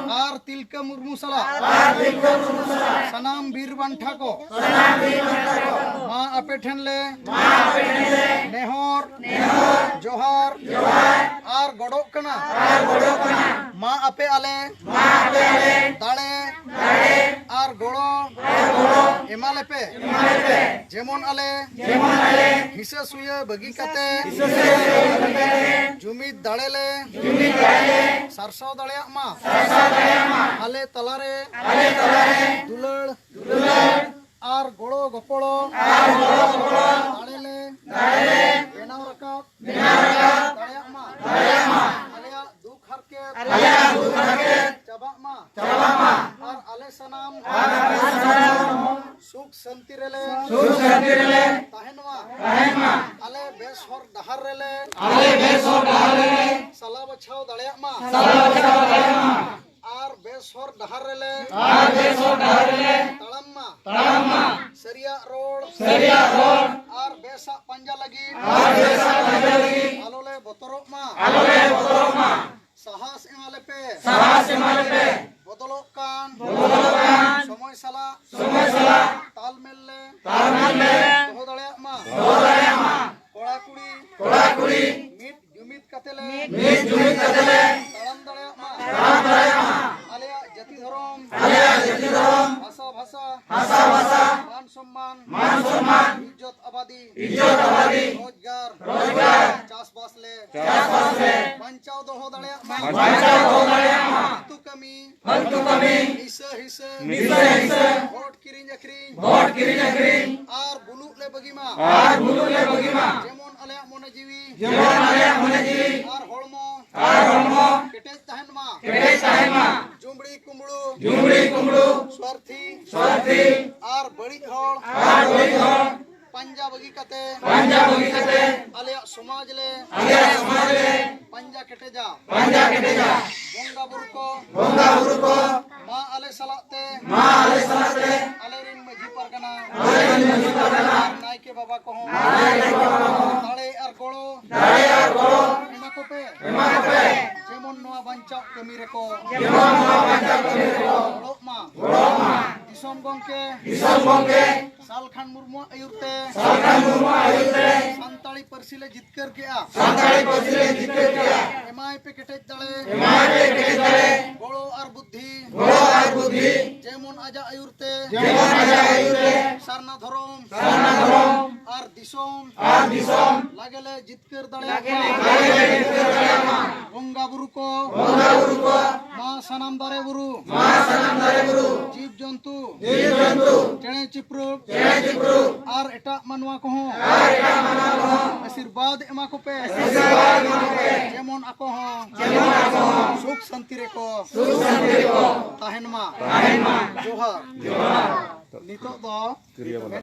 ᱟᱨ ᱛᱤᱞᱠᱟᱹ ᱢᱩᱨᱢᱩ ᱥᱟᱞᱟᱜ, ᱥᱟᱱᱟᱢ ᱵᱤᱨ ᱵᱟᱱᱴᱟ ᱠᱚ, ᱢᱟ ᱟᱯᱮ ᱴᱷᱮᱱ ᱞᱮ, ᱱᱮᱦᱚᱨ, ᱡᱚᱦᱟᱨ, ᱟᱨ ᱜᱚᱰᱚᱜ ᱠᱟᱱᱟ᱾ ᱢᱟ ᱟᱯᱮ ᱟᱞᱮ, ᱫᱟᱲᱮ, ᱟᱨ ᱜᱚᱲᱚ, ᱮᱢᱟ ᱞᱮᱯᱮ᱾ ᱡᱮᱢᱚᱱ ᱟᱞᱮ, ᱦᱤᱥᱟᱹ ᱥᱩᱭᱟᱹ ᱵᱟᱹᱜᱤ ᱠᱟᱛᱮ, ᱡᱩᱢᱤᱫ ᱫᱟᱲᱮ ᱞᱮ, ᱥᱟᱨᱥᱟᱣ ᱫᱟᱲᱮᱭᱟᱜ ᱢᱟ᱾ ᱟᱞᱮ ᱛᱟᱞᱟᱨᱮ, ᱫᱩᱞᱟᱹᱲ, ᱟᱨ ᱜᱚᱲᱚ ᱜᱚᱯᱚᱲᱚ, ᱫᱟᱲᱮ ᱞᱮ, ᱵᱮᱱᱟᱣ ᱨᱟᱠᱟᱵ, ᱫᱟᱲᱮᱭᱟᱜ ᱢᱟ᱾ ᱟᱞᱮᱭᱟᱜ ᱫᱩᱠ ᱦᱟᱨᱠᱮᱛ, ᱪᱟᱵᱟᱜ ᱢᱟ᱾ ᱟᱨ ᱟᱞᱮ ᱥᱟᱱᱟᱢ, ᱥᱩᱠ ᱥᱟᱱᱛᱤ ᱨᱮᱞᱮ, ᱛᱟᱦᱮᱱ ᱢᱟ᱾ ᱟᱞᱮ ᱵᱮᱥ ᱦᱚᱨ ᱰᱟᱦᱟᱨ ᱨᱮᱞᱮ, ᱥᱟᱞᱟ ᱵᱟᱪᱷᱟᱣ ᱫᱟᱲᱮᱭᱟᱜ ᱢᱟ᱾ ᱟᱨ ᱵᱮᱥ ᱦᱚᱨ ᱰᱟᱦᱟᱨ ᱨᱮᱞᱮ, ᱛᱟᱲᱟᱢ ᱢᱟ᱾ ᱥᱟᱹᱨᱤᱭᱟᱜ ᱨᱚᱲ, ᱟᱨ ᱵᱮᱥᱟᱜ ᱯᱟᱸᱡᱟ ᱞᱟᱹᱜᱤᱫ, ᱟᱞᱚ ᱞᱮ ᱵᱚᱛᱚᱨᱚᱜ ᱢᱟ᱾ ᱥᱟᱦᱟᱥ ᱮᱢᱟ ᱞᱮᱯᱮ᱾ ᱵᱚᱫᱚᱞᱚᱜ ᱠᱟᱱ, ᱥᱚᱢᱚᱭ ᱥᱟᱞᱟᱜ, ᱛᱟᱞᱢᱮᱞ ᱞᱮ, ᱫᱚᱦᱚ ᱫᱟᱲᱮᱭᱟᱜ ᱢᱟ᱾ ᱠᱚᱲᱟ ᱠᱩᱲᱤ, ᱢᱤᱫ ᱡᱩᱢᱤᱫ ᱠᱟᱛᱮ ᱞᱮ, ᱛᱟᱲᱟᱢ ᱫᱟᱲᱮᱭᱟᱜ ᱢᱟ᱾ ᱟᱞᱮᱭᱟᱜ ᱡᱟᱹᱛᱤ ᱫᱷᱚᱨᱚᱢ, ᱵᱷᱟᱥᱟ ᱵᱷᱟᱥᱟ, ᱢᱟᱱ ᱥᱚᱢᱢᱟᱱ, ᱤᱡᱽᱡᱚᱛ ᱟᱵᱟᱫᱤ, ᱨᱳᱡᱽᱜᱟᱨ, ᱪᱟᱥᱵᱟᱥ ᱞᱮ, ᱵᱟᱧᱪᱟᱣ ᱫᱚᱦᱚ ᱫᱟᱲᱮᱭᱟᱜ ᱢᱟ᱾ ᱟᱹᱛᱩ ᱠᱟᱹᱢᱤ, ᱦᱤᱥᱟᱹ ᱦᱤᱥᱟᱹ, ᱵᱷᱳᱴ ᱠᱤᱨᱤᱧ ᱟᱹᱠᱷᱨᱤᱧ, ᱟᱨ ᱵᱩᱞᱩᱜ ᱞᱮ ᱵᱟᱹᱜᱤ ᱢᱟ᱾ ᱡᱮᱢᱚᱱ ᱟᱞᱮᱭᱟᱜ ᱢᱚᱱᱮ ᱡᱤᱣᱤ ᱡᱮᱢᱚᱱ ᱟᱞᱮᱭᱟᱜ ᱢᱚᱱᱮ ᱡᱤᱣᱤ ᱟᱨ ᱦᱚᱲᱢᱚ ᱟᱨ ᱦᱚᱲᱢᱚ ᱠᱮᱴᱮᱡ ᱛᱟᱦᱮᱱ ᱢᱟ᱾ ᱠᱮᱴᱮᱡ ᱛᱟᱦᱮᱱ ᱢᱟ᱾ ᱡᱩᱢᱲᱤ ᱠᱩᱢᱲᱩ ᱡᱩᱢᱲᱤ ᱠᱩᱢᱲᱩ ᱥᱣᱟᱨᱛᱷᱤ ᱥᱣᱟᱨᱛᱷᱤ ᱟᱨ ᱵᱟᱹᱲᱤᱡ ᱦᱚᱲ ᱟᱨ ᱵᱟᱹᱲᱤᱡ ᱦᱚᱲ ᱯᱟᱸᱡᱟ ᱵᱟᱹᱜᱤ ᱠᱟᱛᱮ ᱯᱟᱸᱡᱟ ᱵᱟᱹᱜᱤ ᱠᱟᱛᱮ ᱟᱞᱮᱭᱟᱜ ᱥᱚᱢᱟᱡᱽ ᱞᱮ ᱟᱞᱮᱭᱟᱜ ᱥᱚᱢᱟᱡᱽ ᱞᱮ ᱯᱟᱸᱡᱟ ᱠᱮᱴᱮᱡᱟ᱾ ᱯᱟᱸᱡᱟ ᱠᱮᱴᱮᱡᱟ᱾ ᱵᱚᱸᱜᱟ ᱵᱩᱨᱩ ᱠᱚ ᱵᱚᱸᱜᱟ ᱵᱩᱨᱩ ᱠᱚ ᱢᱟ ᱟᱞᱮ ᱥᱟᱞᱟᱜ ᱛᱮ ᱢᱟ ᱟᱞᱮ ᱥᱟᱞᱟᱜ ᱛᱮ ᱟᱞᱮᱨᱮᱱ ᱢᱟᱹᱡᱷᱤ ᱯᱟᱨᱜᱟᱱᱟ ᱟᱞᱮᱨᱮᱱ ᱢᱟᱹᱡᱷᱤ ᱯᱟᱨᱜᱟᱱᱟ ᱟᱨ ᱱᱟᱭᱠᱮ ᱵᱟᱵᱟ ᱠᱚᱦᱚᱸ ᱱᱟᱭᱠᱮ ᱵᱟᱵᱟ ᱠᱚᱦᱚᱸ ᱫᱟᱲᱮ ᱟᱨ ᱜᱚᱲᱚ ᱫᱟᱲᱮ ᱟᱨ ᱜᱚᱲᱚ ᱮᱢᱟ ᱠᱚᱯᱮ᱾ ᱮᱢᱟ ᱠᱚᱯᱮ᱾ ᱡᱮᱢᱚᱱ ᱱᱚᱣᱟ ᱵᱟᱧᱪᱟᱣ ᱠᱟᱹᱢᱤ ᱨᱮᱠᱚ ᱡᱮᱢᱚᱱ ᱱᱚᱣᱟ ᱵᱟᱧᱪᱟᱣ ᱠᱟᱹᱢᱤ ᱨᱮᱠᱚ ᱜᱚᱲᱚᱜ ᱢᱟ᱾ ᱜᱚᱲᱚᱜ ᱢᱟ᱾ ᱫᱤᱥᱚᱢ ᱜᱚᱢᱠᱮ ᱫᱤᱥᱚᱢ ᱜᱚᱢᱠᱮ ᱥᱟᱞᱠᱷᱟᱱ ᱢᱩᱨᱢᱩᱣᱟᱜ ᱟᱹᱭᱩᱨ ᱛᱮ ᱥᱟᱞᱠᱷᱟᱱ ᱢᱩᱨᱢᱩᱣᱟᱜ ᱟᱹᱭᱩᱨ ᱛᱮ ᱥᱟᱱᱛᱟᱲᱤ ᱯᱟᱹᱨᱥᱤ ᱞᱮ ᱡᱤᱛᱠᱟᱹᱨ ᱠᱮᱜᱼᱟ᱾ ᱥᱟᱱᱛᱟᱲᱤ ᱯᱟᱹᱨᱥᱤ ᱞᱮ ᱡᱤᱛᱠᱟᱹᱨ ᱠᱮᱜᱼᱟ᱾ ᱮᱢᱟᱭ ᱯᱮ ᱠᱮᱴᱮᱡ ᱫᱟᱲᱮ ᱮᱢᱟᱭ ᱯᱮ ᱠᱮᱴᱮᱡ ᱫᱟᱲᱮ ᱜᱚᱲᱚ ᱟᱨ ᱵᱩᱫᱽᱫᱷᱤ ᱜᱚᱲᱚ ᱟᱨ ᱵᱩᱫᱽᱫᱷᱤ ᱡᱮᱢᱚᱱ ᱟᱡᱟᱜ ᱟᱹᱭᱩᱨ ᱛᱮ ᱡᱮᱢᱚᱱ ᱟᱡᱟᱜ ᱟᱹᱭᱩᱨ ᱛᱮ ᱥᱟᱨᱱᱟ ᱫᱷᱚᱨᱚᱢ ᱥᱟᱨᱱᱟ ᱫᱷᱚᱨᱚᱢ ᱟᱨ ᱫᱤᱥᱚᱢ ᱟᱨ ᱫᱤᱥᱚᱢ ᱞᱟᱜᱮ ᱞᱮ ᱡᱤᱛᱠᱟᱹᱨ ᱫᱟᱲᱮᱭᱟᱜ ᱢᱟ᱾ ᱞᱟᱜᱮ ᱞᱮ ᱡᱤᱛᱠᱟᱹᱨ ᱫᱟᱲᱮᱭᱟᱜ ᱢᱟ᱾ ᱵᱚᱸᱜᱟ ᱵᱩᱨᱩ ᱠᱚ ᱵᱚᱸᱜᱟ ᱵᱩᱨᱩ ᱠᱚ ᱢᱟ ᱥᱟᱱᱟᱢ ᱫᱟᱨᱮ ᱵᱩᱨᱩ ᱢᱟ ᱥᱟᱱᱟᱢ ᱫᱟᱨᱮ ᱵᱩᱨᱩ ᱡᱤᱵᱽ ᱡᱚᱱᱛᱩ ᱡᱤᱵᱽ ᱡᱚᱱᱛᱩ ᱪᱮᱬᱮ ᱪᱤᱯᱨᱩᱫ ᱪᱮᱬᱮ ᱪᱤᱯᱨᱩᱫ ᱟᱨ ᱮᱴᱟᱜ ᱢᱟᱱᱣᱟ ᱠᱚᱦᱚᱸ ᱟᱨ ᱮᱴᱟᱜ ᱢᱟᱱᱣᱟ ᱠᱚᱦᱚᱸ ᱟᱥᱤᱨᱵᱟᱫᱽ ᱮᱢᱟ ᱠᱚᱯᱮ᱾ ᱟᱥᱤᱨᱵᱟᱫᱽ ᱮᱢᱟ ᱠᱚᱯᱮ᱾ ᱡᱮᱢᱚᱱ ᱟᱠᱚ ᱦᱚᱸ ᱡᱮᱢᱚᱱ ᱟᱠᱚ ᱦᱚᱸ ᱥᱩᱠ ᱥᱟᱱᱛᱤ ᱨᱮᱠᱚ ᱥᱩᱠ ᱥᱟᱱᱛᱤ ᱨᱮᱠᱚ ᱛᱟᱦᱮᱱ ᱢᱟ᱾ ᱛᱟᱦᱮᱱ ᱢᱟ᱾ ᱡᱚᱦᱟᱨ᱾ ᱡᱚᱦᱟᱨ᱾ ᱱᱤᱛᱚᱜ ᱫᱚ ᱠᱤᱨᱤᱭᱟᱹ ᱵᱚᱱ